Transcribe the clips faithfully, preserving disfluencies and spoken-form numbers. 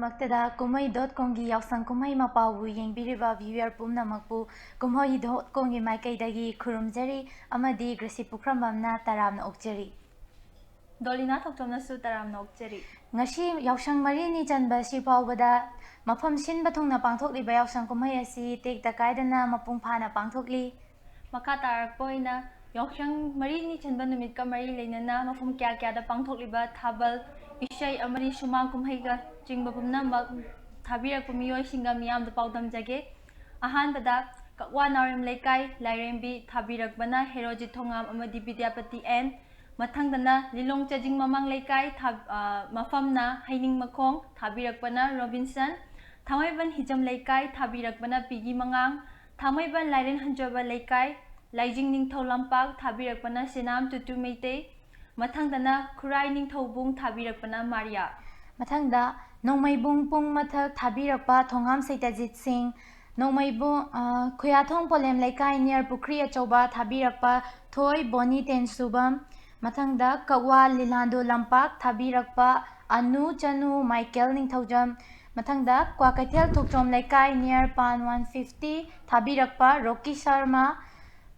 ꯃꯛꯇꯗ ꯀꯨꯝꯍꯩ ꯗꯣꯠ ꯀꯣꯝꯒꯤ ꯌꯥꯎꯁꯪ ꯀꯨꯝꯍꯩ ꯃꯄꯥꯎꯕꯨ ꯌꯦꯡꯕꯤꯔꯤꯕ viewer ꯄꯨꯝꯅꯃꯛꯄꯨ ꯀꯨꯝꯍꯩ ꯗꯣꯠ ꯀꯣꯝꯒꯤ ꯃꯥꯏꯀꯩꯗꯒꯤ ꯈꯨꯔꯨꯝꯖꯔꯤ ꯑꯃꯗꯤ ꯒ꯭ꯔꯦꯁꯤ ꯄꯨꯈ꯭ꯔꯝꯕꯝꯅ ꯇꯔꯥꯝꯅ ꯑꯣꯛꯆꯔꯤ꯫ ꯗꯣꯂꯤꯅꯥ ꯊꯣꯛꯆꯣꯝꯅꯁꯨ ꯇꯔꯥꯝꯅ ꯑꯣꯛꯆꯔꯤ꯫ ꯉꯁꯤ ꯌꯥꯎꯁꯪ ꯃꯔꯤꯅꯤ ꯆꯟꯕ ꯑꯁꯤ ꯐꯥꯎꯕꯗ ꯃꯐꯝ ꯁꯤꯟꯕ ꯊꯨꯡꯅ ꯄꯥꯡꯊꯣꯛꯂꯤꯕ ꯌꯥꯎꯁꯪ ꯀꯨꯝꯍꯩ ꯑꯁꯤ ꯇꯦꯛꯇ ꯀꯥꯏꯗꯅ ꯃꯄꯨꯡ ꯐꯥꯅ ꯄꯥꯡꯊꯣꯛꯂꯤ꯫ ꯃꯈꯥ ꯇꯥꯔꯛꯄ ꯑꯣꯏꯅ ꯌꯥꯎꯁꯪ ꯃꯔꯤꯅꯤ ꯆꯟꯕ ꯅꯨꯃꯤꯠꯀ ꯃꯔꯤ ꯂꯩꯅꯅ ꯃꯐꯝ ꯀꯌꯥ ꯀꯌꯥꯗ ꯄꯥꯡꯊꯣꯛꯂꯤꯕ ꯊꯥꯕꯜ, ꯏꯁꯩ ꯑꯃꯗꯤ ꯁꯨꯃꯥꯡ ꯀꯨꯝꯍꯩꯒ ꯆꯤꯡꯕ ꯄꯨꯝꯅꯃꯛ ꯊꯥꯕꯤꯔꯛꯄ ꯃꯤꯑꯣꯏꯁꯤꯡꯒ ꯃꯤꯌꯥꯝꯗ ꯄꯥꯎꯗꯝꯖꯒꯦ꯫ ꯑꯍꯥꯟꯕꯗ ꯀꯛꯋꯥ ꯅꯥꯎꯔꯦꯝ ꯂꯩꯀꯥꯏ ꯂꯥꯏꯔꯦꯝꯕꯤ, ꯊꯥꯕꯤꯔꯛꯄꯅ ꯍꯦꯔꯣꯖꯤꯠ ꯊꯣꯉꯥꯝ ꯑꯃꯗꯤ ꯕꯤꯗ꯭ꯌꯥꯄꯇꯤ ꯑꯦꯟ꯫ ꯃꯊꯪꯗꯅ ꯂꯤꯂꯣꯡ ꯆꯥꯖꯤꯡ ꯃꯃꯥꯡ ꯂꯩꯀꯥꯏ ꯊꯥ-, ꯑ, ꯃꯐꯝꯅ ꯍꯩꯅꯤꯡ ꯃꯈꯣꯡ, ꯊꯥꯕꯤꯔꯛꯄꯅ ꯔꯣꯕꯤꯟꯁꯟ꯫ ꯊꯥꯡꯃꯩꯕꯟ ꯍꯤꯖꯝ ꯂꯩꯀꯥꯏ, ꯊꯥꯕꯤꯔꯛꯄꯅ ꯄꯤꯒꯤ ꯃꯉꯥꯡ꯫ ꯊꯥꯡꯃꯩꯕꯟ ꯂꯥꯏꯔꯦꯟ ꯍꯟꯖꯕ ꯂꯩꯀꯥꯏ, ꯂꯥꯏꯖꯤꯡ ꯅꯤꯡꯊꯧ ꯂꯝꯄꯥꯛ, ꯊꯥꯕꯤꯔꯛꯄꯅ ꯁꯦꯅꯥꯝ ꯇꯨꯇꯨ ꯃꯩꯇꯩ꯫ ꯃꯊꯪꯗꯅ ꯈꯨꯔꯥꯏ ꯅꯤꯡꯊꯧꯕꯨꯡ, ꯊꯥꯕꯤꯔꯛꯄꯅ ꯃꯥꯔꯤꯌꯥ꯫ ꯃꯊꯪꯗ ꯅꯣꯡꯃꯩꯕꯨꯡ ꯄꯨꯡ ꯃꯊꯛ, ꯊꯥꯕꯤꯔꯛꯄ ꯊꯣꯉꯥꯝ ꯁꯩꯇꯖꯤꯠ ꯁꯤꯡ꯫ ꯅꯣꯡꯃꯩꯕꯨꯡ, ꯑ, ꯈꯨꯌꯥꯊꯣꯡ ꯄꯣꯂꯦꯝ ꯂꯩꯀꯥꯏ near ꯄꯨꯈ꯭ꯔꯤ ꯑꯆꯧꯕ, ꯊꯥꯕꯤꯔꯛꯄ ꯊꯣꯏ ꯕꯣꯅꯤ ꯇꯦꯟꯁꯨꯕꯝ꯫ ꯃꯊꯪꯗ ꯀꯛꯋꯥ ꯂꯤꯂꯥꯟꯗꯣ ꯂꯝꯄꯥꯛ, ꯊꯥꯕꯤꯔꯛꯄ ꯑꯅꯨ ꯆꯅꯨ ꯃꯥꯏꯀꯦꯜ ꯅꯤꯡꯊꯧꯖꯝ꯫ ꯃꯊꯪꯗ ꯀ꯭ꯋꯥꯀꯩꯊꯦꯜ ꯊꯣꯛꯆꯣꯝ ꯂꯩꯀꯥꯏ near ꯄꯥꯟ one fifty, ꯊꯥꯕꯤꯔꯛꯄ ꯔꯣꯀꯤ ꯁꯔꯃ꯫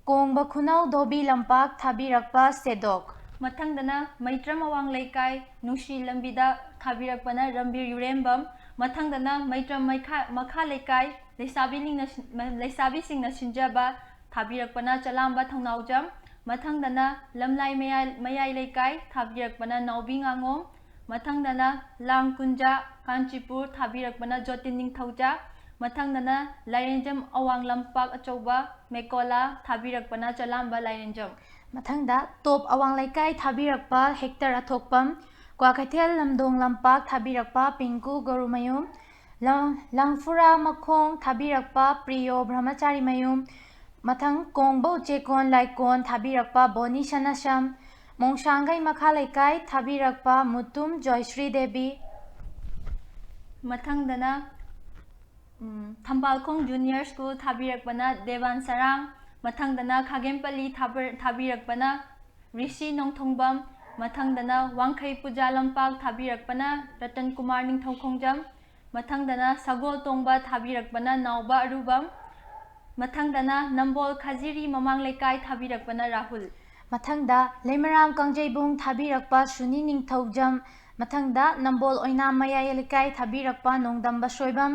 ꯀꯣꯡꯕ ꯈꯨꯅꯧ ꯙꯣꯕꯤ ꯂꯝꯄꯥꯛ, ꯊꯥꯕꯤꯔꯛꯄ ꯁꯦꯗꯣꯛ꯫ ꯃꯊꯪꯗꯅ ꯃꯩꯇ꯭ꯔꯝ ꯑꯋꯥꯡ ꯂꯩꯀꯥꯏ ꯅꯨꯡꯁꯤ ꯂꯝꯕꯤꯗ, ꯊꯥꯕꯤꯔꯛꯄꯅ ꯔꯝꯕꯤꯔ ꯌꯨꯔꯦꯝꯕꯝ꯫ ꯃꯊꯪꯗꯅ ꯃꯩꯇ꯭ꯔꯝ ꯃꯩꯈꯥ-, ꯃꯈꯥ ꯂꯩꯀꯥꯏ ꯂꯩꯁꯥꯕꯤꯁꯤꯡꯅ ꯁꯤꯟ-, ꯂꯩꯁꯥꯕꯤꯁꯤꯡꯅ ꯁꯤꯟꯖꯕ, ꯊꯥꯕꯤꯔꯛꯄꯅ ꯆꯂꯥꯝꯕ ꯊꯧꯅꯥꯎꯖꯝ꯫ ꯃꯊꯪꯗꯅ ꯂꯝꯂꯥꯏ ꯃꯌꯥꯏ, ꯃꯌꯥꯏ ꯂꯩꯀꯥꯏ, ꯊꯥꯕꯤꯔꯛꯄꯅ ꯅꯥꯎꯕꯤ ꯉꯥꯉꯣꯝ꯫ ꯃꯊꯪꯗꯅ ꯂꯥꯡ ꯀꯨꯟꯖꯥ, ꯀꯥꯟꯆꯤꯄꯨꯔ, ꯊꯥꯕꯤꯔꯛꯄꯅ ꯖꯣꯇꯤꯟ ꯅꯤꯡꯊꯧꯖꯥ꯫ ꯃꯊꯪꯗꯅ ꯂꯥꯏꯔꯦꯟꯖꯝ ꯑꯋꯥꯡ ꯂꯝꯄꯥꯛ ꯑꯆꯧꯕ, ꯃꯦꯀꯣꯂꯥ, ꯊꯥꯕꯤꯔꯛꯄꯅ ꯆꯂꯥꯝꯕ ꯂꯥꯏꯔꯦꯟꯖꯝ꯫ ꯃꯊꯪꯗ ꯇꯣꯞ ꯑꯋꯥꯡ ꯂꯩꯀꯥꯏ, ꯊꯥꯕꯤꯔꯛꯄ ꯍꯦꯛꯇꯔ ꯑꯊꯣꯛꯄꯝ꯫ ꯀ꯭ꯋꯥꯀꯩꯊꯦꯜ ꯂꯝꯗꯣꯡ ꯂꯝꯄꯥꯛ, ꯊꯥꯕꯤꯔꯛꯄ ꯄꯤꯡꯀꯨ ꯒꯣꯔꯨꯃꯌꯨꯝ꯫ ꯂ-, ꯂꯪꯐꯨꯔꯥ ꯃꯈꯣꯡ, ꯊꯥꯕꯤꯔꯛꯄ ꯄ꯭ꯔꯤꯌꯣ ꯕ꯭ꯔꯍꯃꯆꯥꯔꯤ ꯃꯌꯨꯝ꯫ ꯃꯊꯪ ꯀꯣꯡꯕ ꯎꯆꯦꯛꯀꯣꯟ ꯂꯥꯏꯀꯣꯟ, ꯊꯥꯕꯤꯔꯛꯄ ꯕꯣꯅꯤ ꯁꯅꯥꯁꯝ꯫ ꯃꯣꯡꯁꯥꯡꯒꯩ ꯃꯈꯥ ꯂꯩꯀꯥꯏ, ꯊꯥꯕꯤꯔꯛꯄ ꯃꯨꯇꯨꯝ ꯖꯣꯏꯁ꯭ꯔꯤ ꯗꯦꯕꯤ꯫ ꯃꯊꯪꯗꯅ, ꯎꯝ, ꯊꯝꯕꯥꯜꯈꯣꯡ ꯖꯨꯅꯤꯌꯔ ꯁ꯭ꯀꯨꯜ, ꯊꯥꯕꯤꯔꯛꯄꯅ ꯗꯦꯕꯥꯟ ꯁꯔꯥꯡ꯫ ꯃꯊꯪꯗꯅ ꯈꯥꯒꯦꯝꯄꯜꯂꯤ, ꯊꯥꯕ-, ꯊꯥꯕꯤꯔꯛꯄꯅ ꯔꯤꯁꯤ ꯅꯣꯡꯊꯣꯡꯕꯝ꯫ ꯃꯊꯪꯗꯅ ꯋꯥꯡꯈꯩ ꯄꯨꯖꯥ ꯂꯝꯄꯥꯛ, ꯊꯥꯕꯤꯔꯛꯄꯅ ꯔꯇꯟ ꯀꯨꯃꯥꯔ ꯅꯤꯡꯊꯧꯈꯣꯡꯖꯝ꯫ ꯃꯊꯪꯗꯅ ꯁꯒꯣꯜ ꯇꯣꯡꯕ ꯊꯥꯕꯤꯔꯛꯄꯅ ꯅꯥꯎꯕ ꯑꯔꯨꯕꯝ꯫ ꯃꯊꯪꯗꯅ ꯅꯝꯕꯣꯜ ꯈꯖꯤꯔꯤ ꯃꯃꯥꯡ ꯂꯩꯀꯥꯏ ꯊꯥꯕꯤꯔꯛꯄꯅ ꯔꯥꯍꯨꯜ꯫ ꯃꯊꯪꯗ ꯂꯩꯃꯔꯥꯝ ꯀꯥꯡꯖꯩꯕꯨꯡ ꯊꯥꯕꯤꯔꯛꯄ ꯁꯨꯅꯤ ꯅꯤꯡꯊꯧꯖꯝ꯫ ꯃꯊꯪꯗ ꯅꯝꯕꯣꯜ ꯑꯣꯏꯅꯥꯝ ꯃꯌꯥꯏ ꯂꯩꯀꯥꯏ ꯊꯥꯕꯤꯔꯛꯄ ꯅꯣꯡꯗꯝꯕ ꯁꯣꯏꯕꯝ꯫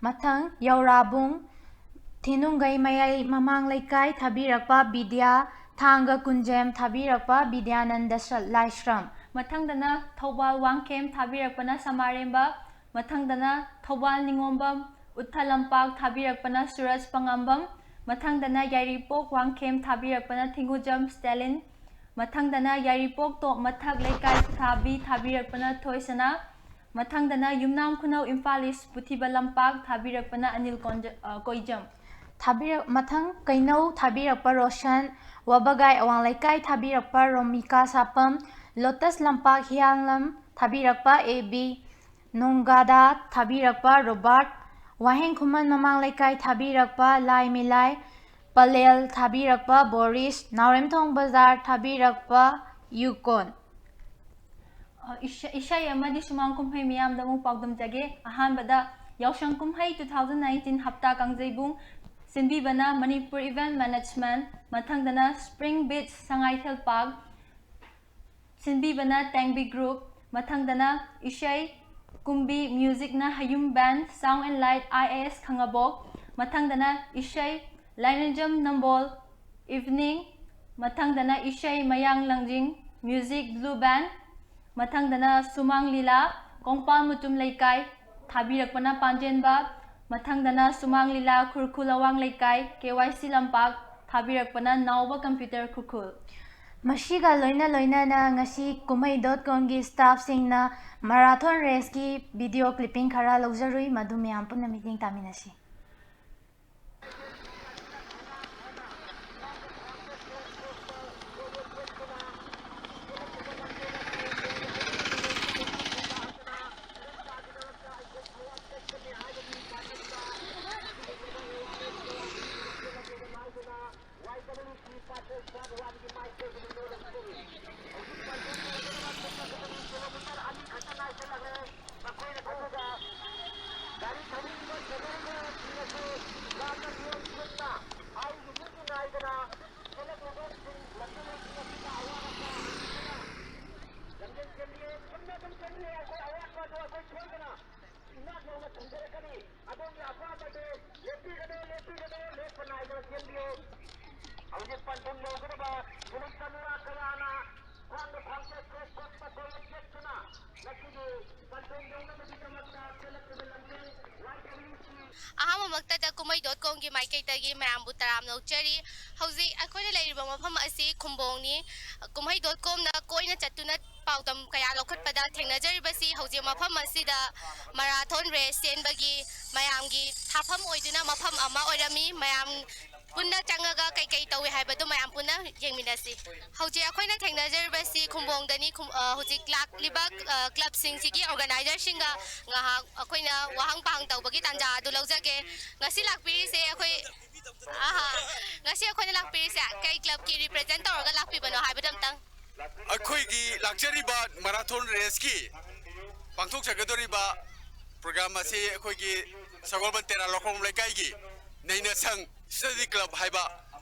ꯃꯊꯪ ꯌꯧꯔꯥꯕꯨꯡ ꯊꯤꯅꯨꯡꯒꯩ ꯃꯌꯥꯏ ꯃꯃꯥꯡ ꯂꯩꯀꯥꯏ ꯊꯥꯕꯤꯔꯛꯄ ꯕꯤꯗ꯭ꯌꯥ꯫ ꯊꯥꯡꯒ ꯀꯨꯟꯖꯦꯝ ꯊꯥꯕꯤꯔꯛꯄ ꯕꯤꯗ꯭ꯌꯥꯅꯟꯗ ꯁ- ꯂꯥꯏꯁ꯭ꯔꯝ꯫ ꯃꯊꯪꯗꯅ ꯊꯧꯕꯥꯜ ꯋꯥꯡꯈꯦꯝ ꯊꯥꯕꯤꯔꯛꯄꯅ ꯁꯃꯥꯔꯦꯝꯕ꯫ ꯃꯊꯪꯗꯅ ꯊꯧꯕꯥꯜ ꯅꯤꯉꯣꯝꯕꯝ ꯎꯠꯊ ꯂꯝꯄꯥꯛ ꯊꯥꯕꯤꯔꯛꯄꯅ ꯁꯨꯔꯖ ꯄꯉꯥꯝꯕꯝ꯫ ꯃꯊꯪꯗꯅ ꯌꯥꯏꯔꯤꯄꯣꯛ ꯋꯥꯡꯈꯦꯝ ꯊꯥꯕꯤꯔꯛꯄꯅ ꯊꯤꯡꯒꯨꯖꯝ ꯁ꯭ꯇꯦꯂꯤꯟ꯫ ꯃꯊꯪꯗꯅ ꯌꯥꯏꯔꯤꯄꯣꯛ ꯇꯣꯞ ꯃꯊꯛ ꯂꯩꯀꯥꯏ ꯊꯥꯕꯤ ꯊꯥꯕꯤꯔꯛꯄꯅ ꯊꯣꯏꯁꯅꯥ꯫ ꯃꯊꯪꯗꯅ ꯌꯨꯝꯅꯥꯝ ꯈꯨꯅꯧ ꯏꯝꯐꯥꯜ ꯏꯁ ꯄꯨꯊꯤꯕ ꯂꯝꯄꯥꯛ ꯊꯥꯕꯤꯔꯛꯄꯅ ꯑꯅꯤꯜ ꯀꯣꯟꯖ- ꯑ, ꯀꯣꯏꯖꯝ꯫ ꯊꯥꯕꯤꯔꯛ ꯃꯊꯪ ꯀꯩꯅꯧ ꯊꯥꯕꯤꯔꯛꯄ ꯔꯣꯁꯟ꯫ ꯋꯥꯕꯒꯥꯏ ꯑꯋꯥꯡ ꯂꯩꯀꯥꯏ ꯊꯥꯕꯤꯔꯛꯄ ꯔꯣꯃꯤꯀꯥ ꯁꯥꯄꯝ꯫ ꯂꯣꯇꯁ ꯂꯝꯄꯥꯛ ꯍꯤꯌꯥꯡꯂꯝ ꯊꯥꯕꯤꯔꯛꯄ ꯑꯦ ꯕꯤ꯫ ꯅꯣꯡꯒꯥꯗꯥ ꯊꯥꯕꯤꯔꯛꯄ ꯔꯣꯕꯥꯔꯠ꯫ ꯋꯥꯍꯦꯡ ꯈꯨꯃꯟ ꯃꯃꯥꯡ ꯂꯩꯀꯥꯏ ꯊꯥꯕꯤꯔꯛꯄ ꯂꯥꯏ ꯃꯤꯂꯥꯏ꯫ ꯄꯂꯦꯜ ꯊꯥꯕꯤꯔꯛꯄ ꯕꯣꯔꯤꯁ꯫ ꯅꯥꯎꯔꯦꯝꯊꯣꯡ ꯕꯖꯥꯔ ꯊꯥꯕꯤꯔꯛꯄ ꯌꯨꯀꯣꯟ꯫ ꯑ, ꯏꯁ- ꯏꯁꯩ ꯑꯃꯗꯤ ꯁꯨꯃꯥꯡ ꯀꯨꯝꯍꯩ ꯃꯤꯌꯥꯝꯗ ꯑꯃꯨꯛ ꯄꯥꯎꯗꯝꯖꯒꯦ꯫ ꯑꯍꯥꯟꯕꯗ ꯌꯥꯎꯁꯪ ꯀꯨꯝꯍꯩ two thousand nineteen ꯍꯞꯇꯥ ꯀꯥꯡꯖꯩꯕꯨꯡ ꯁꯤꯟꯕꯤꯕꯅ ꯃꯅꯤꯄꯨꯔ ꯏꯚꯦꯟꯠ ꯃꯦꯅꯦꯖꯃꯦꯟꯠ, ꯃꯊꯪꯗꯅ ꯁ꯭ꯄ꯭ꯔꯤꯡ ꯕꯤꯠꯁ ꯁꯉꯥꯏꯊꯦꯜ ꯄꯥꯔꯛ ꯁꯤꯟꯕꯤꯕꯅ ꯇꯦꯡꯕꯤ ꯒ꯭ꯔꯨꯞ, ꯃꯊꯪꯗꯅ ꯏꯁꯩ ꯀꯨꯝꯕꯤ ꯃ꯭ꯌꯨꯖꯤꯛꯅ ꯍꯌꯨꯝ ꯕꯦꯟ, sound and light I A S ꯈꯥꯉꯕꯣꯛ, ꯃꯊꯪꯗꯅ ꯏꯁꯩ ꯂꯥꯏꯅꯤꯡꯖꯝ ꯅꯝꯕꯣꯜ ꯏꯚꯅꯤꯡ, ꯃꯊꯪꯗꯅ ꯏꯁꯩ ꯃꯌꯥꯡ ꯂꯥꯡꯖꯤꯡ, ꯃ꯭ꯌꯨꯖꯤꯛ ꯕ꯭ꯂꯨ ꯕꯦꯟ, ꯃꯊꯪꯗꯅ ꯁꯨꯃꯥꯡ ꯂꯤꯂꯥ, ꯀꯣꯡꯄꯥꯜ ꯃꯨꯇꯨꯝ ꯂꯩꯀꯥꯏ, ꯊꯥꯕꯤꯔꯛꯄꯅ ꯄꯥꯟꯖꯦꯟꯕ, ꯃꯊꯪꯗꯅ ꯁꯨꯃꯥꯡ ꯂꯤꯂꯥ ꯈꯨꯔꯈꯨꯜ ꯑꯋꯥꯡ ꯂꯩꯀꯥꯏ, ꯀꯦ ꯋꯥꯏ ꯁꯤ ꯂꯝꯄꯥꯛ, ꯊꯥꯕꯤꯔꯛꯄꯅ ꯅꯥꯎꯕ ꯀꯝꯄ꯭ꯌꯨꯇꯔ ꯈꯨꯔꯈꯨꯜ꯫ ꯃꯁꯤꯒ ꯂꯣꯏꯅ ꯂꯣꯏꯅꯅ ꯉꯁꯤ ꯀꯨꯝꯍꯩ ꯗꯣꯠ ꯀꯣꯝꯒꯤ ꯁ꯭ꯇꯥꯐꯁꯤꯡꯅ ꯃꯔꯥꯊꯣꯟ ꯔꯦꯁꯀꯤ ꯚꯤꯗꯤꯑꯣ ꯀ꯭ꯂꯤꯞꯄꯤꯡ ꯈꯔ ꯂꯧꯖꯔꯨꯏ, ꯃꯗꯨ ꯃꯌꯥꯝ ꯄꯨꯟꯅ ꯃꯤꯠꯌꯦꯡ ꯇꯥꯃꯤꯟꯅꯁꯤ꯫ ꯊꯝꯖꯔꯛꯀꯅꯤ꯫ ꯑꯗꯣꯝꯒꯤ ꯑꯄꯥꯝꯕꯗꯨ ꯂꯦꯞꯄꯤꯒꯅꯨ, ꯂꯦꯞꯄꯤꯒꯅꯨ, ꯂꯦꯞꯄ ꯅꯥꯏꯗꯅ ꯆꯦꯟꯕꯤꯌꯨ꯫ ꯍꯧꯖꯤꯛ ꯄꯟꯊꯨꯡ ꯌꯧꯒꯗꯕ ꯄꯨꯂꯤꯁ ꯆꯅꯨꯔꯥ ꯀꯌꯥꯅ ꯈ꯭ꯋꯥꯡꯗ ꯐꯥꯡꯖꯠ ꯈꯣꯠꯄ ꯀꯣꯏꯔꯦ ꯆꯦꯠꯇꯨꯅ ꯉꯁꯤꯒꯤ ꯄꯟꯊꯨꯡ ꯌꯧꯅꯕꯒꯤꯗꯃꯛꯇ ꯆꯦꯜꯂꯛꯂꯤꯕ ꯂꯝꯖꯦꯜ ꯋꯥꯏ ꯀꯃꯤꯇꯤ ꯑꯍꯥꯟꯕꯃꯛꯇꯗ ꯀꯨꯝꯍꯩ ꯗꯣꯠ ꯀꯣꯝꯒꯤ ꯃꯥꯏꯀꯩꯗꯒꯤ ꯃꯌꯥꯝꯕꯨ ꯇꯔꯥꯝꯅ ꯑꯣꯛꯆꯔꯤ꯫ ꯍꯧꯖꯤꯛ ꯑꯩꯈꯣꯏꯅ ꯂꯩꯔꯤꯕ ꯃꯐꯝ ꯑꯁꯤ ꯈꯨꯝꯕꯣꯡꯅꯤ꯫ ꯀꯨꯝꯍꯩ ꯗꯣꯠ ꯀꯣꯝꯅ ꯀꯣꯏꯅ ꯆꯠꯇꯨꯅ ꯄꯥꯎꯗꯝ ꯀꯌꯥ ꯂꯧꯈꯠꯄꯗ ꯊꯦꯡꯅꯖꯔꯤꯕꯁꯤ ꯍꯧꯖꯤꯛ ꯃꯐꯝ ꯑꯁꯤꯗ ꯃꯔꯥꯊꯣꯟ ꯔꯦꯁ ꯆꯦꯟꯕꯒꯤ ꯃꯌꯥꯝꯒꯤ ꯊꯥꯐꯝ ꯑꯣꯏꯗꯨꯅ ꯃꯐꯝ ꯑꯃ ꯑꯣꯏꯔꯝꯃꯤ꯫ ꯃꯌꯥꯝ ꯄꯨꯟꯅ ꯆꯪꯉꯒ ꯀꯩꯀꯩ ꯇꯧꯏ ꯍꯥꯏꯕꯗꯨ ꯃꯌꯥꯝ ꯄꯨꯟꯅ ꯌꯦꯡꯃꯤꯟꯅꯁꯤ꯫ ꯍꯧꯖꯤꯛ ꯑꯩꯈꯣꯏꯅ ꯊꯦꯡꯅꯖꯔꯤꯕꯁꯤ ꯈꯨꯝꯕꯣꯡꯗꯅꯤ꯫ ꯈꯨꯝ-, ꯑ, ꯍꯧꯖꯤꯛ ꯂꯥꯛꯂꯤꯕ, ꯑ, ꯀ꯭ꯂꯕꯁꯤꯡꯁꯤꯒꯤ ꯑꯣꯔꯒꯅꯥꯏꯖꯔꯁꯤꯡꯒ ꯉꯥꯏꯍꯥꯛ ꯑꯩꯈꯣꯏꯅ ꯋꯥꯍꯪ ꯄꯥꯎꯍꯪ ꯇꯧꯕꯒꯤ ꯇꯥꯟꯖꯥ ꯑꯗꯨ ꯂꯧꯖꯒꯦ꯫ ꯉꯁꯤ ꯂꯥꯛꯄꯤꯔꯤꯁꯦ ꯑꯩꯈꯣꯏ, ꯑꯍꯥ, ꯉꯁꯤ ꯑꯩꯈꯣꯏꯅ ꯂꯥꯛꯄꯤꯔꯤꯁꯦ ꯀꯩ ꯀ꯭ꯂꯕꯀꯤ ꯔꯤꯄ꯭ꯔꯦꯖꯦꯟ ꯇꯧꯔꯒ ꯂꯥꯛꯄꯤꯕꯅꯣ ꯍꯥꯏꯕꯗꯨ ꯑꯝꯇꯪ꯫ ꯑꯩꯈꯣꯏꯒꯤ ꯂꯥꯛꯆꯔꯤꯕ ꯃꯔꯥꯊꯣꯟ ꯔꯦꯁꯀꯤ ꯄꯥꯡꯊꯣꯛꯆꯒꯗꯧꯔꯤꯕ ꯄ꯭ꯔꯣꯒ꯭ꯔꯥꯝ ꯑꯁꯤ ꯑꯩꯈꯣꯏꯒꯤ ꯁꯒꯣꯜꯕꯟ ꯇꯦꯔꯥ ꯂꯧꯈꯣꯡ ꯂꯩꯀꯥꯏꯒꯤ ꯅꯩꯅꯁꯪ ꯁ꯭ꯇꯗꯤ ꯀ꯭ꯂꯕ ꯍꯥꯏꯕ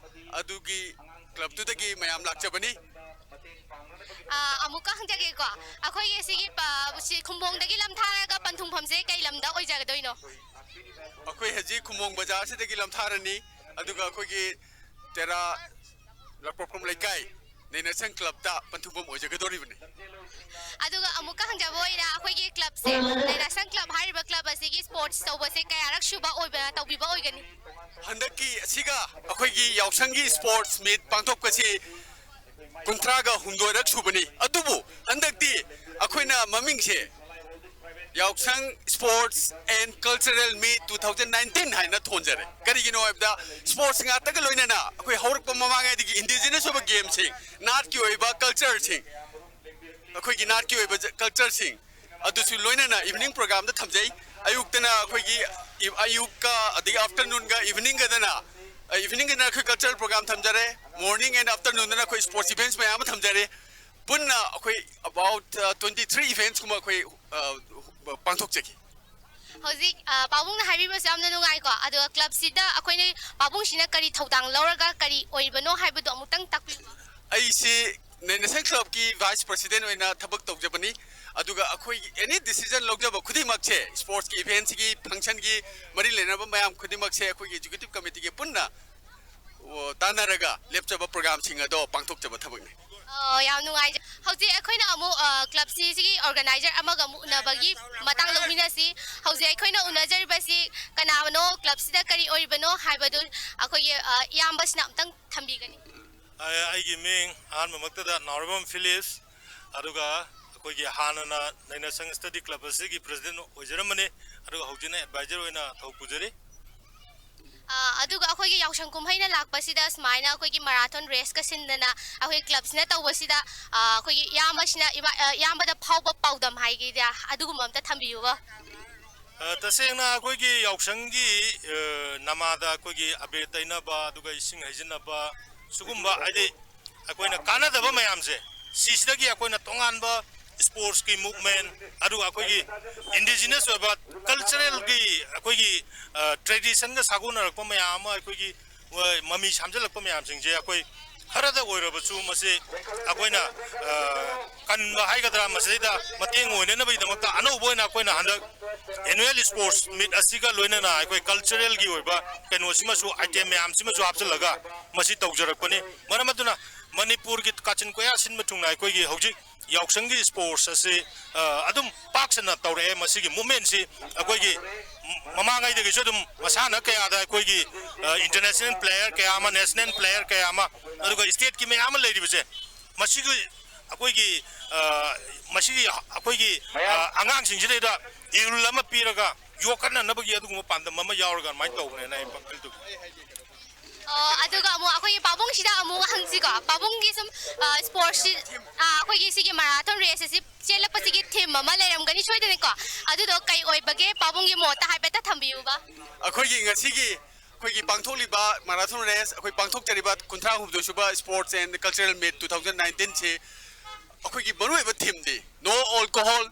ꯑꯗꯨꯒꯤ ꯀ꯭ꯂꯕꯇꯨꯗꯒꯤ ꯃꯌꯥꯝ ꯂꯥꯛꯆꯕꯅꯤ꯫ ꯑ, ꯑꯃꯨꯛꯀ ꯍꯪꯖꯒꯦꯀꯣ, ꯑꯩꯈꯣꯏꯒꯤ ꯁꯤꯒꯤ ꯄ-, ꯁꯤ ꯈꯨꯝꯕꯣꯡꯗꯒꯤ ꯂꯝꯊꯥꯔꯒ ꯄꯟꯊꯨꯡꯐꯝꯁꯦ ꯀꯩ ꯂꯝꯗ ꯑꯣꯏꯖꯒꯗꯣꯏꯅꯣ? ꯑꯩꯈꯣꯏ ꯍꯧꯖꯤꯛ ꯈꯨꯝꯕꯣꯡ ꯕꯖꯥꯔꯁꯤꯗꯒꯤ ꯂꯝꯊꯥꯔꯅꯤ, ꯑꯗꯨꯒ ꯑꯩꯈꯣꯏꯒꯤ ꯇꯦꯔꯥ ꯂꯧꯈꯣꯡ ꯂꯩꯀꯥꯏ ꯅꯩꯅꯁꯪ ꯀ꯭ꯂꯕꯇ ꯄꯟꯊꯨꯡꯐꯝ ꯑꯣꯏꯖꯒꯗꯧꯔꯤꯕꯅꯤ꯫ ꯑꯗꯨꯒ ꯑꯃꯨꯛꯀ ꯍꯪꯖꯕ ꯑꯣꯏꯅ ꯑꯩꯈꯣꯏꯒꯤ ꯀ꯭ꯂꯕꯁꯦ, ꯅꯩꯅꯁꯪ ꯀ꯭ꯂꯕ ꯍꯥꯏꯔꯤꯕ ꯀ꯭ꯂꯕ ꯑꯁꯤꯒꯤ ꯁ꯭ꯄꯣꯔꯠꯁ ꯇꯧꯕꯁꯦ ꯀꯌꯥꯔꯛ ꯁꯨꯕ ꯑꯣꯏꯕ, ꯇꯧꯕꯤꯕ ꯑꯣꯏꯒꯅꯤ? ꯍꯟꯗꯛꯀꯤ ꯑꯁꯤꯒ ꯑꯩꯈꯣꯏꯒꯤ ꯌꯥꯎꯁꯪꯒꯤ ꯁ꯭ꯄꯣꯔꯠꯁ ꯃꯤꯠ ꯄꯥꯡꯊꯣꯛꯄꯁꯤ ꯀꯨꯟꯊ꯭ꯔꯥꯒ ꯍꯨꯝꯗꯣꯏꯔꯛ ꯁꯨꯕꯅꯤ꯫ ꯑꯗꯨꯕꯨ ꯍꯟꯗꯛꯇꯤ ꯑꯩꯈꯣꯏꯅ ꯃꯃꯤꯡꯁꯦ ꯌꯥꯎꯁꯪ Sports and Cultural Meet two thousand nineteen ꯍꯥꯏꯅ ꯊꯣꯟꯖꯔꯦ꯫ ꯀꯔꯤꯒꯤꯅꯣ ꯍꯥꯏꯕꯗ ꯁ꯭ꯄꯣꯔꯠꯁ ꯉꯥꯛꯇꯒ ꯂꯣꯏꯅꯅ ꯑꯩꯈꯣꯏ ꯍꯧꯔꯛꯄ ꯃꯃꯥꯡꯉꯩꯗꯒꯤ ꯏꯟꯗꯤꯖꯤꯅꯁ ꯑꯣꯏꯕ ꯒꯦꯝꯁꯤꯡ, ꯅꯥꯠꯀꯤ ꯑꯣꯏꯕ ꯀꯜꯆꯔꯁꯤꯡ, ꯑꯩꯈꯣꯏꯒꯤ ꯅꯥꯠꯀꯤ ꯑꯣꯏꯕ ꯖ-, ꯀꯜꯆꯔꯁꯤꯡ ꯑꯗꯨꯁꯨ ꯂꯣꯏꯅꯅ ꯏꯚꯤꯅꯤꯡ ꯄ꯭ꯔꯣꯒ꯭ꯔꯥꯝꯗ ꯊꯝꯖꯩ꯫ ꯑꯌꯨꯛꯇꯅ ꯑꯩꯈꯣꯏꯒꯤ ꯏ-, ꯑꯌꯨꯛꯀ ꯑꯗꯒꯤ ꯑꯥꯐꯇꯔꯅꯨꯟꯒ ꯏꯚꯤꯅꯤꯡꯒꯗꯅ, ꯑ, ꯏꯚꯤꯅꯤꯡꯒꯗꯅ ꯑꯩꯈꯣꯏ ꯀꯜꯆꯔꯦꯜ ꯄ꯭ꯔꯣꯒ꯭ꯔꯥꯝ ꯊꯝꯖꯔꯦ꯫ ꯃꯣꯔꯅꯤꯡ ꯑꯦꯟ ꯑꯥꯐꯇꯔꯅꯨꯟꯗꯅ ꯑꯩꯈꯣꯏ ꯁ꯭ꯄꯣꯔꯠꯁ ꯏꯚꯦꯟꯠꯁ ꯃꯌꯥꯝ ꯑꯃ ꯊꯝꯖꯔꯦ꯫ ꯄꯨꯟꯅ ꯑꯩꯈꯣꯏ about, ꯑ, twenty three events ꯀꯨꯝꯕ ꯑꯩꯈꯣꯏ, ꯑ, ꯄꯥꯡꯊꯣꯛꯆꯈꯤ꯫ ꯍꯧꯖꯤꯛ, ꯑ, ꯄꯥꯕꯨꯡꯅ ꯍꯥꯏꯕꯤꯕꯁꯦ ꯌꯥꯝꯅ ꯅꯨꯡꯉꯥꯏꯀꯣ꯫ ꯑꯗꯨꯒ ꯀ꯭ꯂꯕꯁꯤꯗ ꯑꯩꯈꯣꯏꯅ, ꯄꯥꯕꯨꯡꯁꯤꯅ ꯀꯔꯤ ꯊꯧꯗꯥꯡ ꯂꯧꯔꯒ ꯀꯔꯤ ꯑꯣꯏꯔꯤꯕꯅꯣ ꯍꯥꯏꯕꯗꯣ ꯑꯃꯨꯛꯇꯪ ꯇꯥꯛꯄꯤꯌꯨ꯫ ꯑꯩꯁꯤ ꯅꯩꯅꯁꯪ ꯀ꯭ꯂꯕꯀꯤ ꯚꯥꯏꯁ ꯄ꯭ꯔꯁꯤꯗꯦꯟ ꯑꯣꯏꯅ ꯊꯕꯛ ꯇꯧꯖꯕꯅꯤ꯫ ꯑꯗꯨꯒ ꯑꯩꯈꯣꯏꯒꯤ ꯑꯦꯅꯤ ꯗꯤꯁꯤꯖꯟ ꯂꯧꯖꯕ ꯈꯨꯗꯤꯡꯃꯛꯁꯦ, ꯁ꯭ꯄꯣꯔꯠꯁꯀꯤ ꯏꯚꯦꯟꯁꯤꯒꯤ, ꯐꯪꯁꯟꯒꯤ ꯃꯔꯤ ꯂꯩꯅꯕ ꯃꯌꯥꯝ ꯈꯨꯗꯤꯡꯃꯛꯁꯦ ꯑꯩꯈꯣꯏꯒꯤ ꯑꯦꯛꯖꯤꯀ꯭ꯌꯨꯇꯤꯕ ꯀꯃꯤꯇꯤꯒꯤ ꯄꯨꯟꯅ, ꯑꯣ, ꯇꯥꯟꯅꯔꯒ ꯂꯦꯞꯆꯕ ꯄ꯭ꯔꯣꯒ꯭ꯔꯥꯝꯁꯤꯡ ꯑꯗꯣ ꯄꯥꯡꯊꯣꯛꯆꯕ ꯊꯕꯛꯅꯤ꯫ ꯑꯣ, ꯌꯥꯝ ꯅꯨꯡꯉꯥꯏꯖꯩ꯫ ꯍꯧꯖꯤꯛ ꯑꯩꯈꯣꯏꯅ ꯑꯃꯨꯛ, ꯑ, ꯀ꯭ꯂꯕꯁꯤ, ꯁꯤꯒꯤ ꯑꯣꯔꯒꯅꯥꯏꯖꯔ ꯑꯃꯒ ꯑꯃꯨꯛ ꯎꯅꯕꯒꯤ ꯃꯇꯥꯡ ꯂꯧꯃꯤꯟꯅꯁꯤ꯫ ꯍꯧꯖꯤꯛ ꯑꯩꯈꯣꯏꯅ ꯎꯅꯖꯔꯤꯕꯁꯤ ꯀꯅꯥꯅꯣ, ꯀ꯭ꯂꯕꯁꯤꯗ ꯀꯔꯤ ꯑꯣꯏꯔꯤꯕꯅꯣ ꯍꯥꯏꯕꯗꯨ ꯑꯩꯈꯣꯏꯒꯤ, ꯑ, ꯏꯌꯥꯝꯕꯁꯤꯅ ꯑꯃꯨꯛꯇꯪ ꯊꯝꯕꯤꯒꯅꯤ꯫ ꯑꯩ, ꯑꯩꯒꯤ ꯃꯤꯡ ꯑꯍꯥꯟꯕꯃꯛꯇꯗ ꯅꯥꯎꯔꯩꯕꯝ ꯐꯤꯂꯤꯞꯁ, ꯑꯗꯨꯒ ꯑꯩꯈꯣꯏꯒꯤ ꯍꯥꯟꯅꯅ ꯅꯩꯅꯁꯪ ꯁ꯭ꯇꯗꯤ ꯀ꯭ꯂꯕ ꯑꯁꯤꯒꯤ ꯄ꯭ꯔꯁꯤꯗꯦꯟ ꯑꯣꯏꯖꯔꯝꯕꯅꯤ, ꯑꯗꯨꯒ ꯍꯧꯖꯤꯛꯅ ꯑꯦꯗꯚꯥꯏꯖꯔ ꯑꯣꯏꯅ ꯊꯕꯛ ꯄꯨꯖꯔꯤ꯫ ꯑ, ꯑꯗꯨꯒ ꯑꯩꯈꯣꯏꯒꯤ ꯌꯥꯎꯁꯪ ꯀꯨꯝꯍꯩꯅ ꯂꯥꯛꯄꯁꯤꯗ ꯁꯨꯃꯥꯏꯅ ꯑꯩꯈꯣꯏꯒꯤ ꯃꯔꯥꯊꯣꯟ ꯔꯦꯁꯀ ꯁꯤꯟꯗꯅ ꯑꯩꯈꯣꯏ ꯀ꯭ꯂꯕꯁꯤꯅ ꯇꯧꯕꯁꯤꯗ, ꯑ, ꯑꯩꯈꯣꯏꯒꯤ ꯏꯌꯥꯝꯕꯁꯤꯅ ꯏꯃꯥ-, ꯑ, ꯏꯌꯥꯝꯕꯗ ꯐꯥꯎꯕ ꯄꯥꯎꯗꯝ ꯍꯥꯏꯒꯦꯗ ꯑꯗꯨꯒꯨꯝꯕ ꯑꯝꯇ ꯊꯝꯕꯤꯌꯨꯕ꯫ ꯑ, ꯇꯁꯦꯡꯅ ꯑꯩꯈꯣꯏꯒꯤ ꯌꯥꯎꯁꯪꯒꯤ, ꯑ, ꯅꯃꯥꯗ ꯑꯩꯈꯣꯏꯒꯤ ꯑꯕꯦꯔ ꯇꯩꯅꯕ, ꯑꯗꯨꯒ ꯏꯁꯤꯡ ꯍꯩꯖꯤꯟꯅꯕ, ꯁꯤꯒꯨꯝꯕ, ꯍꯥꯏꯗꯤ, ꯑꯩꯈꯣꯏꯅ ꯀꯥꯟꯅꯗꯕ ꯃꯌꯥꯝꯁꯦ, ꯁꯤꯁꯤꯗꯒꯤ ꯑꯩꯈꯣꯏꯅ ꯇꯣꯉꯥꯟꯕ ꯁ꯭ꯄꯣꯔꯠꯁꯀꯤ ꯃꯨꯚꯃꯦꯟ, ꯑꯗꯨꯒ ꯑꯩꯈꯣꯏꯒꯤ ꯏꯟꯗꯤꯖꯤꯅꯁ ꯑꯣꯏꯕ ꯀꯜꯆꯔꯦꯜꯒꯤ ꯑꯩꯈꯣꯏꯒꯤ, ꯑ, ꯇ꯭ꯔꯦꯗꯤꯁꯟꯒ ꯁꯥꯒꯣꯟꯅꯔꯛꯄ ꯃꯌꯥꯝ ꯑꯃ, ꯑꯩꯈꯣꯏꯒꯤ, ꯑ, ꯃꯃꯤ ꯁꯥꯝꯖꯜꯂꯛꯄ ꯃꯌꯥꯝꯁꯤꯡꯁꯦ ꯑꯩꯈꯣꯏ ꯈꯔꯗ ꯑꯣꯏꯔꯕꯁꯨ ꯃꯁꯤ ꯑꯩꯈꯣꯏꯅ, ꯑ, ꯀꯟꯕ ꯍꯥꯏꯒꯗ꯭ꯔꯥ, ꯃꯁꯤꯗꯩꯗ ꯃꯇꯦꯡ ꯑꯣꯏꯅꯅꯕꯒꯤꯗꯃꯛꯇ ꯑꯅꯧꯕ ꯑꯣꯏꯅ ꯑꯩꯈꯣꯏꯅ ꯍꯟꯗꯛ ꯑꯦꯅꯨꯋꯦꯜ ꯁ꯭ꯄꯣꯔꯠꯁ ꯃꯤꯠ ꯑꯁꯤꯒ ꯂꯣꯏꯅꯅ ꯑꯩꯈꯣꯏ ꯀꯜꯆꯔꯦꯜꯒꯤ ꯑꯣꯏꯕ ꯀꯩꯅꯣꯁꯤꯃꯁꯨ, ꯑꯥꯏꯇꯦꯝ ꯃꯌꯥꯝꯁꯤꯃꯁꯨ ꯍꯥꯞꯆꯤꯜꯂꯒ ꯃꯁꯤ ꯇꯧꯖꯔꯛꯄꯅꯤ꯫ ꯃꯔꯝ ꯑꯗꯨꯅ ꯃꯅꯤꯄꯨꯔꯒꯤ ꯀꯥꯆꯤꯟ ꯀꯣꯌꯥ ꯁꯤꯟꯕ ꯊꯨꯡꯅ ꯑꯩꯈꯣꯏꯒꯤ ꯍꯧꯖꯤꯛ ꯌꯥꯎꯁꯪꯒꯤ ꯁ꯭ꯄꯣꯔꯠꯁ ꯑꯁꯤ, ꯑ, ꯑꯗꯨꯝ ꯄꯥꯛ ꯁꯟꯅ ꯇꯧꯔꯛꯑꯦ꯫ ꯃꯁꯤꯒꯤ ꯃꯨꯚꯃꯦꯟꯁꯤ ꯑꯩꯈꯣꯏꯒꯤ ꯃꯃꯥꯡꯉꯩꯗꯒꯤꯁꯨ ꯑꯗꯨꯝ ꯃꯁꯥꯟꯅ ꯀꯌꯥꯗ ꯑꯩꯈꯣꯏꯒꯤ, ꯑ, ꯏꯟꯇꯔꯅꯦꯁꯅꯦꯜ ꯄ꯭ꯂꯦꯌꯔ ꯀꯌꯥ ꯑꯃ, ꯅꯦꯁꯅꯦꯜ ꯄ꯭ꯂꯦꯌꯔ ꯀꯌꯥ ꯑꯃ, ꯑꯗꯨꯒ ꯁ꯭ꯇꯦꯠꯀꯤ ꯃꯌꯥꯝ ꯑꯃ ꯂꯩꯔꯤꯕꯁꯦ, ꯃꯁꯤꯒꯤ ꯑꯩꯈꯣꯏꯒꯤ, ꯑ, ꯃꯁꯤꯒꯤ ꯑꯩꯈꯣꯏꯒꯤ, ꯑ, ꯑꯉꯥꯡꯁꯤꯡꯁꯤꯗꯩꯗ ꯏꯍꯨꯜ ꯑꯃ ꯄꯤꯔꯒ ꯌꯣꯛꯈꯠꯅꯅꯕꯒꯤ ꯑꯗꯨꯒꯨꯝꯕ ꯄꯥꯟꯗꯝ ꯑꯃ ꯌꯥꯎꯔꯒ ꯑꯗꯨꯃꯥꯏꯅ ꯇꯧꯕꯅꯦꯅ ꯑꯩ ꯋꯥꯈꯜ ꯇꯧꯖꯩ꯫ ꯑꯣ, ꯑꯗꯨꯒ ꯑꯃꯨꯛ ꯑꯩꯈꯣꯏꯒꯤ ꯄꯥꯕꯨꯡꯁꯤꯗ ꯑꯃꯨꯛ ꯍꯪꯁꯤꯀꯣ꯫ ꯄꯥꯕꯨꯡꯒꯤ ꯁꯨꯝ, ꯑ, ꯁ꯭ꯄꯣꯔꯠꯁꯁꯤ, ꯑ, ꯑꯩꯈꯣꯏꯒꯤ ꯁꯤꯒꯤ ꯃꯔꯥꯊꯣꯟ ꯔꯦꯁ ꯑꯁꯤ ꯆꯦꯜꯂꯛꯄꯁꯤꯒꯤ ꯊꯤꯝ ꯑꯃ ꯂꯩꯔꯝꯒꯅꯤ ꯁꯣꯏꯗꯅꯀꯣ꯫ ꯑꯗꯨꯗꯣ ꯀꯩ ꯑꯣꯏꯕꯒꯦ? ꯄꯥꯕꯨꯡꯒꯤ ꯃꯣꯠꯇ ꯍꯥꯏꯐꯦꯠꯇ ꯊꯝꯕꯤꯌꯨꯕ꯫ ꯑꯩꯈꯣꯏꯒꯤ ꯉꯁꯤꯒꯤ ꯑꯩꯈꯣꯏꯒꯤ ꯄꯥꯡꯊꯣꯛꯂꯤꯕ ꯃꯔꯥꯊꯣꯟ ꯔꯦꯁ, ꯑꯩꯈꯣꯏ ꯄꯥꯡꯊꯣꯛꯆꯔꯤꯕ ꯀꯨꯟꯊ꯭ꯔꯥ ꯍꯨꯝꯗꯣꯏ ꯁꯨꯕ Sports and Cultural Meet two thousand nineteenꯁꯤ ꯑꯩꯈꯣꯏꯒꯤ ꯃꯔꯨꯑꯣꯏꯕ ꯊꯤꯝꯗꯤ "No Alcohol,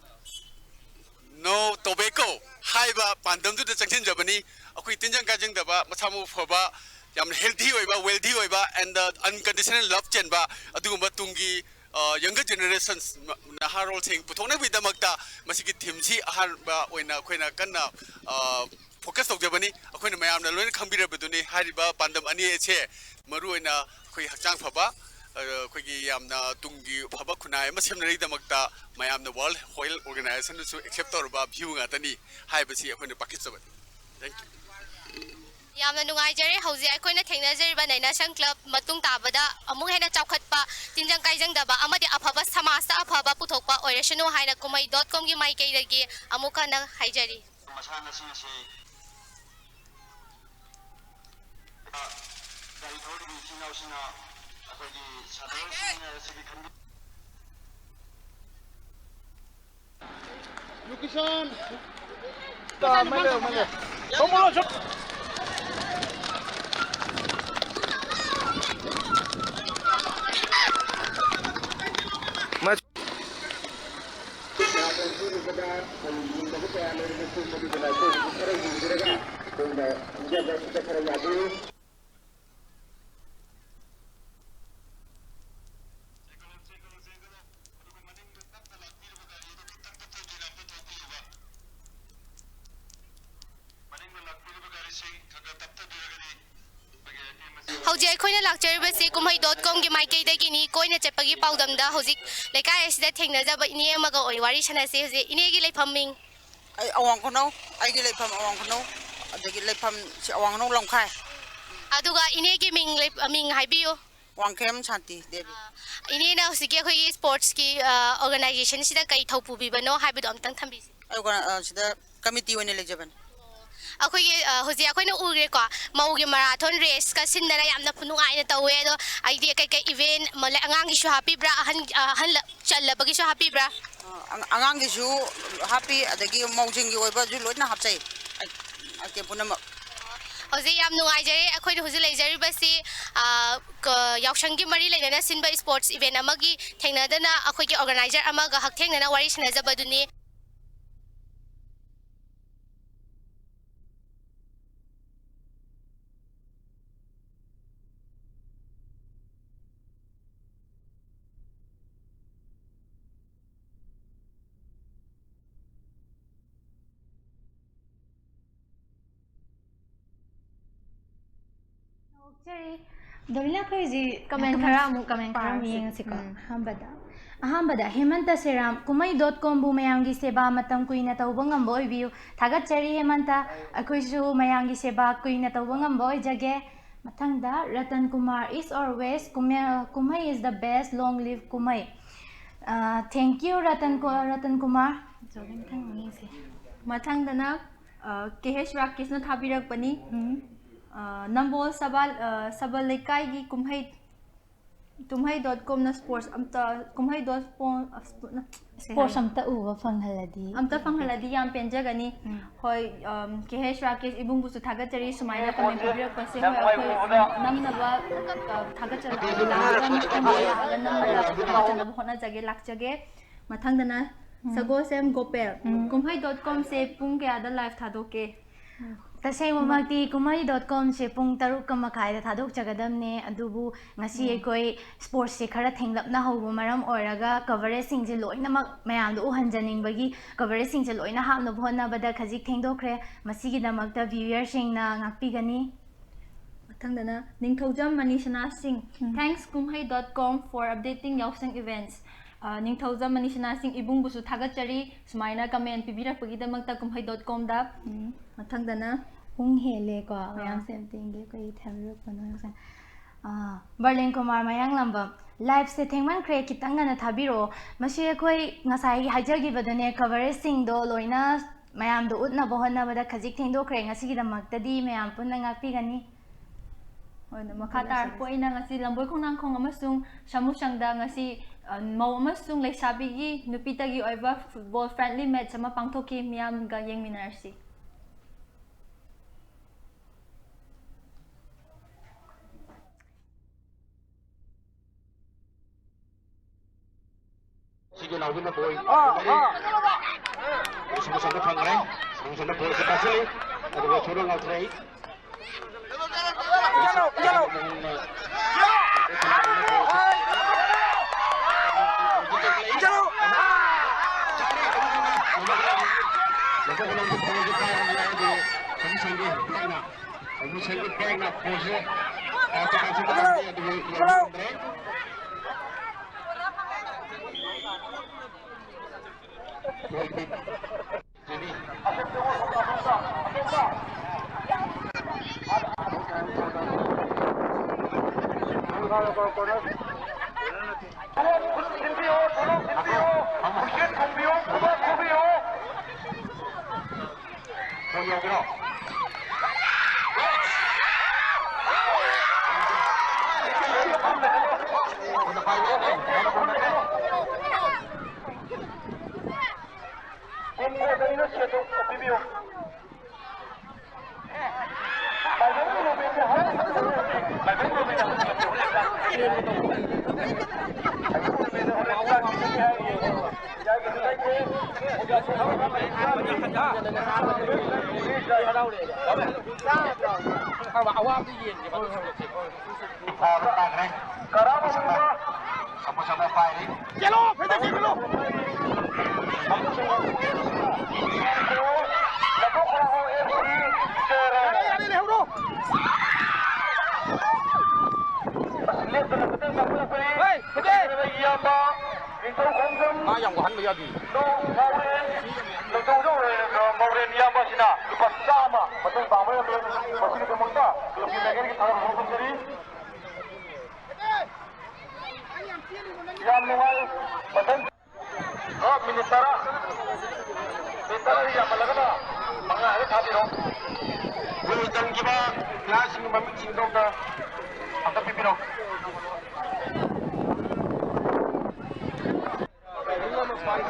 No Tobacco" ꯍꯥꯏꯕ ꯄꯥꯟꯗꯝꯗꯨꯗ ꯆꯪꯁꯤꯟꯖꯕꯅꯤ꯫ ꯑꯩꯈꯣꯏ ꯇꯤꯟꯖꯪ ꯀꯥꯏꯖꯪꯗꯕ, ꯃꯁꯥ ꯃꯎ ꯐꯕ, ꯌꯥꯝꯅ healthy ꯑꯣꯏꯕ, wealthy ꯑꯣꯏꯕ, and unconditional love ꯆꯦꯟꯕ ꯑꯗꯨꯒꯨꯝꯕ ꯇꯨꯡꯒꯤ ꯑ, younger generations, ꯃ-, ꯅꯍꯥꯔꯣꯜꯁꯤꯡ ꯄꯨꯊꯣꯛꯅꯕꯒꯤꯗꯃꯛꯇ ꯃꯁꯤꯒꯤ ꯊꯤꯝꯁꯤ ꯑꯍꯥꯟꯕ ꯑꯣꯏꯅ ꯑꯩꯈꯣꯏꯅ ꯀꯟꯅ, ꯑ, ꯐꯣꯀꯁ ꯇꯧꯖꯕꯅꯤ꯫ ꯑꯩꯈꯣꯏꯅ ꯃꯌꯥꯝꯅ ꯂꯣꯏꯅ ꯈꯪꯕꯤꯔꯕꯗꯨꯅꯤ꯫ ꯍꯥꯏꯔꯤꯕ ꯄꯥꯟꯗꯝ ꯑꯅꯤ ꯑꯁꯦ ꯃꯔꯨꯑꯣꯏꯅ ꯑꯩꯈꯣꯏ ꯍꯛꯆꯥꯡ ꯐꯕ, ꯑ, ꯑꯩꯈꯣꯏꯒꯤ ꯌꯥꯝꯅ ꯇꯨꯡꯒꯤ ꯐꯕ ꯈꯨꯟꯅꯥꯏ ꯑꯃ ꯁꯦꯝꯅꯔꯤꯗꯃꯛꯇ ꯃꯌꯥꯝꯅ World Health Organizationꯅꯁꯨ accept ꯇꯧꯔꯕ view ꯉꯥꯛꯇꯅꯤ ꯍꯥꯏꯕꯁꯤ ꯑꯩꯈꯣꯏꯅ ꯄꯥꯈꯠꯆꯕꯅꯤ꯫ Thank you꯫ ꯌꯥꯝꯅ ꯅꯨꯡꯉꯥꯏꯖꯔꯦ꯫ ꯍꯧꯖꯤꯛ ꯑꯩꯈꯣꯏꯅ ꯊꯦꯡꯅꯖꯔꯤꯕ ꯅꯩꯅꯁꯪ ꯀ꯭ꯂꯕ ꯃꯇꯨꯡ ꯇꯥꯕꯗ ꯑꯃꯨꯛ ꯍꯦꯟꯅ ꯆꯥꯎꯈꯠꯄ, ꯇꯤꯟꯖꯪ ꯀꯥꯏꯖꯪꯗꯕ ꯑꯃꯗꯤ ꯑꯐꯕ ꯁꯃꯥꯖꯇ ꯑꯐꯕ ꯄꯨꯊꯣꯛꯄ ꯑꯣꯏꯔꯁꯅꯨ ꯍꯥꯏꯅ ꯀꯨꯝꯍꯩ ꯗꯣꯠ ꯀꯣꯝꯒꯤ ꯃꯥꯏꯀꯩꯗꯒꯤ ꯑꯃꯨꯛ ꯍꯟꯅ ꯍꯥꯏꯖꯔꯤ꯫ ꯃꯁꯥꯟꯅꯁꯤꯡ ꯑꯁꯤ ꯒꯥꯔꯤ ꯊꯧꯔꯤꯕ ꯏꯆꯤꯟ ꯏꯅꯥꯎꯁꯤꯡꯅ ꯑꯩꯈꯣꯏꯒꯤ ꯁꯥꯟꯅꯔꯣꯏꯁꯤꯡꯅ ꯑꯁꯤꯒꯤ ꯈꯟꯕꯤ- ꯍꯧꯖꯤꯛ ꯑꯩꯈꯣꯏꯅ ꯂꯥꯛꯆꯔꯤꯕꯁꯤ ꯀꯨꯝꯍꯩ ꯗꯣꯠ ꯀꯣꯝꯒꯤ ꯃꯥꯏꯀꯩꯗꯒꯤꯅꯤ꯫ ꯀꯣꯏꯅ ꯆꯠꯄꯒꯤ ꯄꯥꯎꯗꯝꯗ ꯍꯧꯖꯤꯛ ꯂꯩꯀꯥꯏ ꯑꯁꯤꯗ ꯊꯦꯡꯅꯖꯕ ꯏꯅꯦ ꯑꯃꯒ ꯑꯣꯏ ꯋꯥꯔꯤ ꯁꯥꯟꯅꯁꯤ꯫ ꯍꯧꯖꯤꯛ ꯏꯅꯦꯒꯤ ꯂꯩꯐꯝ ꯃꯤꯡ? ꯑꯩ ꯑꯋꯥꯡ ꯈꯨꯅꯧ, ꯑꯩꯒꯤ ꯂꯩꯐꯝ ꯑꯋꯥꯡ ꯈꯨꯅꯧ, ꯑꯗꯒꯤ ꯂꯩꯐꯝꯁꯤ ꯑꯋꯥꯡ ꯈꯨꯅꯧ ꯂꯝꯈꯥꯏ꯫ ꯑꯗꯨꯒ ꯏꯅꯦꯒꯤ ꯃꯤꯡ ꯂꯩ-, ꯃꯤꯡ ꯍꯥꯏꯕꯤꯌꯨ꯫ ꯋꯥꯡꯈꯦꯝ ꯁꯥꯟꯇꯤ ꯗꯦꯕꯤ꯫ ꯏꯅꯦꯅ ꯍꯧꯖꯤꯛꯀꯤ ꯑꯩꯈꯣꯏꯒꯤ ꯁ꯭ꯄꯣꯔꯠꯁꯀꯤ, ꯑ, ꯑꯣꯔꯒꯅꯥꯏꯖꯦꯁꯟꯁꯤꯗ ꯀꯩ ꯊꯧ ꯄꯨꯕꯤꯕꯅꯣ ꯍꯥꯏꯕꯗꯣ ꯑꯝꯇꯪ ꯊꯝꯕꯤꯁꯤ꯫ ꯑꯩ ꯑꯣꯔꯒ-, ꯑ, ꯁꯤꯗ ꯀꯃꯤꯇꯤ ꯑꯣꯏꯅ ꯂꯩꯖꯕꯅꯤ꯫ ꯑꯩꯈꯣꯏꯒꯤ, ꯑ, ꯍꯧꯖꯤꯛ ꯑꯩꯈꯣꯏꯅ ꯎꯔꯦꯀꯣ, ꯃꯧꯒꯤ ꯃꯔꯥꯊꯣꯟ ꯔꯦꯁꯀ ꯁꯤꯟꯗꯅ ꯌꯥꯝꯅ ꯅꯨꯡꯉꯥꯏꯅ ꯇꯧꯋꯦ꯫ ꯑꯗꯣ ꯍꯥꯏꯗꯤ ꯀꯩꯀꯩ ꯏꯚꯦꯟ, ꯃ-, ꯂꯩ-, ꯑꯉꯥꯡꯒꯤꯁꯨ ꯍꯥꯞꯄꯤꯕ꯭ꯔꯥ, ꯑꯍꯟ, ꯑ, ꯑꯍꯜ ꯆꯜꯂꯕꯒꯤꯁꯨ ꯍꯥꯞꯄꯤꯕ꯭ꯔꯥ? ꯑ-, ꯑꯉꯥꯡꯒꯤꯁꯨ ꯍꯥꯞꯄꯤ, ꯑꯗꯒꯤ ꯃꯧꯁꯤꯡꯒꯤ ꯑꯣꯏꯕꯁꯨ ꯂꯣꯏꯅ ꯍꯥꯞꯆꯩ, ꯑꯥꯏꯇꯦꯝ ꯄꯨꯝꯅꯃꯛ꯫ ꯍꯧꯖꯤꯛ ꯌꯥꯝ ꯅꯨꯡꯉꯥꯏꯖꯔꯦ꯫ ꯑꯩꯈꯣꯏꯅ ꯍꯧꯖꯤꯛ ꯂꯩꯖꯔꯤꯕꯁꯤ, ꯑ, ꯀ-, ꯌꯥꯎꯁꯪꯒꯤ ꯃꯔꯤ ꯂꯩꯅꯅ ꯁꯤꯟꯕ ꯁ꯭ꯄꯣꯔꯠꯁ ꯏꯚꯦꯟ ꯑꯃꯒꯤ ꯊꯦꯡꯅꯗꯅ ꯑꯩꯈꯣꯏꯒꯤ ꯑꯣꯔꯒꯅꯥꯏꯖꯔ ꯑꯃꯒ ꯍꯛꯊꯦꯡꯅꯅ ꯋꯥꯔꯤ ꯁꯥꯟꯅꯖꯕꯗꯨꯅꯤ꯫ ꯁꯣꯔꯤ, ꯗꯣꯂꯤꯅꯥ, ꯑꯩꯈꯣꯏ ꯍꯧꯖꯤꯛ ꯀꯃꯦꯟ ꯈꯔ ꯑꯃꯨꯛ ꯀꯃꯦꯟ ꯈꯔ ꯑꯃꯨꯛ ꯄꯥꯔꯁꯤ꯫ ꯌꯦꯡꯉꯁꯤꯀꯣ꯫ ꯎꯝ, ꯑꯍꯥꯟꯕꯗ ꯑꯍꯥꯟꯕꯗ ꯍꯦꯃꯟꯇ ꯁꯦꯔꯥꯝ, ꯀꯨꯝꯍꯩ ꯗꯣꯠ ꯀꯣꯝꯕꯨ ꯃꯌꯥꯝꯒꯤ ꯁꯦꯕꯥ ꯃꯇꯝ ꯀꯨꯏꯅ ꯇꯧꯕ ꯉꯝꯕ ꯑꯣꯏꯕꯤꯌꯨ꯫ ꯊꯥꯒꯠꯆꯔꯤ ꯍꯦꯃꯟꯇ, ꯑꯩꯈꯣꯏꯁꯨ ꯃꯌꯥꯝꯒꯤ ꯁꯦꯕꯥ ꯀꯨꯏꯅ ꯇꯧꯕ ꯉꯝꯕ ꯑꯣꯏꯖꯒꯦ꯫ ꯃꯊꯪꯗ Ratan Kumar, "East or West, ꯀꯨꯝꯍꯩ is the best, long live ꯀꯨꯝꯍꯩ"꯫ Thank you ꯔꯇꯟ ꯀꯨ- ꯔꯇꯟ ꯀꯨꯃꯥꯔ꯫ ꯃꯊꯪ ꯑꯃꯨꯛ ꯌꯦꯡꯁꯤ꯫ ꯃꯊꯪꯗꯅ ꯀꯦ ꯍꯩꯆ ꯔꯥꯀꯦꯁꯅ ꯊꯥꯕꯤꯔꯛꯄꯅꯤ꯫ ꯎꯝ꯫ ꯑ, ꯅꯝꯕꯣꯜ ꯁꯕꯥꯜ ꯑ, ꯁꯕꯜ ꯂꯩꯀꯥꯏꯒꯤ ꯀꯨꯝꯍꯩ ꯀꯨꯝꯍꯩ ꯗꯣꯠ ꯀꯣꯝꯅ ꯁ꯭ꯄꯣꯔꯠꯁ ꯑꯝꯇ ꯀꯨꯝꯍꯩ ꯗꯣꯠ ꯀꯣꯝ ꯑ, ꯁ꯭ꯄꯣ- ꯅ- ꯀꯩ ꯁ꯭ꯄꯣꯔꯠꯁ ꯍꯥꯏ? ꯑꯝꯇ ꯎꯕ ꯐꯪꯍꯜꯂꯗꯤ꯫ ꯑꯝꯇ ꯐꯪꯍꯜꯂꯗꯤ ꯌꯥꯝ ꯄꯦꯟꯖꯒꯅꯤ꯫ ꯎꯝ꯫ ꯍꯣꯏ, ꯀꯦ ꯍꯩꯆ ꯔꯥꯀꯦꯁ ꯏꯕꯨꯡꯕꯨꯁꯨ ꯊꯥꯒꯠꯆꯔꯤ, ꯁꯨꯃꯥꯏꯅ ꯀꯃꯦꯟ ꯄꯤꯕꯤꯔꯛꯄꯁꯦ꯫ ꯍꯣꯏ, ꯑꯩꯈꯣꯏ ꯅꯝꯅꯕ ꯑ, ꯊꯥꯒꯠꯆꯅꯕ ꯂꯥꯛꯑꯒ ꯅꯝꯅꯕ ꯊꯥꯒꯠꯆꯅꯕ ꯍꯣꯠꯅꯖꯒꯦ, ꯂꯥꯛꯆꯒꯦ꯫ ꯃꯊꯪꯗꯅ ꯁꯒꯣꯜꯁꯦꯝ ꯒꯣꯄꯦꯜ꯫ ꯎꯝ꯫ ꯀꯨꯝꯍꯩ ꯗꯣꯠ ꯀꯣꯝꯁꯦ ꯄꯨꯡ ꯀꯌꯥꯗ ꯂꯥꯏꯚ ꯊꯥꯗꯣꯛꯀꯦ? ꯇꯁꯦꯡꯕꯃꯛꯇꯤ ꯀꯨꯝꯍꯩ ꯗꯣꯠ ꯀꯣꯝꯁꯦ ꯄꯨꯡ ꯇꯔꯨꯛꯀ ꯃꯈꯥꯏꯗ ꯊꯥꯗꯣꯛꯆꯒꯗꯕꯅꯦ, ꯑꯗꯨꯕꯨ ꯉꯁꯤ ꯎꯝ꯫ ꯑꯩꯈꯣꯏ ꯁ꯭ꯄꯣꯔꯠꯁꯁꯦ ꯈꯔ ꯊꯦꯡꯂꯞꯅ ꯍꯧꯕ ꯃꯔꯝ ꯑꯣꯏꯔꯒ ꯀꯚꯔꯦꯖꯁꯤꯡꯁꯦ ꯂꯣꯏꯅꯃꯛ ꯃꯌꯥꯝꯗ ꯎꯍꯟꯖꯅꯤꯡꯕꯒꯤ ꯀꯚꯔꯦꯖꯁꯤꯡꯁꯦ ꯂꯣꯏꯅ ꯍꯥꯞꯅꯕ ꯍꯣꯠꯅꯕꯗ ꯈꯖꯤꯛ ꯊꯦꯡꯗꯣꯛꯈ꯭ꯔꯦ꯫ ꯃꯁꯤꯒꯤꯗꯃꯛꯇ ꯚ꯭ꯌꯨꯌꯔꯁꯤꯡꯅ ꯉꯥꯛꯄꯤꯒꯅꯤ꯫ ꯃꯊꯪꯗꯅ ꯅꯤꯡꯊꯧꯖꯝ ꯃꯅꯤꯁꯅꯥ ꯁꯤꯡ꯫ ꯎꯝ꯫ Thanks ꯀꯨꯝꯍꯩ dot com for updating Yaosang events꯫ ꯑ, ꯅꯤꯡꯊꯧꯖꯝ ꯃꯅꯤꯁꯅꯥ ꯁꯤꯡ ꯏꯕꯨꯡꯕꯨꯁꯨ ꯊꯥꯒꯠꯆꯔꯤ, ꯁꯨꯃꯥꯏꯅ ꯀꯃꯦꯟ ꯄꯤꯕꯤꯔꯛꯄꯒꯤꯗꯃꯛꯇ ꯀꯨꯝꯍꯩ ꯗꯣꯠ ꯀꯣꯝꯗ꯫ ꯎꯝ꯫ ꯃꯊꯪꯗꯅ ꯄꯨꯡ ꯍꯦꯜꯂꯦꯀꯣ, ꯑꯥ꯫ ꯃꯌꯥꯝꯁꯦ ꯑꯝꯇ ꯌꯦꯡꯒꯦ, ꯀꯩ ꯊꯥꯕꯤꯔꯛꯄꯅꯣ ꯍꯥꯏꯁꯦ꯫ ꯑꯥ, ꯕꯔꯂꯤꯟ ꯀꯨꯃꯥꯔ ꯃꯌꯥꯡꯂꯝꯕꯝ, "ꯂꯥꯏꯚꯁꯦ ꯊꯦꯡꯃꯟꯈ꯭ꯔꯦ, ꯈꯤꯇꯪ ꯉꯟꯅ ꯊꯥꯕꯤꯔꯛꯑꯣ"꯫ ꯃꯁꯤ ꯑꯩꯈꯣꯏ ꯉꯁꯥꯏ ꯍꯥꯏꯖꯈꯤꯕꯗꯨꯅꯦ, ꯀꯚꯔꯦꯖꯁꯤꯡꯗꯣ ꯂꯣꯏꯅ ꯃꯌꯥꯝꯗꯣ ꯎꯠꯅꯕ ꯍꯣꯠꯅꯕꯗ ꯈꯖꯤꯛ ꯊꯦꯡꯗꯣꯛꯈ꯭ꯔꯦ꯫ ꯉꯁꯤꯒꯤꯗꯃꯛꯇꯗꯤ ꯃꯌꯥꯝ ꯄꯨꯟꯅ ꯉꯥꯛꯄꯤꯒꯅꯤ꯫ ꯍꯣꯏ, ꯑꯗꯣ ꯃꯈꯥ ꯇꯥꯔꯛꯄ ꯑꯣꯏꯅ ꯉꯁꯤ ꯂꯝꯕꯣꯏ ꯈꯣꯡꯅꯥꯡꯈꯣꯡ ꯑꯃꯁꯨꯡ ꯁꯥꯃꯨꯁꯪꯗ ꯉꯁꯤ, ꯑ, ꯃꯧ ꯑꯃꯁꯨꯡ ꯂꯩꯁꯥꯕꯤꯒꯤ ꯅꯨꯄꯤꯇꯒꯤ ꯑꯣꯏꯕ football friendly match ꯑꯃ ꯄꯥꯡꯊꯣꯛꯈꯤ꯫ ꯃꯤꯌꯥꯝꯒ ꯌꯦꯡꯃꯤꯟꯅꯔꯁꯤ꯫ ꯁꯤꯒꯤ ꯂꯥꯎꯕꯤꯅ ꯕꯣꯜ ꯁꯥꯃꯨꯁꯪꯗ ꯐꯪꯈ꯭ꯔꯦ꯫ ꯁꯥꯃꯨꯁꯪꯗ ꯕꯣꯜꯁꯦ ꯄꯥꯁꯤꯜꯂꯤ꯫ ꯑꯗꯨꯒ ꯊꯣꯏꯗꯣꯛ ꯉꯥꯎꯊ꯭ꯔꯩ꯫ ꯁꯥꯃꯨꯁꯪꯒꯤ ꯕꯦꯛꯅ, ꯁꯥꯃꯨꯁꯪꯒꯤ ꯕꯦꯛꯅ ꯕꯣꯜꯁꯦ ꯑꯋꯥꯕꯗꯨ ꯌꯦꯡꯒꯦꯕ꯫ ꯐꯥꯕ ꯇꯥꯈ꯭ꯔꯦ꯫ ꯁꯃꯨꯁꯟꯅ ꯄꯥꯏꯔꯤ꯫ ꯆꯦꯜꯂꯣ, ꯐꯦꯟꯗ ꯆꯦꯜꯂꯣ꯫ ꯌꯥꯔꯦ, ꯌꯥꯔꯦ, ꯂꯩꯍꯧꯔꯣ꯫ ꯍꯦ, ꯐꯦꯟꯗꯦ꯫ ꯏꯌꯥꯝꯕ ꯅꯤꯡꯊꯧꯈꯣꯡꯖꯝ ꯃꯥ ꯌꯥꯝ ꯋꯥꯍꯟꯕ ꯌꯥꯗꯦ꯫ ꯃꯥꯎꯔꯦꯟ, ꯅꯤꯡꯊꯧꯖꯝ ꯃꯥꯎꯔꯦꯟ ꯏꯌꯥꯝꯕꯁꯤꯅ ꯂꯨꯄꯥ ꯆꯥꯝꯃ ꯃꯇꯦꯡ ꯄꯥꯡꯕ ꯉꯝꯂꯦ꯫ ꯃꯁꯤꯒꯤꯗꯃꯛꯇ ꯀ꯭ꯂꯕꯀꯤ ꯃꯥꯏꯀꯩꯗꯒꯤ ꯊꯥꯒꯠꯄ ꯐꯣꯡꯗꯣꯛꯆꯔꯤ꯫ ꯌꯥꯝ ꯅꯨꯡꯉꯥꯏ꯫ ꯃꯊꯪ꯫ ꯑꯣ, ꯃꯤꯅꯤꯠ ꯇꯔꯥ꯫ ꯃꯤꯅꯤꯠ ꯇꯔꯥ ꯌꯥꯝꯃꯜꯂꯒꯅ ꯃꯉꯥ ꯍꯦꯛ ꯊꯥꯕꯤꯔꯣ꯫ ꯒꯣꯜ ꯆꯟꯈꯤꯕ ꯄ꯭ꯂꯦꯌꯔꯁꯤꯡꯒꯤ ꯃꯃꯤꯡꯁꯤꯡꯗꯣ ꯑꯝꯇ, ꯑꯝꯇ ꯄꯤꯕꯤꯔꯣ꯫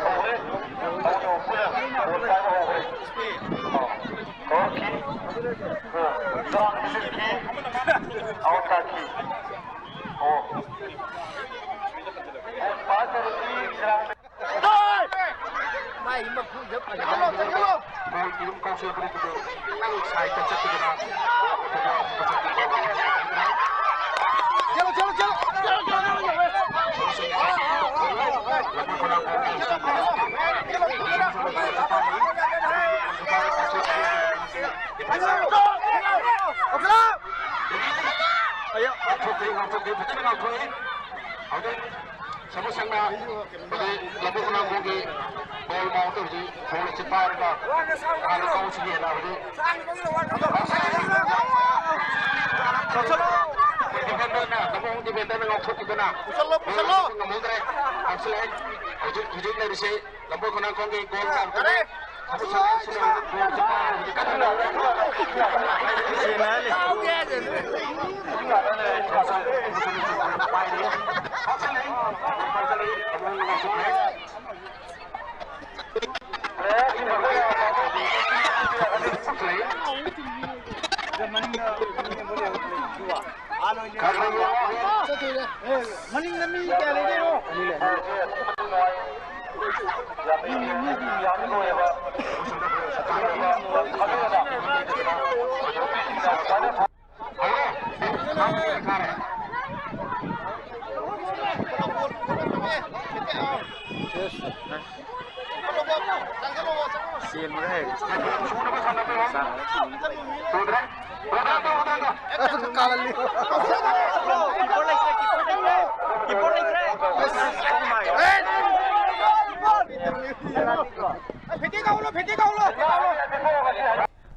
ꯍꯧꯔꯦ꯫ ꯒꯣꯜ ꯄꯥꯏꯕ ꯍꯧꯈ꯭ꯔꯦ꯫ ꯑꯣ, ꯀꯧꯔꯛꯈꯤ꯫ ꯑꯣ, ꯆꯥꯡ ꯁꯤꯜꯈꯤ꯫ ꯑꯥꯎꯠ ꯇꯥꯈꯤ꯫ ꯑꯣ꯫ ꯒꯣꯜ ꯄꯥꯁ ꯇꯧꯔꯛꯈꯤ꯫ ꯆꯥꯡ ꯃꯥꯏ ꯃꯈꯨꯠꯇ ꯐꯖꯅ ꯆꯠꯈ꯭ꯔꯦ꯫ ꯒꯣꯜꯒꯤ ꯑꯗꯨꯝ ꯀꯥꯎꯁꯤꯜꯂꯛꯄꯅꯤ ꯑꯗꯨꯕꯨ ꯅꯪ ꯁꯥꯏꯠꯇ ꯆꯠꯄꯗꯨꯅ ꯆꯦꯜꯂꯣ, ꯆꯦꯜꯂꯣ, ꯆꯦꯜꯂꯣ, ꯆꯦꯜꯂꯣ, ꯆꯦꯜꯂꯣ, ꯆꯦꯜꯂꯣ, ꯆꯦꯜꯂꯣ, ꯆꯦꯜꯂꯣ꯫ ꯊꯣꯛꯈꯤ, ꯉꯥꯛꯊꯣꯛꯈꯤ, ꯐꯖꯅ ꯉꯥꯛꯊꯣꯛꯏ꯫ ꯍꯧꯖꯤꯛ ꯁꯃꯨ ꯁꯪꯅ ꯍꯧꯖꯤꯛ ꯂꯝꯕꯣꯏ ꯈꯣꯡꯅꯥꯡꯈꯣꯡꯒꯤ ꯕꯣꯜ ꯃꯥꯎꯟꯇ ꯍꯧꯖꯤꯛ ꯕꯣꯜ ꯑꯁꯤ ꯄꯥꯏꯔꯒ ꯍꯥꯟꯅ ꯀꯥꯎꯁꯤꯒꯦꯅ ꯍꯧꯖꯤꯛ ꯗꯤꯐꯦꯟꯗꯔꯅ, ꯂꯝꯕꯣꯏ ꯗꯤꯐꯦꯟꯗꯔꯅ ꯉꯥꯛꯊꯣꯛꯈꯤꯗꯨꯅ ꯄꯨꯁꯜꯂꯣ, ꯄꯨꯁꯜꯂꯣ꯫ ꯕꯣꯜ ꯉꯝꯍꯧꯗ꯭ꯔꯦ꯫ ꯉꯥꯛꯁꯤꯜꯂꯛꯑꯦ꯫ ꯍꯧꯖꯤꯛ, ꯍꯧꯖꯤꯛ ꯂꯩꯔꯤꯁꯦ ꯂꯝꯕꯣꯏ ꯈꯣꯡꯅꯥꯡꯈꯣꯡꯒꯤ ꯒꯣꯜ ꯃꯥꯎꯟꯇ ꯌꯥꯔꯦ꯫ ꯃꯅꯤꯡꯗ ꯃꯤ ꯀꯌꯥ ꯂꯩꯒꯦ?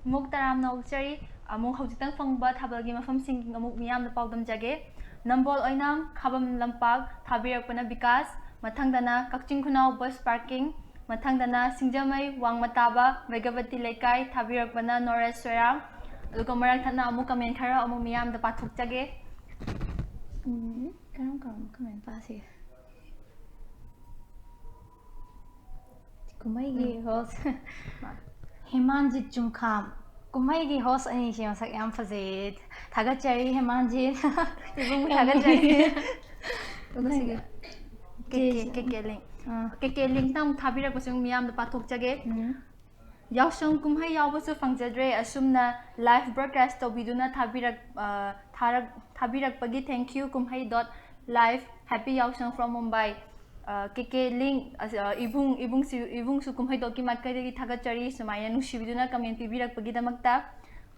ꯑꯃꯨꯛ ꯇꯔꯥꯝꯅ ꯑꯣꯛꯆꯔꯤ꯫ ꯑꯃꯨꯛ ꯍꯧꯖꯤꯛꯇꯪ ꯐꯪꯕ ꯊꯥꯕꯜꯒꯤ ꯃꯐꯝꯁꯤꯡ ꯑꯃꯨꯛ ꯃꯤꯌꯥꯝꯗ ꯄꯥꯎꯗꯝꯖꯒꯦ꯫ ꯅꯝꯕꯣꯜ ꯑꯣꯏꯅꯥꯝ ꯈꯥꯕꯝ ꯂꯝꯄꯥꯛ ꯊꯥꯕꯤꯔꯛꯄꯅ ꯕꯤꯀꯥꯁ, ꯃꯊꯪꯗꯅ ꯀꯛꯆꯤꯡ ꯈꯨꯅꯧ ꯕꯁ ꯄꯥꯔꯀꯤꯡ, ꯃꯊꯪꯗꯅ ꯁꯤꯡꯖꯃꯩ ꯋꯥꯡꯃ ꯇꯥꯕ ꯕꯩꯒꯕꯇꯤ ꯂꯩꯀꯥꯏ ꯊꯥꯕꯤꯔꯛꯄꯅ ꯅꯣꯔꯦꯁ ꯁꯣꯏꯔꯥꯝ꯫ ꯑꯗꯨꯒ ꯃꯔꯛ ꯊꯠꯅ ꯑꯃꯨꯛ ꯀꯃꯦꯟ ꯈꯔ ꯑꯃꯨꯛ ꯃꯤꯌꯥꯝꯗ ꯄꯥꯊꯣꯛꯆꯒꯦ꯫ ꯎꯝ, ꯀꯔꯝ ꯀꯔꯝꯕ ꯀꯃꯦꯟ ꯄꯥꯁꯤꯒꯦ? ꯀꯨꯝꯍꯩꯒꯤ ꯎꯝ꯫ Host ꯍꯦꯃꯥꯟꯖꯤꯠ ꯆꯨꯡꯈꯥꯝ꯫ ꯀꯨꯝꯍꯩꯒꯤ host ꯑꯅꯤꯁꯦ ꯃꯁꯛ ꯌꯥꯝ ꯐꯖꯩꯌꯦ꯫ ꯊꯥꯒꯠꯆꯔꯤ ꯍꯦꯃꯥꯟꯖꯤꯠ꯫ ꯏꯕꯨꯡ ꯊꯥꯒꯠꯆꯔꯤ꯫ ꯑꯗꯨꯒ ꯁꯤꯒꯤ ꯀꯦ ꯀꯦ, ꯀꯦ ꯀꯦ ꯂꯤꯡ꯫ ꯑꯥ꯫ ꯀꯦ ꯀꯦ ꯂꯤꯡꯇ ꯑꯃꯨꯛ ꯊꯥꯕꯤꯔꯛꯄꯁꯨ ꯃꯤꯌꯥꯝꯗ ꯄꯥꯊꯣꯛꯆꯒꯦ꯫ ꯎꯝ꯫ ꯌꯥꯎꯁꯪ ꯀꯨꯝꯍꯩ ꯌꯥꯎꯕꯁꯨ ꯐꯪꯖꯗ꯭ꯔꯦ, ꯑꯁꯨꯝꯅ live broadcast ꯇꯧꯕꯤꯗꯨꯅ ꯊꯥꯕꯤꯔꯛ-, ꯑ, ꯊꯥꯔꯛ-, ꯊꯥꯕꯤꯔꯛꯄꯒꯤ thank you꯫ ꯀꯨꯝꯍꯩ dot live, happy ꯌꯥꯎꯁꯪ from Mumbai꯫ ꯑ, ꯀꯦ ꯀꯦ ꯂꯤꯡ, ꯑ, ꯏꯕꯨꯡ, ꯏꯕꯨꯡꯁꯨ, ꯏꯕꯨꯡꯁꯨ ꯀꯨꯝꯍꯩ dot ꯀꯤ ꯃꯥꯏꯀꯩꯗꯒꯤ ꯊꯥꯒꯠꯆꯔꯤ, ꯁꯨꯃꯥꯏꯅ ꯅꯨꯡꯁꯤꯕꯤꯗꯨꯅ comment ꯄꯤꯕꯤꯔꯛꯄꯒꯤꯗꯃꯛꯇ꯫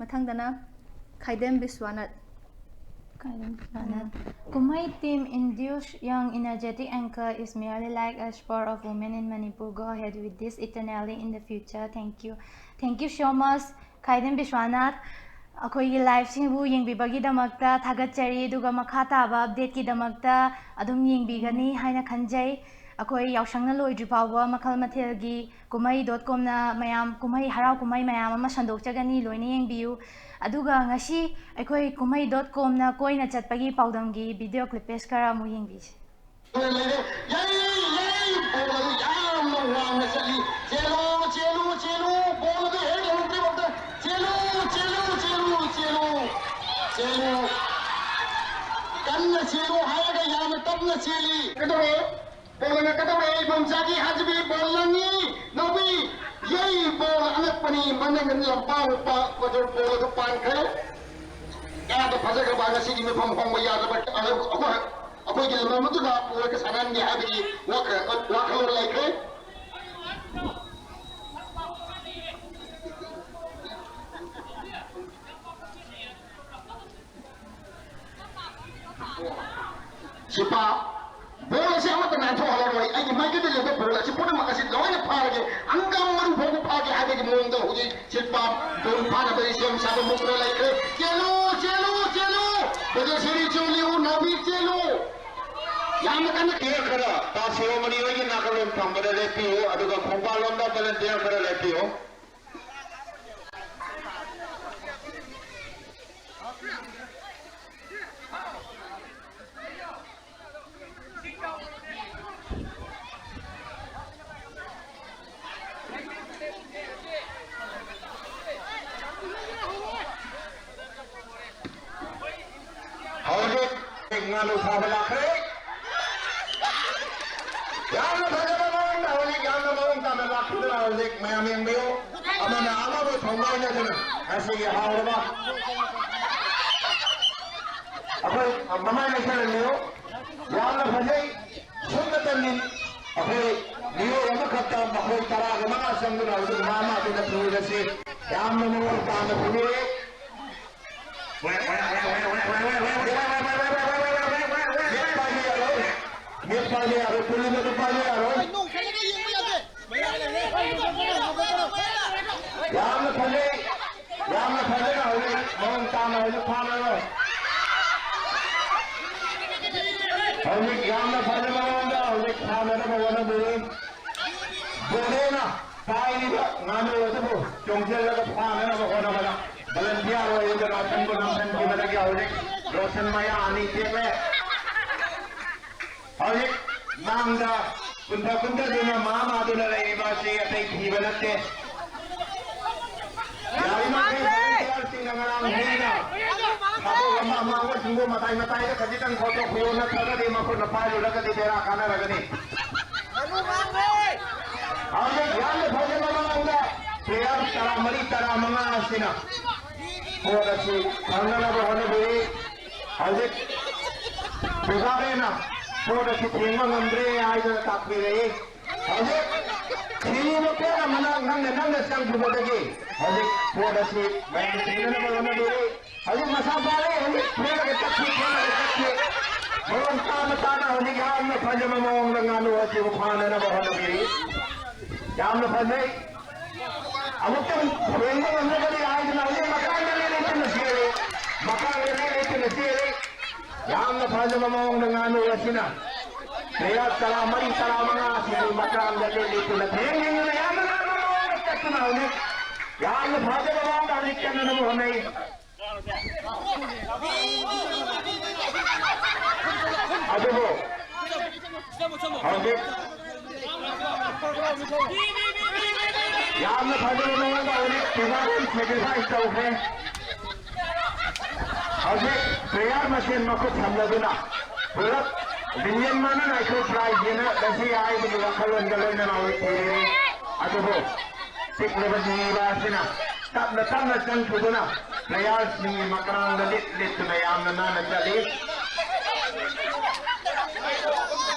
ꯃꯊꯪꯗꯅ Khaidem Vishwanath. Kaidim Biswanath. Kumhai team induce young energetic anchor is merely like a spur of women in Manipur. Go ahead with this eternally in the future. Thank you. Thank you so much, Kaidim Biswanath. ꯑꯩꯈꯣꯏꯒꯤ ꯂꯥꯏꯐꯁꯤꯡꯕꯨ ꯌꯦꯡꯕꯤꯕꯒꯤꯗꯃꯛꯇ ꯊꯥꯒꯠꯆꯔꯤ, ꯑꯗꯨꯒ ꯃꯈꯥ ꯇꯥꯕ ꯑꯞꯗꯦꯠꯀꯤꯗꯃꯛꯇ ꯑꯗꯨꯝ ꯌꯦꯡꯕꯤꯒꯅꯤ ꯍꯥꯏꯅ ꯈꯟꯖꯩ꯫ ꯑꯩꯈꯣꯏ ꯌꯥꯎꯁꯪꯅ ꯂꯣꯏꯗ꯭ꯔꯤ ꯐꯥꯎꯕ ꯃꯈꯜ ꯃꯊꯦꯜꯒꯤ ꯀꯨꯝꯍꯩ ꯗꯣꯠ ꯀꯣꯝꯅ ꯃꯌꯥꯝ ꯀꯨꯝꯍꯩ, ꯍꯔꯥꯎ ꯀꯨꯝꯍꯩ ꯃꯌꯥꯝ ꯑꯃ ꯁꯟꯗꯣꯛꯆꯒꯅꯤ, ꯂꯣꯏꯅ ꯌꯦꯡꯕꯤꯌꯨ꯫ ꯑꯗꯨꯒ ꯉꯁꯤ ꯑꯩꯈꯣꯏ ꯀꯨꯝꯍꯩ ꯗꯣꯠ ꯀꯣꯝꯅ ꯀꯣꯏꯅ ꯆꯠꯄꯒꯤ ꯄꯥꯎꯗꯝꯒꯤ ꯚꯤꯗꯤꯑꯣ ꯀ꯭ꯂꯤꯄꯦꯖ ꯈꯔ ꯑꯃꯨꯛ ꯌꯦꯡꯕꯤꯁꯤ꯫ ꯂꯩꯔꯦ꯫ ꯌꯥꯏ, ꯌꯥꯏ, ꯕꯣꯜ ꯑꯗꯨ ꯌꯥꯝꯅ ꯋꯥꯡꯅ ꯆꯠꯂꯤ꯫ ꯆꯦꯜꯂꯨ, ꯆꯦꯜꯂꯨ, ꯆꯦꯜꯂꯨ, ꯕꯣꯜ ꯑꯗꯨ ꯍꯦꯛ ꯌꯧꯔꯛꯇ꯭ꯔꯤꯐꯥꯎꯗ ꯆꯦꯜꯂꯨ, ꯆꯦꯜꯂꯨ, ꯆꯦꯜꯂꯨ, ꯆꯦꯜꯂꯨ, ꯆꯦꯜꯂꯨ꯫ ꯀꯟꯅ ꯆꯦꯜꯂꯨ ꯍꯥꯏꯔꯒ ꯌꯥꯝꯅ ꯇꯞꯅ ꯆꯦꯜꯂꯤ꯫ ꯀꯩꯗꯧꯔꯦ? ꯕꯣꯜ ꯑꯅ ꯀꯩꯗꯧꯔꯦ? ꯏꯕꯣꯝꯆꯥꯒꯤ ꯍꯥꯖꯕꯤ ꯕꯣꯜ ꯂꯪꯉꯤ꯫ ꯅꯥꯎꯕꯤ, ꯌꯩ ꯕꯣꯜ ꯑꯉꯛꯄꯅꯤ꯫ ꯃꯅꯪꯒꯟ ꯂꯝꯄꯥꯛ ꯂꯨꯄꯥ ꯀꯣꯗꯣ ꯕꯣꯜ ꯑꯗꯨ ꯄꯥꯟꯈ꯭ꯔꯦ꯫ ꯀꯌꯥꯗ ꯐꯖꯈ꯭ꯔꯕ ꯉꯁꯤꯒꯤ ꯃꯤꯐꯝ ꯍꯣꯡꯕ ꯌꯥꯗꯕ ꯑꯩꯈꯣꯏ, ꯑꯩꯈꯣꯏꯒꯤ ꯂꯝꯗꯝ ꯑꯗꯨꯗ ꯄꯨꯔꯒ ꯁꯥꯟꯅꯍꯟꯒꯦ ꯍꯥꯏꯕꯒꯤ ꯋꯥꯈꯜ, ꯋꯥꯈꯜꯂꯣꯟ ꯂꯩꯈ꯭ꯔꯦ꯫ ꯁꯤꯄꯥ, ꯕꯣꯜ ꯑꯁꯤ ꯑꯃꯠꯇ ꯅꯥꯟꯊꯣꯛꯍꯜꯂꯔꯣꯏ꯫ ꯑꯩꯒꯤ ꯃꯥꯏꯀꯩꯗ ꯂꯩꯕ ꯕꯣꯜ ꯑꯁꯤ ꯄꯨꯝꯅꯃꯛ ꯑꯁꯤ ꯂꯣꯏꯅ ꯐꯥꯔꯒꯦ꯫ ꯍꯪꯒꯥꯝ ꯃꯔꯨ ꯐꯥꯎꯕ ꯐꯥꯒꯦ ꯍꯥꯏꯕꯒꯤ ꯃꯑꯣꯡꯗ ꯍꯧꯖꯤꯛ ꯁꯤꯄꯥ ꯕꯣꯜ ꯐꯥꯅꯕꯒꯤ ꯁꯦꯝ ꯁꯥꯕ ꯃꯨꯛꯇꯨꯅ ꯂꯩꯈ꯭ꯔꯦ꯫ ꯆꯦꯜꯂꯨ, ꯆꯦꯜꯂꯨ, ꯆꯦꯜꯂꯨ! ꯕ꯭ꯔꯗꯔ ꯁꯦꯔꯤ ꯆꯦꯜꯂꯨ, ꯅꯥꯕꯤ ꯆꯦꯜꯂꯨ! ꯌꯥꯝꯅ ꯀꯟꯅ ꯀꯦꯌꯔ ꯈꯔ ꯇꯥ ꯁꯤꯔꯣꯃꯅꯤ ꯍꯣꯏꯒꯤ ꯅꯥꯀꯜꯂꯣꯝ ꯊꯪꯕꯗ ꯂꯦꯞꯄꯤꯌꯨ, ꯑꯗꯨꯒ ꯈꯣꯡꯕꯥꯜꯂꯣꯝꯗ ꯚꯣꯂꯟꯇꯤꯌꯔ ꯈꯔ ꯂꯦꯞꯄꯤꯌꯨ꯫ ꯍꯧꯖꯤꯛ ꯉꯥꯅꯨ ꯐꯥꯕ ꯂꯥꯛꯈ꯭ꯔꯦ꯫ ꯌꯥꯝꯅ ꯐꯖꯕ ꯃꯑꯣꯡꯗ ꯍꯧꯖꯤꯛ ꯌꯥꯝꯅ ꯃꯑꯣꯡ ꯇꯥꯅ ꯂꯥꯛꯈꯤꯗꯅ ꯍꯧꯖꯤꯛ ꯃꯌꯥꯝ ꯌꯦꯡꯕꯤꯌꯨ꯫ ꯑꯃꯅ ꯑꯃꯕꯨ ꯊꯣꯡꯒꯥꯏꯅꯗꯨꯅ ꯉꯁꯤꯒꯤ ꯍꯥꯎꯔꯕ ꯑꯩꯈꯣꯏ ꯃꯃꯥꯏ ꯂꯩꯁꯜꯍꯟꯕꯤꯌꯨ꯫ ꯌꯥꯝꯅ ꯐꯖꯩ꯫ ꯁꯨꯝꯅꯇꯪꯒꯤ ꯑꯩꯈꯣꯏ ꯃꯤꯑꯣꯏ ꯑꯃꯈꯛꯇ ꯃꯈꯣꯏ ꯇꯔꯥꯒ ꯃꯉꯥ ꯆꯪꯗꯨꯅ ꯍꯧꯖꯤꯛ ꯃꯥ ꯑꯃ ꯑꯗꯨꯗ ꯊꯨꯔꯤꯕꯁꯤ ꯌꯥꯝꯅ ꯃꯑꯣꯡ ꯇꯥꯅ ꯊꯨꯔꯦ꯫ ꯄꯥꯏꯕ ꯌꯥꯔꯣꯏ, ꯄꯨꯜꯂꯤꯕꯗꯨ ꯄꯥꯏꯕ ꯌꯥꯔꯣꯏ꯫ ꯅꯣꯡ ꯈꯜꯂꯒ ꯌꯦꯡꯕ ꯌꯥꯗꯦ꯫ ꯌꯥꯝꯅ ꯐꯖꯩ, ꯌꯥꯝꯅ ꯐꯖꯅ ꯍꯧꯖꯤꯛ ꯃꯑꯣꯡ ꯇꯥꯅ ꯍꯧꯖꯤꯛ ꯐꯥꯅꯔꯣꯏ꯫ ꯍꯧꯖꯤꯛ ꯌꯥꯝꯅ ꯐꯖꯕ ꯃꯑꯣꯡꯗ ꯍꯧꯖꯤꯛ ꯐꯥꯅꯅꯕ ꯍꯣꯠꯅꯕꯤꯔꯤ꯫ ꯕꯣꯔꯦꯅ ꯄꯥꯏꯔꯤꯕ ꯉꯥꯅꯨ ꯑꯗꯨꯕꯨ ꯆꯣꯡꯁꯤꯜꯂꯒ ꯐꯥꯅꯅꯕ ꯍꯣꯠꯅꯕꯗ ꯚꯣꯂꯟꯇꯤꯌꯥꯔ ꯑꯣꯏꯔꯤꯕ ꯔꯣꯁꯟꯕꯨ ꯅꯝꯁꯤꯟꯈꯤꯕꯗꯒꯤ ꯍꯧꯖꯤꯛ ꯔꯣꯁꯟ ꯃꯌꯥ ꯑꯅꯤ ꯇꯦꯛꯂꯦ꯫ ꯍꯧꯖꯤꯛ ꯃꯥꯡꯗ ꯀꯨꯟꯊ ꯀꯨꯟꯊꯗꯨꯅ ꯃꯥ ꯃꯥꯗꯨꯅ ꯂꯩꯔꯤꯕ ꯑꯁꯤ ꯑꯇꯩ ꯊꯤꯕ ꯅꯠꯇꯦ꯫ ꯌꯥꯔꯤꯃꯈꯩ ꯚꯣꯂꯟꯇꯤꯌꯥꯔꯁꯤꯡꯅ ꯉꯔꯥꯡ ꯍꯩꯅ ꯊꯥꯗꯣꯛ ꯑꯃ ꯑꯃ ꯑꯃꯁꯤꯡꯕꯨ ꯃꯇꯥꯏ ꯃꯇꯥꯏꯗ ꯈꯖꯤꯛꯇꯪ ꯊꯧꯗꯣꯛꯄꯤꯌꯨ, ꯅꯠꯇ꯭ꯔꯒꯗꯤ ꯃꯈꯨꯠꯅ ꯄꯥꯏꯔꯨꯔꯒꯗꯤ ꯕꯦꯔꯥ ꯀꯥꯟꯅꯔꯒꯅꯤ꯫ ꯍꯧꯖꯤꯛ ꯌꯥꯝꯅ ꯐꯖꯕ ꯃꯑꯣꯡꯗ ꯄ꯭ꯂꯦꯌꯔ ꯇꯔꯥꯃꯔꯤ ꯇꯔꯥꯃꯉꯥ ꯑꯁꯤꯅ ꯄꯣꯠ ꯑꯁꯤ ꯐꯪꯅꯅꯕ ꯍꯣꯠꯅꯕꯤꯔꯤ꯫ ꯍꯧꯖꯤꯛ ꯄꯨꯖꯥꯔꯤꯅ ꯄꯣꯠ ꯑꯁꯤ ꯊꯦꯡꯕ ꯉꯝꯗ꯭ꯔꯦ ꯍꯥꯏꯗꯨꯅ ꯇꯥꯛꯄꯤꯔꯛꯏ꯫ ꯍꯧꯖꯤꯛ ꯊꯤꯔꯤꯕ ꯄꯣꯠ ꯑꯃꯅ ꯅꯪꯅ ꯅꯪꯅ ꯆꯪꯈꯤꯕꯗꯒꯤ ꯍꯧꯖꯤꯛ ꯄꯣꯠ ꯑꯁꯤ ꯃꯌꯥꯝ ꯊꯦꯡꯅꯅꯕ ꯍꯣꯠꯅꯕꯤꯔꯤ꯫ ꯍꯧꯖꯤꯛ ꯃꯁꯥ ꯄꯥꯜꯂꯦ, ꯍꯧꯖꯤꯛ ꯊꯦꯡꯅꯒ ꯆꯠꯈꯤ, ꯊꯦꯡꯅꯒ ꯆꯠꯈꯤ꯫ ꯃꯑꯣꯡ ꯇꯥꯅ ꯇꯥꯅ ꯍꯧꯖꯤꯛ ꯌꯥꯝꯅ ꯐꯖꯕ ꯃꯑꯣꯡꯗ ꯉꯥꯅꯨ ꯑꯁꯤꯕꯨ ꯐꯥꯅꯅꯕ ꯍꯣꯠꯅꯕꯤꯔꯤ꯫ ꯌꯥꯝꯅ ꯐꯖꯩ꯫ ꯑꯃꯨꯛꯇꯪ ꯊꯦꯡꯕ ꯉꯝꯂꯒꯗꯤ ꯍꯥꯏꯗꯨꯅ ꯍꯧꯖꯤꯛ ꯃꯀꯥꯟꯗ ꯂꯦꯟ ꯂꯩꯇꯅ ꯆꯦꯜꯂꯤ꯫ ꯃꯀꯥꯟꯗ ꯂꯦꯟ ꯂꯩꯇꯅ ꯆꯦꯜꯂꯤ꯫ ꯌꯥꯝꯅ ꯐꯖꯕ ꯃꯑꯣꯡꯗ ꯉꯥꯅꯨ ꯑꯁꯤꯅ ꯄ꯭ꯂꯦꯌꯔ ꯇꯔꯥꯃꯔꯤ, ꯇꯔꯥꯃꯉꯥ ꯑꯁꯤꯕꯨ ꯃꯀꯥꯟꯗ ꯂꯦꯟ ꯂꯩꯇꯅ ꯊꯦꯡ ꯊꯦꯡꯗꯨꯅ ꯌꯥꯝꯅ ꯉꯥꯅꯨ ꯃꯑꯣꯡꯗ ꯆꯠꯇꯨꯅ ꯍꯧꯖꯤꯛ ꯌꯥꯝꯅ ꯐꯖꯕ ꯃꯑꯣꯡꯗ ꯍꯧꯖꯤꯛ ꯆꯠꯅꯅꯕ ꯍꯣꯠꯅꯩ꯫ ꯑꯗꯨꯕꯨ ꯍꯧꯖꯤꯛ ꯌꯥꯝꯅ ꯐꯖꯕ ꯃꯑꯣꯡꯗ ꯍꯧꯖꯤꯛ ꯄ꯭ꯔꯤꯄꯦꯔꯦꯁꯟ ꯁꯦꯀ꯭ꯔꯤꯐꯥꯏꯁ ꯇꯧꯈ꯭ꯔꯦ꯫ ꯍꯧꯖꯤꯛ ꯄ꯭ꯂꯦꯌꯔ ꯃꯁꯦꯟ ꯃꯈꯨꯠ ꯁꯝꯅꯗꯨꯅ ꯄꯨꯂꯞ ꯂꯤꯡꯖꯦꯜ ꯃꯥꯟꯅꯅ ꯑꯩꯈꯣꯏ ꯄ꯭ꯔꯥꯏꯖ ꯌꯦꯟꯅ ꯂꯩꯁꯤ ꯍꯥꯏꯕꯒꯤ ꯋꯥꯈꯜꯂꯣꯟꯒ ꯂꯣꯏꯅꯅ ꯍꯧꯖꯤꯛ ꯄꯨꯔꯤꯅꯤ꯫ ꯑꯗꯨꯕꯨ ꯄꯤꯛꯂꯕ ꯖꯤꯕ ꯑꯁꯤꯅ ꯇꯞꯅ ꯇꯞꯅ ꯆꯪꯈꯤꯗꯨꯅ ꯄ꯭ꯂꯦꯌꯔꯁꯤꯡꯒꯤ ꯃꯀ꯭ꯔꯥꯡꯗ ꯂꯤꯠ ꯂꯤꯠꯇꯨꯅ ꯌꯥꯝꯅ ꯅꯥꯟꯅ ꯆꯠꯂꯤ꯫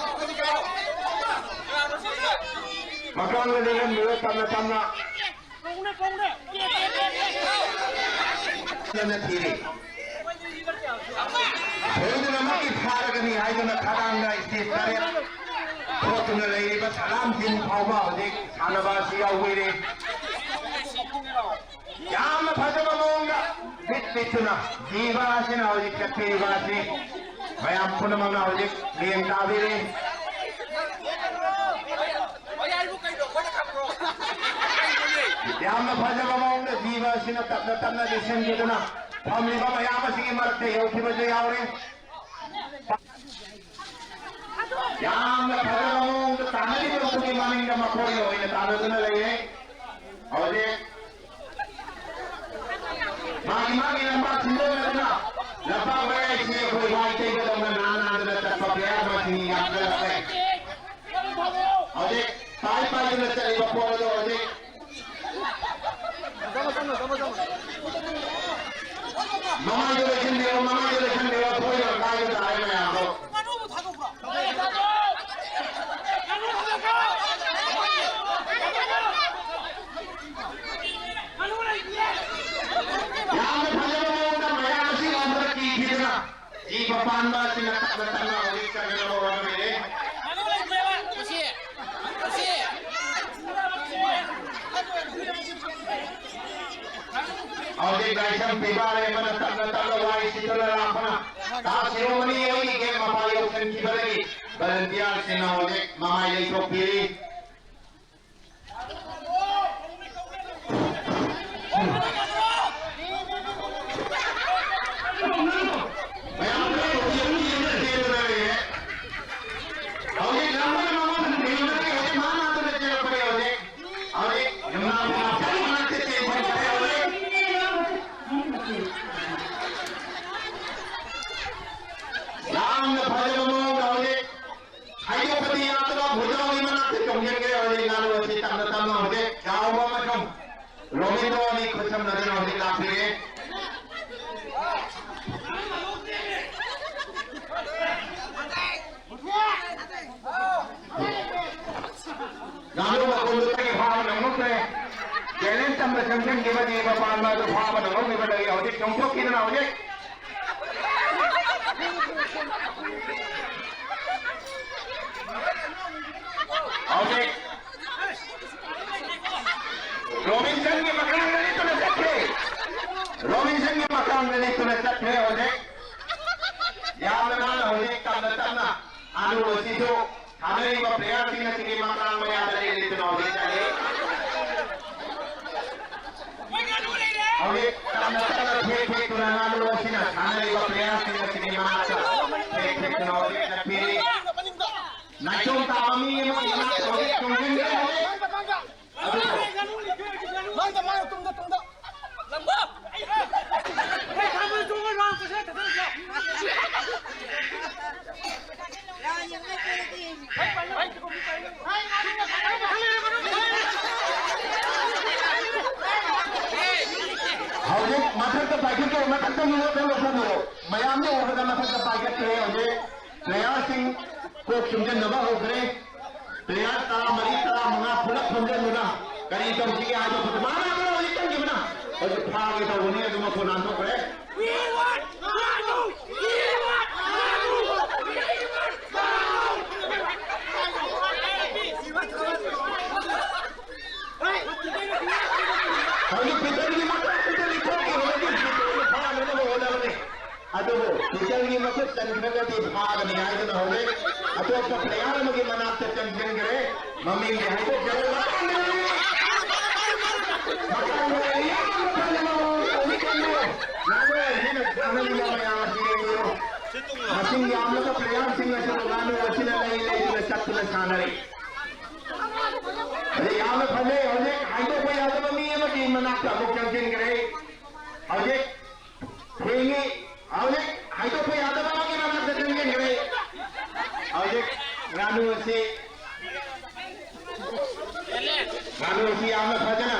ꯃꯀ꯭ꯔꯥꯡꯗ ꯂꯦꯜꯍꯟꯕꯤꯌꯨ ꯇꯞꯅ ꯇꯞꯅ꯫ ꯐꯖꯅ ꯊꯤꯔꯤ꯫ ꯁꯣꯏꯗꯅꯃꯛꯀꯤ ꯐꯥꯔꯒꯅꯤ ꯍꯥꯏꯗꯨꯅ ꯈꯗꯥꯡꯗ ꯏꯁꯇꯦꯖ ꯇꯔꯦꯠ ꯊꯣꯛꯇꯨꯅ ꯂꯩꯔꯤꯕ ꯁꯂꯥꯝ ꯇꯤꯝ ꯐꯥꯎꯕ ꯍꯧꯖꯤꯛ ꯁꯥꯟꯅꯕ ꯑꯁꯤ ꯌꯥꯎꯕꯤꯔꯦ꯫ ꯌꯥꯝꯅ ꯐꯖꯕ ꯃꯑꯣꯡꯗ ꯕꯤꯠ ꯕꯤꯠꯇꯨꯅ ꯖꯤꯕ ꯑꯁꯤꯅ ꯍꯧꯖꯤꯛ ꯆꯠꯄꯤꯔꯤꯕ ꯑꯁꯤ ꯃꯌꯥꯝ ꯄꯨꯝꯅꯃꯛꯅ ꯍꯧꯖꯤꯛ ꯃꯤꯠꯌꯦꯡ ꯇꯥꯕꯤꯔꯤ꯫ ꯌꯥꯝꯅ ꯐꯖꯕ ꯃꯑꯣꯡꯗ ꯖꯤꯕ ꯑꯁꯤꯅ ꯇꯞꯅ ꯇꯞꯅ ꯂꯤꯁꯤꯟꯈꯤꯗꯨꯅ ꯐꯝꯂꯤꯕ ꯃꯌꯥꯝ ꯑꯁꯤꯒꯤ ꯃꯔꯛꯇ ꯌꯧꯈꯤꯕꯁꯨ ꯌꯥꯎꯔꯦ꯫ ꯌꯥꯝꯅ ꯐꯖꯕ ꯃꯑꯣꯡꯗ ꯇꯥꯟꯅꯔꯤꯕ ꯑꯗꯨꯒꯤ ꯃꯅꯤꯡꯗ ꯃꯈꯣꯏꯅ ꯑꯣꯏꯅ ꯇꯥꯟꯅꯗꯨꯅ ꯂꯩꯔꯦ꯫ ꯍꯧꯖꯤꯛ ꯃꯥꯒꯤ ꯃꯥꯒꯤ ꯂꯝꯄꯥꯛ ꯁꯤꯟꯗꯣꯛꯅꯗꯨꯅ ꯂꯝꯄꯥꯛ ꯃꯌꯥꯏꯁꯤ ꯑꯩꯈꯣꯏ ꯋꯥꯏ ꯇꯩꯕꯗꯧꯅ ꯅꯥꯟ ꯅꯥꯟꯗꯨꯅ ꯆꯠꯄ player ꯃꯁꯤꯡ ꯌꯥꯝꯈꯠꯂꯛꯂꯦ꯫ ꯍꯧꯖꯤꯛ ꯄꯥꯏ ꯄꯥꯏꯗꯨꯅ ꯆꯠꯂꯤꯕ ꯄꯣꯠ ꯑꯗꯨ ꯍꯧꯖꯤꯛ ꯃꯃꯥꯏꯗ ꯂꯩꯁꯤꯟꯕꯤꯔꯣ, ꯃꯃꯥꯏꯗ ꯂꯩꯁꯤꯟꯕꯤꯔꯣ, ꯊꯣꯏꯅ ꯀꯥꯏꯕ ꯇꯥꯔꯦ ꯃꯌꯥꯝꯗꯣ꯫ ꯌꯥꯝꯅ ꯐꯖꯕ ꯃꯑꯣꯡꯗ ꯃꯌꯥꯝ ꯑꯁꯤ ꯎꯕꯗ ꯀꯤꯈꯤꯗꯨꯅ ꯖꯤꯕ ꯄꯥꯟꯕ ꯑꯁꯤꯅ ꯇꯞꯅ ꯇꯞꯅ ꯍꯧꯖꯤꯛ ꯆꯠꯅꯅꯕ ꯍꯣꯠꯅꯕꯤꯔꯦ꯫ ꯍꯧꯖꯤꯛ ꯂꯥꯏꯁ꯭ꯔꯝ ꯐꯤꯕꯥꯔꯩ ꯑꯃꯅ ꯇꯞꯅ ꯇꯞꯅ ꯋꯥꯔꯤ ꯁꯤꯠꯇꯨꯅ ꯂꯥꯛꯄꯅ ꯇꯥ ꯁꯤꯔꯣꯃꯅꯤ ꯑꯩꯒꯤ ꯒꯦꯠ ꯃꯄꯥ ꯌꯧꯁꯤꯟꯈꯤꯕꯗꯒꯤ volunteerꯁꯤꯡꯅ ꯍꯧꯖꯤꯛ ꯃꯃꯥꯏ ꯂꯩꯊꯣꯛꯄꯤꯔꯤ꯫ ꯃꯌꯥꯝ ꯄꯨꯝꯅꯃꯛ ꯍꯧꯖꯤꯛ ꯍꯧꯖꯤꯛ ꯆꯦꯟꯗꯨꯅ ꯂꯩꯔꯦ꯫ ꯍꯧꯖꯤꯛ ꯂꯝꯕꯣꯏ ꯃꯉꯣꯟꯗ ꯊꯦꯡꯅꯔꯦ, ꯍꯧꯖꯤꯛ ꯃꯍꯥꯛ ꯉꯥꯛꯇꯅ ꯆꯦꯜꯂꯛꯄꯅꯦ ꯍꯧꯖꯤꯛ꯫ ꯍꯧꯖꯤꯛ ꯌꯨꯝꯅꯥꯝ ꯌꯨꯝꯅꯥꯝ ꯆꯠꯂꯤ ꯃꯔꯛꯇ ꯆꯦꯟꯈꯤꯕꯅꯦ ꯍꯧꯖꯤꯛ꯫ ꯌꯥꯝꯅ ꯐꯖꯕ ꯃꯑꯣꯡꯗ ꯍꯧꯖꯤꯛ ꯍꯥꯏꯗꯣꯛꯄꯗꯤ ꯌꯥꯗꯕ ꯚꯨꯖꯥꯎꯒꯤ ꯃꯅꯥꯛꯇ ꯆꯣꯡꯁꯤꯟꯈ꯭ꯔꯦ꯫ ꯍꯧꯖꯤꯛ ꯉꯥꯅꯨ ꯑꯁꯤ ꯇꯞꯅ ꯇꯞꯅ ꯍꯧꯖꯤꯛ ꯆꯥꯎꯕ ꯑꯃꯁꯨꯡ ꯔꯣꯃꯤꯇꯣ ꯑꯅꯤ ꯈꯨꯠꯁꯝꯅꯗꯨꯅ ꯍꯧꯖꯤꯛ ꯂꯥꯛꯄꯤꯔꯦ꯫ ꯉꯥꯅꯨ ꯃꯀꯣꯟꯗꯨꯗꯒꯤ ꯐꯥꯕ ꯉꯝꯃꯛꯇ꯭ꯔꯦ꯫ Challenge ꯇꯝꯕ ꯆꯪꯁꯤꯟꯈꯤꯕ ꯖꯤꯕ ꯄꯥꯟꯕ ꯑꯗꯨ ꯐꯥꯕ ꯉꯝꯍꯧꯈꯤꯕꯗꯒꯤ ꯍꯧꯖꯤꯛ ꯆꯣꯡꯊꯣꯛꯈꯤꯗꯨꯅ ꯍꯧꯖꯤꯛ ꯍꯧꯖꯤꯛ ꯔꯣꯕꯤꯟꯁꯟꯒꯤ ꯃꯈꯥꯡꯗ ꯂꯤꯠꯇꯨꯅ ꯆꯠꯈ꯭ꯔꯦ꯫ ꯔꯣꯕꯤꯟꯁꯟꯒꯤ ꯃꯈꯥꯡꯗ ꯂꯤꯠꯇꯨꯅ ꯆꯠꯈ꯭ꯔꯦ ꯍꯧꯖꯤꯛ꯫ ꯌꯥꯝꯅ ꯅꯥꯟꯅ ꯍꯧꯖꯤꯛ ꯇꯞꯅ ꯇꯞꯅ ꯉꯥꯅꯨ ꯑꯁꯤꯁꯨ ꯁꯥꯟꯅꯔꯤꯕ ꯄ꯭ꯂꯦꯌꯔꯁꯤꯡ ꯑꯁꯤꯒꯤ ꯃꯈꯥꯡ ꯃꯌꯥꯗ ꯂꯤꯠ ꯂꯤꯠꯇꯨꯅ ꯍꯧꯖꯤꯛ ꯆꯠꯂꯤ꯫ ꯍꯧꯖꯤꯛ ꯇꯞꯅ ꯇꯞꯅ ꯊꯦꯛ ꯊꯦꯛꯇꯨꯅ ꯉꯥꯅꯨ ꯑꯁꯤꯅ ꯁꯥꯟꯅꯔꯤꯕ ꯄ꯭ꯂꯦꯌꯔꯁꯤꯡ ꯑꯁꯤꯒꯤ ꯃꯅꯥꯛꯇ ꯊꯦꯛ ꯊꯦꯛꯇꯨꯅ ꯍꯧꯖꯤꯛ ꯆꯠꯄꯤꯔꯤ꯫ ꯅꯥꯏꯇꯣꯝ ꯇꯥꯕ ꯃꯤ ꯑꯃꯒꯤ ꯃꯅꯥꯛꯇ ꯍꯧꯖꯤꯛ ꯆꯣꯡꯁꯤꯟꯈ꯭ꯔꯦ ꯍꯧꯖꯤꯛ꯫ ꯑꯗꯨꯕꯨ ꯃꯥꯡꯗ, ꯃꯥꯡꯗ, ꯇꯨꯡꯗ, ꯇꯨꯡꯗ꯫ ꯍꯧꯖꯤꯛ ꯃꯊꯛꯇ ꯄꯥꯏꯈꯠꯈ꯭ꯔꯦ, ꯃꯊꯛꯇꯒꯤ ꯂꯣꯠꯅ ꯂꯧꯊꯣꯛꯄꯤꯔꯣ꯫ ꯃꯌꯥꯝꯅ ꯎꯕꯗ ꯃꯊꯛꯇ ꯄꯥꯏꯈꯠꯈ꯭ꯔꯦ ꯍꯧꯖꯤꯛ꯫ ꯄ꯭ꯂꯦꯌꯔꯁꯤꯡ ꯀꯣꯛ ꯆꯨꯝꯁꯤꯟꯅꯕ ꯍꯧꯈ꯭ꯔꯦ꯫ ꯄ꯭ꯂꯦꯌꯔ ꯇꯔꯥꯃꯔꯤ, ꯇꯔꯥꯃꯉꯥ ꯄꯨꯂꯞ ꯈꯣꯝꯖꯤꯟꯗꯨꯅ ꯀꯔꯤ ꯇꯧꯁꯤꯒꯦ ꯍꯥꯏꯕ ꯈꯨꯗꯤꯡꯃꯛ ꯃꯥꯅ ꯑꯃꯅ ꯍꯧꯖꯤꯛ ꯆꯪꯈꯤꯕꯅ ꯍꯧꯖꯤꯛ ꯐꯥꯒꯦ ꯇꯧꯕꯅꯤ, ꯑꯗꯨ ꯃꯈꯣꯟ ꯅꯥꯟꯊꯣꯛꯈ꯭ꯔꯦ꯫ ꯍꯧꯖꯤꯛ ꯄꯤꯇꯔꯒꯤ ꯃꯈꯥ ꯄꯤꯇꯔꯒꯤ ꯊꯣꯛꯈꯤꯕꯗꯒꯤ ꯄꯤꯇꯔꯒꯤ ꯐꯥꯅꯅꯕ ꯍꯣꯠꯅꯕꯅꯤ꯫ ꯑꯗꯨꯕꯨ ꯄꯤꯇꯔꯒꯤ ꯃꯈꯨꯠ ꯆꯟꯈ꯭ꯔꯒꯗꯤ ꯐꯥꯒꯅꯤ ꯍꯥꯏꯗꯨꯅ ꯍꯧꯖꯤꯛ ꯑꯇꯣꯞꯄ ꯄ꯭ꯂꯦꯌꯔ ꯑꯃꯒꯤ ꯃꯅꯥꯛꯇ ꯆꯪꯁꯤꯟꯈ꯭ꯔꯦ꯫ ꯃꯃꯤꯡꯗꯤ ꯍꯥꯏꯗꯣꯛꯆꯔꯣꯏ꯫ ꯃꯇꯥꯡꯗ ꯃꯇꯥꯡꯗ ꯌꯥꯝꯅ ꯐꯖꯅ ꯍꯧꯖꯤꯛ ꯌꯦꯡꯕꯤꯌꯨ꯫ ꯉꯥꯡꯂꯣꯏ ꯍꯥꯏꯅ ꯉꯥꯡꯍꯜꯂꯤꯕ ꯃꯌꯥꯝ ꯑꯁꯤ ꯌꯦꯡꯕꯤꯌꯨ꯫ ꯃꯁꯤꯡ ꯌꯥꯝꯂꯕ ꯄ꯭ꯂꯦꯌꯔꯁꯤꯡ ꯑꯁꯤꯕꯨ ꯉꯥꯅꯨ ꯑꯁꯤꯅ ꯂꯩ ꯂꯩꯗꯨꯅ ꯆꯠꯇꯨꯅ ꯁꯥꯟꯅꯔꯤ꯫ ꯑꯗꯩ ꯌꯥꯝꯅ ꯐꯖꯩ꯫ ꯍꯧꯖꯤꯛ ꯍꯥꯏꯗꯣꯛꯄ ꯌꯥꯗꯕ ꯃꯤ ꯑꯃꯒꯤ ꯃꯅꯥꯛꯇ ꯑꯃꯨꯛ ꯆꯪꯁꯤꯟꯈ꯭ꯔꯦ꯫ ꯍꯧꯖꯤꯛ ꯊꯦꯡꯉꯤ꯫ ꯍꯧꯖꯤꯛ ꯍꯥꯏꯗꯣꯛꯄ ꯌꯥꯗꯕ ꯑꯃꯒꯤ ꯃꯅꯥꯛꯇ ꯆꯪꯁꯤꯟꯈ꯭ꯔꯦ꯫ ꯍꯧꯖꯤꯛ ꯉꯥꯅꯨ ꯑꯁꯤ, ꯉꯥꯅꯨ ꯑꯁꯤ ꯌꯥꯝꯅ ꯐꯖꯅ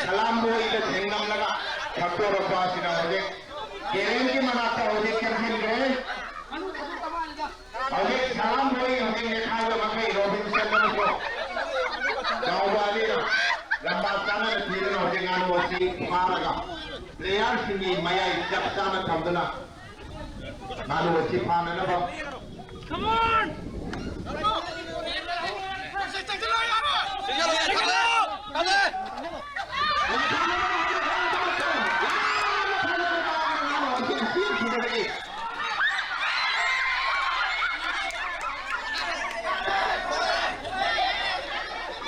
ꯁꯂꯥꯝ ꯕꯣꯏꯗ ꯊꯦꯡꯂꯝꯂꯒ ꯊꯛꯇꯣꯔꯛꯄ ꯑꯁꯤꯅ ꯍꯧꯖꯤꯛ ꯀꯦꯔꯦꯟꯒꯤ ꯃꯅꯥꯛꯇ ꯍꯧꯖꯤꯛ ꯆꯪꯁꯤꯟꯈ꯭ꯔꯦ꯫ ꯍꯧꯖꯤꯛ ꯁꯂꯥꯝ ꯕꯣꯏ ꯍꯧꯖꯤꯛ ꯅꯦꯈꯥꯏꯕ ꯃꯈꯩ ꯔꯣꯕꯤꯟꯁꯟ ꯑꯃꯁꯨꯡ ꯆꯥꯎꯕ ꯑꯅꯤꯅ ꯂꯝꯕꯥ ꯆꯥꯅꯅ ꯊꯤꯗꯨꯅ ꯍꯧꯖꯤꯛ ꯉꯥꯅꯨ ꯑꯁꯤ ꯐꯥꯔꯒ ꯄ꯭ꯂꯦꯌꯔꯁꯤꯡꯒꯤ ꯃꯌꯥꯏ ꯆꯞ ꯆꯥꯅ ꯊꯝꯗꯨꯅ ꯉꯥꯅꯨ ꯑꯁꯤ ꯐꯥꯅꯅꯕ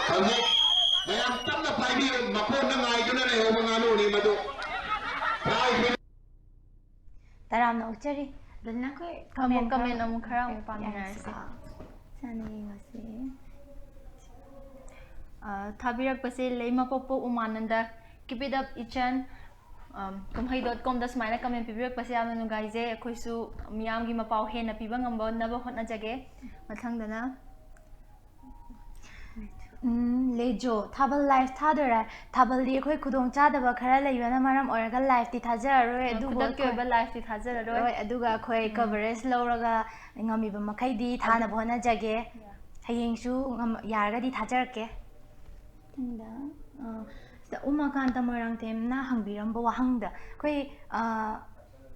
ꯍꯧꯖꯤꯛ ꯃꯌꯥꯝ ꯇꯞꯅ ꯄꯥꯏꯕꯤꯌꯨ, ꯃꯈꯣꯟꯗ ꯉꯥꯏꯗꯨꯅ ꯂꯩꯍꯧꯕ ꯉꯥꯅꯨꯅꯤ ꯃꯗꯨ꯫ ꯇꯔꯥꯝꯅ ꯑꯣꯛꯆꯔꯤ꯫ ꯑꯗꯨꯅ ꯑꯩꯈꯣꯏ ꯑꯃꯨꯛ comment comment ꯑꯃꯨꯛ ꯈꯔ ꯑꯃꯨꯛ ꯄꯥꯃꯤꯟꯅꯔꯁꯤ꯫ ꯌꯥꯔꯁꯤꯀꯣ? ꯁꯥꯟꯅ ꯌꯦꯡꯉꯁꯤ꯫ ꯑ, ꯊꯥꯕꯤꯔꯛꯄꯁꯦ ꯂꯩꯃꯄꯣꯛꯄ ꯎꯃꯥꯅꯟꯗ, "Keep it up, ꯏꯆꯟ"꯫ ꯑꯝ, ꯀꯨꯝꯍꯩ dot com ꯗ ꯁꯨꯃꯥꯏꯅ comment ꯄꯤꯕꯤꯔꯛꯄꯁꯦ ꯌꯥꯝꯅ ꯅꯨꯡꯉꯥꯏꯖꯩ꯫ ꯑꯩꯈꯣꯏꯁꯨ ꯃꯤꯌꯥꯝꯒꯤ ꯃꯄꯥꯎ ꯍꯦꯟꯅ ꯄꯤꯕ ꯉꯝꯅꯕ ꯍꯣꯠꯅꯖꯒꯦ꯫ ꯃꯊꯪꯗꯅ ꯎꯝ, ꯂꯦꯖꯣ, "ꯊꯥꯕꯜ live ꯊꯥꯗꯣꯏꯔꯥ? ꯊꯥꯕꯜꯗꯤ ꯑꯩꯈꯣꯏ ꯈꯨꯗꯣꯡ ꯆꯥꯗꯕ ꯈꯔ ꯂꯩꯕꯅ ꯃꯔꯝ ꯑꯣꯏꯔꯒ live ꯇꯤ ꯊꯥꯖꯔꯔꯣꯏ, ꯑꯗꯨꯕꯨ ꯈꯨꯗꯛꯀꯤ ꯑꯩꯈꯣꯏ ꯑꯣꯏꯕ live ꯇꯤ ꯊꯥꯖꯔꯔꯣꯏ꯫ ꯍꯣꯏ, ꯑꯗꯨꯒ ꯑꯩꯈꯣꯏ ꯎꯝ꯫ Coverage ꯂꯧꯔꯒ ꯉꯝꯃꯤꯕ ꯃꯈꯩꯗꯤ ꯑꯗꯨ ꯊꯥꯅꯕ ꯍꯣꯠꯅꯖꯒꯦ꯫ ꯍꯌꯦꯡꯁꯨ ꯉꯝ-, ꯌꯥꯔꯒꯗꯤ ꯊꯥꯖꯔꯛꯀꯦ꯫ ꯃꯊꯪꯗ, ꯑ, ꯁꯤꯗ ꯎꯃꯥꯀꯥꯟꯇ ꯃꯣꯏꯔꯥꯡꯊꯦꯝꯅ ꯍꯪꯕꯤꯔꯝꯕ ꯋꯥꯍꯪꯗ ꯑꯩꯈꯣꯏ, ꯑ,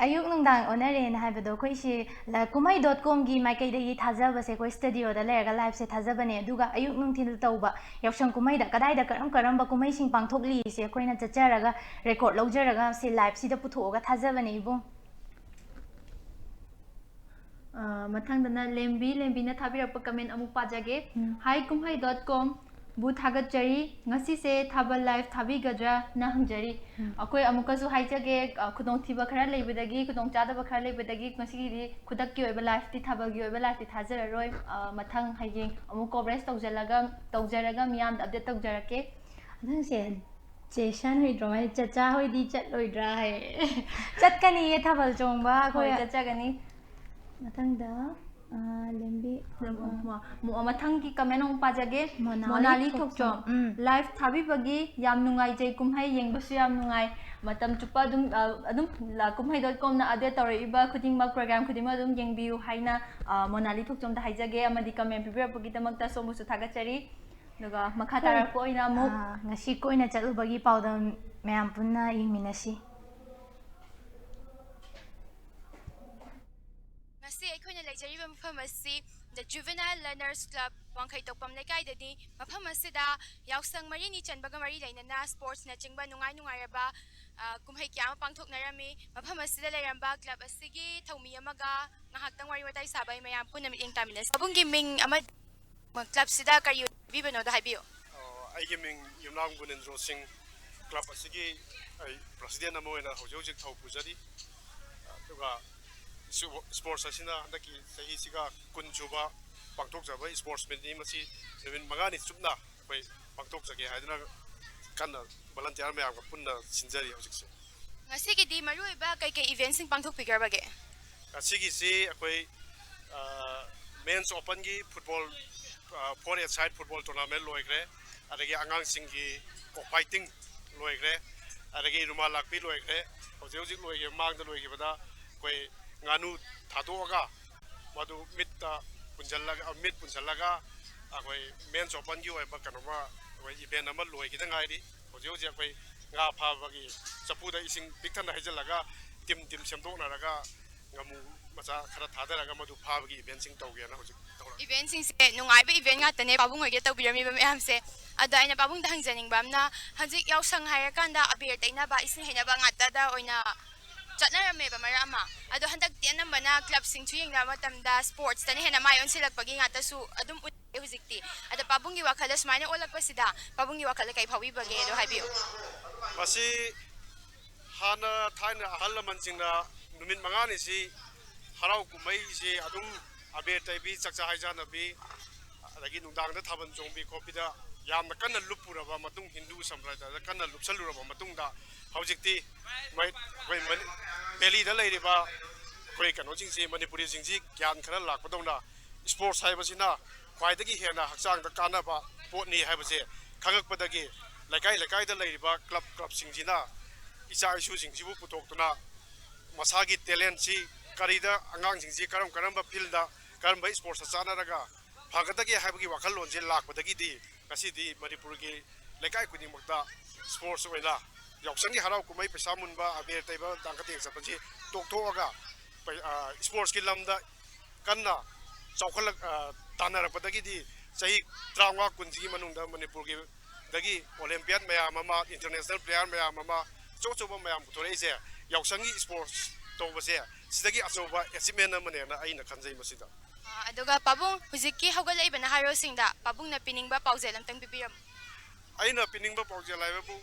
ꯑꯌꯨꯛ ꯅꯨꯡꯗꯥꯡ ꯑꯣꯟꯅꯔꯦꯅ ꯍꯥꯏꯕꯗꯣ, ꯑꯩꯈꯣꯏꯁꯤ ꯂ-, ꯀꯨꯝꯍꯩ dot com ꯒꯤ ꯃꯥꯏꯀꯩꯗꯒꯤ ꯊꯥꯖꯕꯁꯦ ꯑꯩꯈꯣꯏ studio ꯗ ꯂꯩꯔꯒ live ꯁꯦ ꯊꯥꯖꯕꯅꯦ꯫ ꯑꯗꯨꯒ ꯑꯌꯨꯛ ꯅꯨꯡꯊꯤꯜ ꯇꯧꯕ ꯌꯥꯎꯁꯪ ꯀꯨꯝꯍꯩꯗ ꯀꯗꯥꯏꯗ ꯀꯔꯝ ꯀꯔꯝꯕ ꯀꯨꯝꯍꯩꯁꯤꯡ ꯄꯥꯡꯊꯣꯛꯂꯤꯁꯦ ꯑꯩꯈꯣꯏꯅ ꯆꯠꯆꯔꯒ record ꯂꯧꯖꯔꯒ ꯁꯤ live ꯁꯤꯗ ꯄꯨꯊꯣꯛꯑꯒ ꯊꯥꯖꯕꯅꯦ ꯏꯕꯨꯡ꯫ ꯑ, ꯃꯊꯪꯗꯅ ꯂꯦꯝꯕꯤ, ꯂꯦꯝꯕꯤꯅ ꯊꯥꯕꯤꯔꯛꯄ comment ꯑꯃꯨꯛ ꯄꯥꯖꯒꯦ꯫ ꯎꯝ꯫ "Hi ꯀꯨꯝꯍꯩ dot com ꯕꯨ ꯊꯥꯒꯠꯆꯔꯤ꯫ ꯉꯁꯤꯁꯦ ꯊꯥꯕꯜ live ꯊꯥꯕꯤꯒꯗ꯭ꯔꯥꯅ ꯍꯪꯖꯔꯤ꯫" ꯎꯝ꯫ ꯑꯩꯈꯣꯏ ꯑꯃꯨꯛꯀꯁꯨ ꯍꯥꯏꯖꯒꯦ, ꯑ, ꯈꯨꯗꯣꯡꯊꯤꯕ ꯈꯔ ꯂꯩꯕꯗꯒꯤ, ꯈꯨꯗꯣꯡꯆꯥꯗꯕ ꯈꯔ ꯂꯩꯕꯗꯒꯤ ꯉꯁꯤꯒꯤꯗꯤ ꯈꯨꯗꯛꯀꯤ ꯑꯣꯏꯕ live ꯇꯤ, ꯊꯥꯕꯜꯒꯤ ꯑꯣꯏꯕ live ꯇꯤ ꯊꯥꯖꯔꯔꯣꯏ꯫ ꯑ, ꯃꯊꯪ ꯍꯌꯦꯡ ꯑꯃꯨꯛ coverage ꯇꯧꯖꯜꯂꯒ, ꯇꯧꯖꯔꯒ ꯃꯤꯌꯥꯝꯗ update ꯇꯧꯖꯔꯛꯀꯦ꯫ ꯃꯊꯪꯁꯦ ꯆꯦꯁꯟ ꯍꯣꯏꯗ꯭ꯔꯣ? ꯍꯥꯏꯗꯤ ꯆꯆꯥ ꯍꯣꯏꯗꯤ ꯆꯠꯂꯣꯏꯗ꯭ꯔꯥ ꯍꯥꯏ꯫ ꯆꯠꯀꯅꯤꯌꯦ ꯊꯥꯕꯜ ꯆꯣꯡꯕ ꯍꯣꯏ, ꯑꯩꯈꯣꯏ꯫ ꯆꯠꯆꯒꯅꯤ꯫ ꯃꯊꯪꯗ, ꯑ, ꯂꯦꯝꯕꯤ, ꯃ-, ꯃ-, ꯃ-, ꯃꯊꯪꯒꯤ comment ꯑꯃꯨꯛ ꯄꯥꯖꯒꯦ꯫ ꯃꯣꯅꯥꯂꯤ ꯃꯣꯅꯥꯂꯤ ꯊꯣꯛꯆꯣꯝ꯫ ꯊꯣꯛꯆꯣꯝ꯫ ꯎꯝ꯫ Live ꯊꯥꯕꯤꯕꯒꯤ ꯌꯥꯝ ꯅꯨꯡꯉꯥꯏꯖꯩ, ꯀꯨꯝꯍꯩ ꯌꯦꯡꯕꯁꯨ ꯌꯥꯝ ꯅꯨꯡꯉꯥꯏ꯫ ꯃꯇꯝ ꯆꯨꯞꯄ ꯑꯗꯨꯝ, ꯑ, ꯑꯗꯨꯝ ꯂ-, ꯀꯨꯝꯍꯩ dot com ꯅ update ꯇꯧꯔꯛꯏꯕ ꯈꯨꯗꯤꯡꯃꯛ, program ꯈꯨꯗꯤꯡꯃꯛ ꯑꯗꯨꯝ ꯌꯦꯡꯕꯤꯌꯨ ꯍꯥꯏꯅ, ꯑ, ꯃꯣꯅꯥꯂꯤ ꯊꯣꯛꯆꯣꯝꯗ ꯍꯥꯏꯖꯒꯦ꯫ ꯑꯃꯗꯤ comment ꯄꯤꯕꯤꯔꯛꯄꯒꯤꯗꯃꯛꯇ ꯁꯣꯝꯕꯨꯁꯨ ꯊꯥꯒꯠꯆꯔꯤ꯫ ꯑꯗꯨꯒ ꯃꯈꯥ ꯍꯣꯏ꯫ ꯇꯥꯔꯛꯄ ꯑꯣꯏꯅ ꯑꯃꯨꯛ ꯑꯥ, ꯉꯁꯤ ꯀꯣꯏꯅ ꯆꯠꯂꯨꯕꯒꯤ ꯄꯥꯎꯗꯝ ꯃꯌꯥꯝ ꯄꯨꯟꯅ ꯌꯦꯡꯃꯤꯟꯅꯁꯤ꯫ ꯉꯁꯤ ꯑꯩꯈꯣꯏꯅ ꯂꯩꯖꯔꯤꯕ ꯃꯐꯝ ꯑꯁꯤ The Juvenile Learners Club, ꯋꯥꯡꯈꯩ ꯇꯣꯛꯄꯝ ꯂꯩꯀꯥꯏꯗꯅꯤ꯫ ꯃꯐꯝ ꯑꯁꯤꯗ ꯌꯥꯎꯁꯪ ꯃꯔꯤꯅꯤ ꯆꯟꯕꯒ ꯃꯔꯤ ꯂꯩꯅꯅ sportsꯅꯆꯤꯡꯕ ꯅꯨꯡꯉꯥꯏ ꯅꯨꯡꯉꯥꯏꯔꯕ, ꯑ, ꯀꯨꯝꯍꯩ ꯀꯌꯥ ꯑꯃ ꯄꯥꯡꯊꯣꯛꯅꯔꯝꯃꯤ꯫ ꯃꯐꯝ ꯑꯁꯤꯗ ꯂꯩꯔꯝꯕ club ꯑꯁꯤꯒꯤ ꯊꯧꯃꯤ ꯑꯃꯒ ꯉꯥꯏꯍꯥꯛꯇꯪ ꯋꯥꯔꯤ ꯋꯥꯇꯥꯏ ꯁꯥꯕ ꯑꯩ ꯃꯌꯥꯝ ꯄꯨꯟꯅ ꯃꯤꯠꯌꯦꯡ ꯇꯥꯃꯤꯟꯅꯁꯤ꯫ ꯄꯥꯕꯨꯡꯒꯤ ꯃꯤꯡ ꯑꯃ clubꯁꯤꯗ ꯀꯔꯤ ꯑꯣꯏꯅ ꯍꯥꯏꯕꯤꯕꯅꯣꯗꯣ ꯍꯥꯏꯕꯤꯌꯨ꯫ ꯑꯣ, ꯑꯩꯒꯤ ꯃꯤꯡ ꯌꯨꯝꯅꯥꯝ ꯒꯨꯅꯦꯟꯗ꯭ꯔꯣ ꯁꯤꯡ꯫ Club ꯑꯁꯤꯒꯤ ꯑꯩ president ꯑꯃ ꯑꯣꯏꯅ ꯍꯧꯖꯤꯛ ꯍꯧꯖꯤꯛ ꯊꯧ ꯄꯨꯖꯔꯤ꯫ ꯑꯗꯨꯒ ꯁꯨ-, sports ꯑꯁꯤꯅ ꯍꯟꯗꯛꯀꯤ ꯆꯍꯤꯁꯤꯒ ꯀꯨꯟ ꯁꯨꯕ ꯄꯥꯡꯊꯣꯛꯆꯕ sports meetꯅꯤ꯫ ꯃꯁꯤ ꯅꯨꯃꯤꯠ ꯃꯉꯥꯅꯤ ꯆꯨꯞꯅ ꯑꯩꯈꯣꯏ ꯄꯥꯡꯊꯣꯛꯆꯒꯦ ꯍꯥꯏꯗꯨꯅ ꯀꯟꯅ volunteer ꯃꯌꯥꯝꯒ ꯄꯨꯟꯅ ꯁꯤꯟꯖꯔꯤ ꯍꯧꯖꯤꯛꯁꯦ꯫ ꯉꯁꯤꯒꯤꯗꯤ ꯃꯔꯨꯑꯣꯏꯕ ꯀꯩꯀꯩ eventꯁꯤꯡ ꯄꯥꯡꯊꯣꯛꯄꯤꯈ꯭ꯔꯕꯒꯦ? ꯉꯁꯤꯒꯤꯁꯤ ꯑꯩꯈꯣꯏ, ꯑ, men's openꯒꯤ football, ꯑ, four a side football tournament ꯂꯣꯏꯈ꯭ꯔꯦ꯫ ꯑꯗꯒꯤ ꯑꯉꯥꯡꯁꯤꯡꯒꯤ cock fighting ꯂꯣꯏꯈ꯭ꯔꯦ꯫ ꯑꯗꯒꯤ ꯔꯨꯃꯥꯜ ꯂꯥꯛꯄꯤ ꯂꯣꯏꯈ꯭ꯔꯦ꯫ ꯍꯧꯖꯤꯛ ꯍꯧꯖꯤꯛ ꯂꯣꯏꯈꯤꯕ, ꯃꯥꯡꯗ ꯂꯣꯏꯈꯤꯕꯗ ꯑꯩꯈꯣꯏ ꯉꯥꯅꯨ ꯊꯥꯗꯣꯛꯑꯒ ꯃꯗꯨ ꯃꯤꯠꯇ ꯄꯨꯟꯁꯤꯜꯂꯒ, ꯃꯤꯠ ꯄꯨꯟꯁꯤꯜꯂꯒ ꯑꯩꯈꯣꯏ men's openꯒꯤ ꯑꯣꯏꯕ ꯀꯩꯅꯣꯃ, ꯑꯩꯈꯣꯏ event ꯑꯃ ꯂꯣꯏꯈꯤꯗ ꯉꯥꯏꯔꯤ꯫ ꯍꯧꯖꯤꯛ ꯍꯧꯖꯤꯛ ꯑꯩꯈꯣꯏ ꯉꯥ ꯐꯥꯕꯒꯤ ꯆꯐꯨꯗ ꯏꯁꯤꯡ ꯄꯤꯛ ꯊꯟꯅ ꯍꯩꯖꯤꯜꯂꯒ team team ꯁꯦꯝꯗꯣꯛꯅꯔꯒ ꯉꯥꯃꯨ ꯃꯆꯥ ꯈꯔ ꯊꯥꯗꯔꯒ ꯃꯗꯨ ꯐꯥꯕꯒꯤ eventꯁꯤꯡ ꯇꯧꯒꯦꯅ ꯍꯧꯖꯤꯛ ꯇꯧꯔꯛꯑꯦ꯫ Eventꯁꯤꯡꯁꯦ ꯅꯨꯡꯉꯥꯏꯕ event ꯉꯥꯛꯇꯅꯦ ꯄꯥꯕꯨꯡ ꯍꯣꯏꯒꯤ ꯇꯧꯕꯤꯔꯝꯃꯤꯕ ꯃꯌꯥꯝꯁꯦ꯫ ꯑꯗꯣ ꯑꯩꯅ ꯄꯥꯕꯨꯡꯗ ꯍꯪꯖꯅꯤꯡꯕ ꯑꯃꯅ, ꯍꯧꯖꯤꯛ ꯌꯥꯎꯁꯪ ꯍꯥꯏꯔꯀꯥꯟꯗ ꯑꯕꯦꯔ ꯇꯩꯅꯕ, ꯏꯁꯤꯡ ꯍꯩꯅꯕ ꯉꯥꯛꯇꯗ ꯑꯣꯏꯅ ꯆꯠꯅꯔꯝꯃꯦꯕ ꯃꯔꯛ ꯑꯃ꯫ ꯑꯗꯣ ꯍꯟꯗꯛꯇꯤ ꯑꯅꯝꯕꯅ clubꯁꯤꯡꯁꯨ ꯌꯦꯡꯅꯕ ꯃꯇꯝꯗ sportsꯇꯅ ꯍꯦꯟꯅ ꯃꯥꯏ ꯑꯣꯟꯁꯤꯜꯂꯛꯄꯒꯤ ꯉꯥꯛꯇꯁꯨ ꯑꯗꯨꯝ ꯎꯏ ꯍꯧꯖꯤꯛꯇꯤ꯫ ꯑꯗꯣ ꯄꯥꯕꯨꯡꯒꯤ ꯋꯥꯈꯜꯗ ꯁꯨꯃꯥꯏꯅ ꯑꯣꯜꯂꯛꯄꯁꯤꯗ ꯄꯥꯕꯨꯡꯒꯤ ꯋꯥꯈꯜꯗ ꯀꯩ ꯐꯥꯎꯕꯤꯕꯒꯦ ꯑꯗꯣ ꯍꯥꯏꯕꯤꯌꯨ꯫ ꯃꯁꯤ ꯍꯥꯟꯅ ꯊꯥꯏꯅ ꯑꯍꯜ ꯂꯃꯟꯁꯤꯡꯅ ꯅꯨꯃꯤꯠ ꯃꯉꯥꯅꯤꯁꯤ ꯍꯔꯥꯎ ꯀꯨꯝꯍꯩꯁꯤ ꯑꯗꯨꯝ ꯑꯕꯦꯔ ꯇꯩꯕꯤ, ꯆꯥꯛꯆꯥ ꯍꯩꯖꯥꯟꯅꯕꯤ, ꯑꯗꯒꯤ ꯅꯨꯡꯗꯥꯡꯗ ꯊꯥꯕꯜ ꯆꯣꯡꯕꯤ ꯈꯣꯠꯄꯤꯗ ꯌꯥꯝꯅ ꯀꯟꯅ ꯂꯨꯞꯄꯨꯔꯕ ꯃꯇꯨꯡ, ꯍꯤꯟꯗꯨ ꯁꯝꯄ꯭ꯔꯗꯥꯌꯗ ꯀꯟꯅ ꯂꯨꯞꯁꯜꯂꯨꯔꯕ ꯃꯇꯨꯡꯗ ꯍꯧꯖꯤꯛꯇꯤ ꯃꯩ-, ꯑꯩꯈꯣꯏ ꯃꯅꯤ-, ꯗꯦꯜꯂꯤꯗ ꯂꯩꯔꯤꯕ ꯑꯩꯈꯣꯏ ꯀꯩꯅꯣꯁꯤꯡꯁꯤ, ꯃꯅꯤꯄꯨꯔꯤꯁꯤꯡꯁꯤ ꯒ꯭ꯌꯥꯟ ꯈꯔ ꯂꯥꯛꯄꯗꯧꯅ sports ꯍꯥꯏꯕꯁꯤꯅ ꯈ꯭ꯋꯥꯏꯗꯒꯤ ꯍꯦꯟꯅ ꯍꯛꯆꯥꯡꯗ ꯀꯥꯟꯅꯕ ꯄꯣꯠꯅꯤ ꯍꯥꯏꯕꯁꯦ ꯈꯪꯉꯛꯄꯗꯒꯤ ꯂꯩꯀꯥꯏ ꯂꯩꯀꯥꯏꯗ ꯂꯩꯔꯤꯕ club clubꯁꯤꯡꯁꯤꯅ ꯏꯆꯥ ꯏꯁꯨꯁꯤꯡꯁꯤꯕꯨ ꯄꯨꯊꯣꯛꯇꯨꯅ ꯃꯁꯥꯒꯤ talentꯁꯤ ꯀꯔꯤꯗ, ꯑꯉꯥꯡꯁꯤꯡꯁꯤ ꯀꯔꯝ ꯀꯔꯝꯕ fieldꯇ ꯀꯔꯝꯕ sportsꯇ ꯆꯥꯟꯅꯔꯒ ꯐꯒꯗꯒꯦ ꯍꯥꯏꯕꯒꯤ ꯋꯥꯈꯜꯂꯣꯟꯁꯦ ꯂꯥꯛꯄꯗꯒꯤꯗꯤ ꯉꯁꯤꯗꯤ ꯃꯅꯤꯄꯨꯔꯒꯤ ꯂꯩꯀꯥꯏ ꯈꯨꯗꯤꯡꯃꯛꯇ sports ꯑꯣꯏꯅ ꯌꯥꯎꯁꯪꯒꯤ ꯍꯔꯥꯎ ꯀꯨꯝꯍꯩ, ꯄꯩꯁꯥ ꯃꯨꯟꯕ, ꯑꯕꯦꯔ ꯇꯩꯕ, ꯇꯥꯡꯀ ꯇꯦꯡ ꯆꯠꯄꯁꯤ ꯇꯣꯛꯊꯣꯛꯑꯒ ꯄꯩ-, ꯑ, sportsꯀꯤ ꯂꯝꯗ ꯀꯟꯅ ꯆꯥꯎꯈꯠꯂꯛ ꯇꯥꯟꯅꯔꯛꯄꯗꯒꯤꯗꯤ ꯆꯍꯤ ꯇꯔꯥꯃꯉꯥ ꯀꯨꯟꯁꯤꯒꯤ ꯃꯅꯨꯡꯗ ꯃꯅꯤꯄꯨꯔꯒꯤ ꯗꯒꯤ ꯑꯣꯂꯦꯝꯄꯤꯌꯥꯟ ꯃꯌꯥꯝ ꯑꯃ, ꯏꯟꯇꯔꯅꯦꯁꯅꯦꯜ ꯄ꯭ꯂꯦꯌꯥꯔ ꯃꯌꯥꯝ ꯑꯃ, ꯑꯆꯧ ꯑꯆꯧꯕ ꯃꯌꯥꯝ ꯄꯨꯊꯣꯔꯛꯏꯁꯦ ꯌꯥꯎꯁꯪꯒꯤ ꯏꯁꯄꯣꯔꯠꯁ ꯇꯧꯕꯁꯦ ꯁꯤꯗꯒꯤ ꯑꯆꯧꯕ ꯑꯦꯆꯤꯞꯃꯦꯟ ꯑꯃꯅꯦꯅ ꯑꯩꯅ ꯈꯟꯖꯩ ꯃꯁꯤꯗ꯫ ꯑꯗꯨꯒ ꯄꯥꯕꯨꯡ, ꯍꯧꯖꯤꯛꯀꯤ ꯍꯧꯒꯠꯂꯛꯏꯕ ꯅꯍꯥꯔꯣꯜꯁꯤꯡꯗ ꯄꯥꯕꯨꯡꯅ ꯄꯤꯅꯤꯡꯕ ꯄꯥꯎꯖꯦꯜ ꯑꯝꯇꯪ ꯄꯤꯕꯤꯔꯝꯃꯨ꯫ ꯑꯩꯅ ꯄꯤꯅꯤꯡꯕ ꯄꯥꯎꯖꯦꯜ ꯍꯥꯏꯕꯕꯨ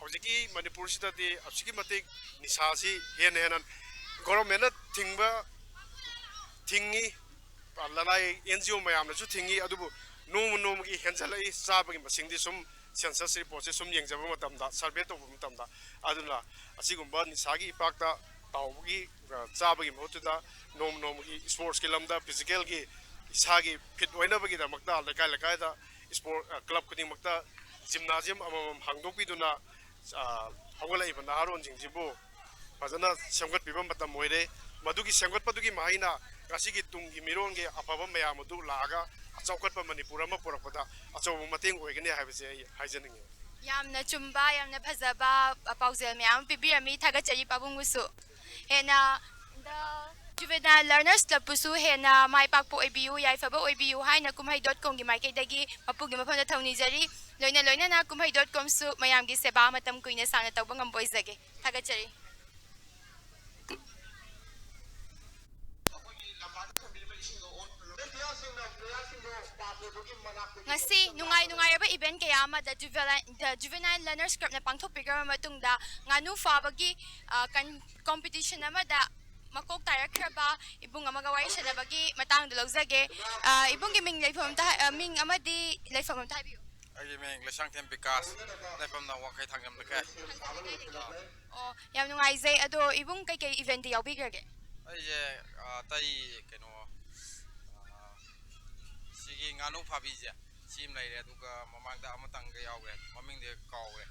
ꯍꯧꯖꯤꯛꯀꯤ ꯃꯅꯤꯄꯨꯔꯁꯤꯗꯗꯤ ꯑꯁꯨꯛꯀꯤ ꯃꯇꯤꯛ ꯅꯤꯁꯥꯁꯤ ꯍꯦꯟꯅ ꯍꯦꯟꯅ ꯒꯣꯔꯃꯦꯟꯅ ꯊꯤꯡꯕ ꯊꯤꯡꯉꯤ, ꯂꯅꯥꯏ ꯑꯦꯟ ꯖꯤ ꯑꯣ ꯃꯌꯥꯝꯅꯁꯨ ꯊꯤꯡꯉꯤ, ꯑꯗꯨꯕꯨ ꯅꯣꯡꯃ ꯅꯣꯡꯃꯒꯤ ꯍꯦꯟꯖꯜꯂꯛꯏ꯫ ꯆꯥꯕꯒꯤ ꯃꯁꯤꯡꯗꯤ ꯁꯨꯝ ꯁꯦꯟꯁꯁ ꯔꯤꯄꯣꯔꯠꯁꯦ ꯁꯨꯝ ꯌꯦꯡꯖꯕ ꯃꯇꯝꯗ, ꯁꯔꯚꯦ ꯇꯧꯕ ꯃꯇꯝꯗ, ꯑꯗꯨꯅ ꯑꯁꯤꯒꯨꯝꯕ ꯅꯤꯁꯥꯒꯤ ꯏꯄꯥꯛꯇ ꯇꯥꯎꯕꯒꯤ, ꯑ, ꯆꯥꯕꯒꯤ ꯃꯍꯨꯠꯇꯨꯗ ꯅꯣꯡꯃ ꯅꯣꯡꯃꯒꯤ ꯏꯁꯄꯣꯔꯠꯁꯀꯤ ꯂꯝꯗ ꯐꯤꯖꯤꯀꯦꯜꯒꯤ ꯏꯁꯥꯒꯤ ꯐꯤꯠ ꯑꯣꯏꯅꯕꯒꯤꯗꯃꯛꯇ ꯂꯩꯀꯥꯏ ꯂꯩꯀꯥꯏꯗ ꯏꯁꯄꯣꯔꯠ, ꯑ, ꯀ꯭ꯂꯕ ꯈꯨꯗꯤꯡꯃꯛꯇ ꯖꯤꯝꯅꯥꯖꯤꯌꯝ ꯑꯃꯃꯝ ꯍꯥꯡꯗꯣꯛꯄꯤꯗꯨꯅ, ꯑ, ꯍꯧꯒꯠꯂꯛꯏꯕ ꯅꯍꯥꯔꯣꯟꯁꯤꯡꯁꯤꯕꯨ ꯐꯖꯅ ꯁꯦꯝꯒꯠꯄꯤꯕ ꯃꯇꯝ ꯑꯣꯏꯔꯦ꯫ ꯃꯗꯨꯒꯤ ꯁꯦꯝꯒꯠꯄꯗꯨꯒꯤ ꯃꯍꯩꯅ ꯉꯁꯤꯒꯤ ꯇꯨꯡꯒꯤ ꯃꯤꯔꯣꯟꯒꯤ ꯑꯐꯕ ꯃꯌꯥꯝ ꯑꯗꯨ ꯂꯥꯛꯑꯒ ꯆꯥꯎꯈꯠꯄ ꯃꯅꯤꯄꯨꯔ ꯑꯃ ꯄꯨꯔꯛꯄꯗ ꯑꯆꯧꯕ ꯃꯇꯦꯡ ꯑꯣꯏꯒꯅꯤ ꯍꯥꯏꯕꯁꯦ ꯑꯩ ꯍꯥꯏꯖꯅꯤꯡꯉꯤ꯫ ꯌꯥꯝꯅ ꯆꯨꯝꯕ, ꯌꯥꯝꯅ ꯐꯖꯕ, ꯑ, ꯄꯥꯎꯖꯦꯜ ꯃꯌꯥꯝ ꯑꯃ ꯄꯤꯕꯤꯔꯝꯃꯤ꯫ ꯊꯥꯒꯠꯆꯔꯤ ꯄꯥꯕꯨꯡꯕꯨꯁꯨ꯫ ꯍꯦꯟꯅ ꯗ ꯖꯨꯕꯦꯅꯥꯏꯜ ꯂꯔꯅꯔꯁ ꯀ꯭ꯂꯕꯄꯨꯁꯨ ꯍꯦꯟꯅ ꯃꯥꯏ ꯄꯥꯛꯄ ꯑꯣꯏꯕꯤꯌꯨ, ꯌꯥꯏꯐꯕ ꯑꯣꯏꯕꯤꯌꯨ ꯍꯥꯏꯅ ꯀꯨꯝꯍꯩ ꯗꯣꯠ ꯀꯣꯝꯒꯤ ꯃꯥꯏꯀꯩꯗꯒꯤ ꯃꯄꯨꯒꯤ ꯃꯐꯝꯗ ꯊꯧꯅꯤꯖꯔꯤ꯫ ꯂꯣꯏꯅ ꯂꯣꯏꯅꯅ ꯀꯨꯝꯍꯩ ꯗꯣꯠ ꯀꯣꯝꯁꯨ ꯃꯌꯥꯝꯒꯤ ꯁꯦꯕꯥ ꯃꯇꯝ ꯀꯨꯏꯅ ꯁꯥꯡꯅ ꯇꯧꯕ ꯉꯝꯕ ꯑꯣꯏꯖꯒꯦ꯫ ꯊꯥꯒꯠꯆꯔꯤ꯫ ꯉꯁꯤ ꯅꯨꯡꯉꯥꯏ ꯅꯨꯡꯉꯥꯏꯔꯕ ꯏꯚꯦꯟꯠ ꯀꯌꯥ ꯑꯃ ꯗ ꯖꯨꯕꯦꯅꯥꯏꯜ, ꯗ ꯖꯨꯕꯦꯅꯥꯏꯜ ꯂꯔꯅꯔꯁ ꯀ꯭ꯂꯕꯅ ꯄꯥꯡꯊꯣꯛꯄꯤꯈ꯭ꯔꯕ ꯃꯇꯨꯡꯗ ꯉꯥꯅꯨ ꯐꯥꯕꯒꯤ, ꯑ, ꯀꯟ-, ꯀꯣꯝꯄꯤꯇꯤꯁꯟ ꯑꯃꯗ ꯃꯀꯣꯛ ꯇꯥꯔꯛꯈ꯭ꯔꯕ ꯏꯕꯨꯡ ꯑꯃꯒ ꯋꯥꯔꯤ ꯁꯥꯟꯅꯕꯒꯤ ꯃꯇꯥꯡꯗ ꯂꯧꯖꯒꯦ꯫ ꯑ, ꯏꯕꯨꯡꯒꯤ ꯃꯤꯡ ꯂꯩꯐꯝ ꯑꯝꯇ ꯍꯥꯏ-, ꯑ, ꯃꯤꯡ ꯑꯃꯗꯤ ꯂꯩꯐꯝ ꯑꯝꯇ ꯍꯥꯏꯕꯤꯌꯨ꯫ ꯑꯩꯒꯤ ꯃꯤꯡ ꯂꯩꯁꯥꯡꯊꯦꯝ ꯕꯤꯀꯥꯁ, ꯂꯩꯐꯝꯅ ꯋꯥꯡꯈꯩ ꯊꯥꯡꯖꯝ ꯂꯩꯀꯥꯏ꯫ ꯑꯣ, ꯌꯥꯝ ꯅꯨꯡꯉꯥꯏꯖꯩ꯫ ꯑꯗꯣ ꯏꯕꯨꯡ ꯀꯩꯀꯩ ꯏꯚꯦꯟꯠꯇ ꯌꯥꯎꯕꯤꯈ꯭ꯔꯒꯦ? ꯑꯩꯁꯦ, ꯑ, ꯑꯇꯩ ꯀꯩꯅꯣ, ꯑ, ꯁꯤꯒꯤ ꯉꯥꯅꯨ ꯐꯥꯕꯤꯁꯦ, ꯁꯤ ꯑꯃ ꯂꯩꯔꯦ, ꯑꯗꯨꯒ ꯃꯃꯥꯡꯗ ꯑꯃꯇꯪꯒ ꯌꯥꯎꯈ꯭ꯔꯦ, ꯃꯃꯤꯡꯗꯤ ꯀꯥꯎꯈ꯭ꯔꯦ꯫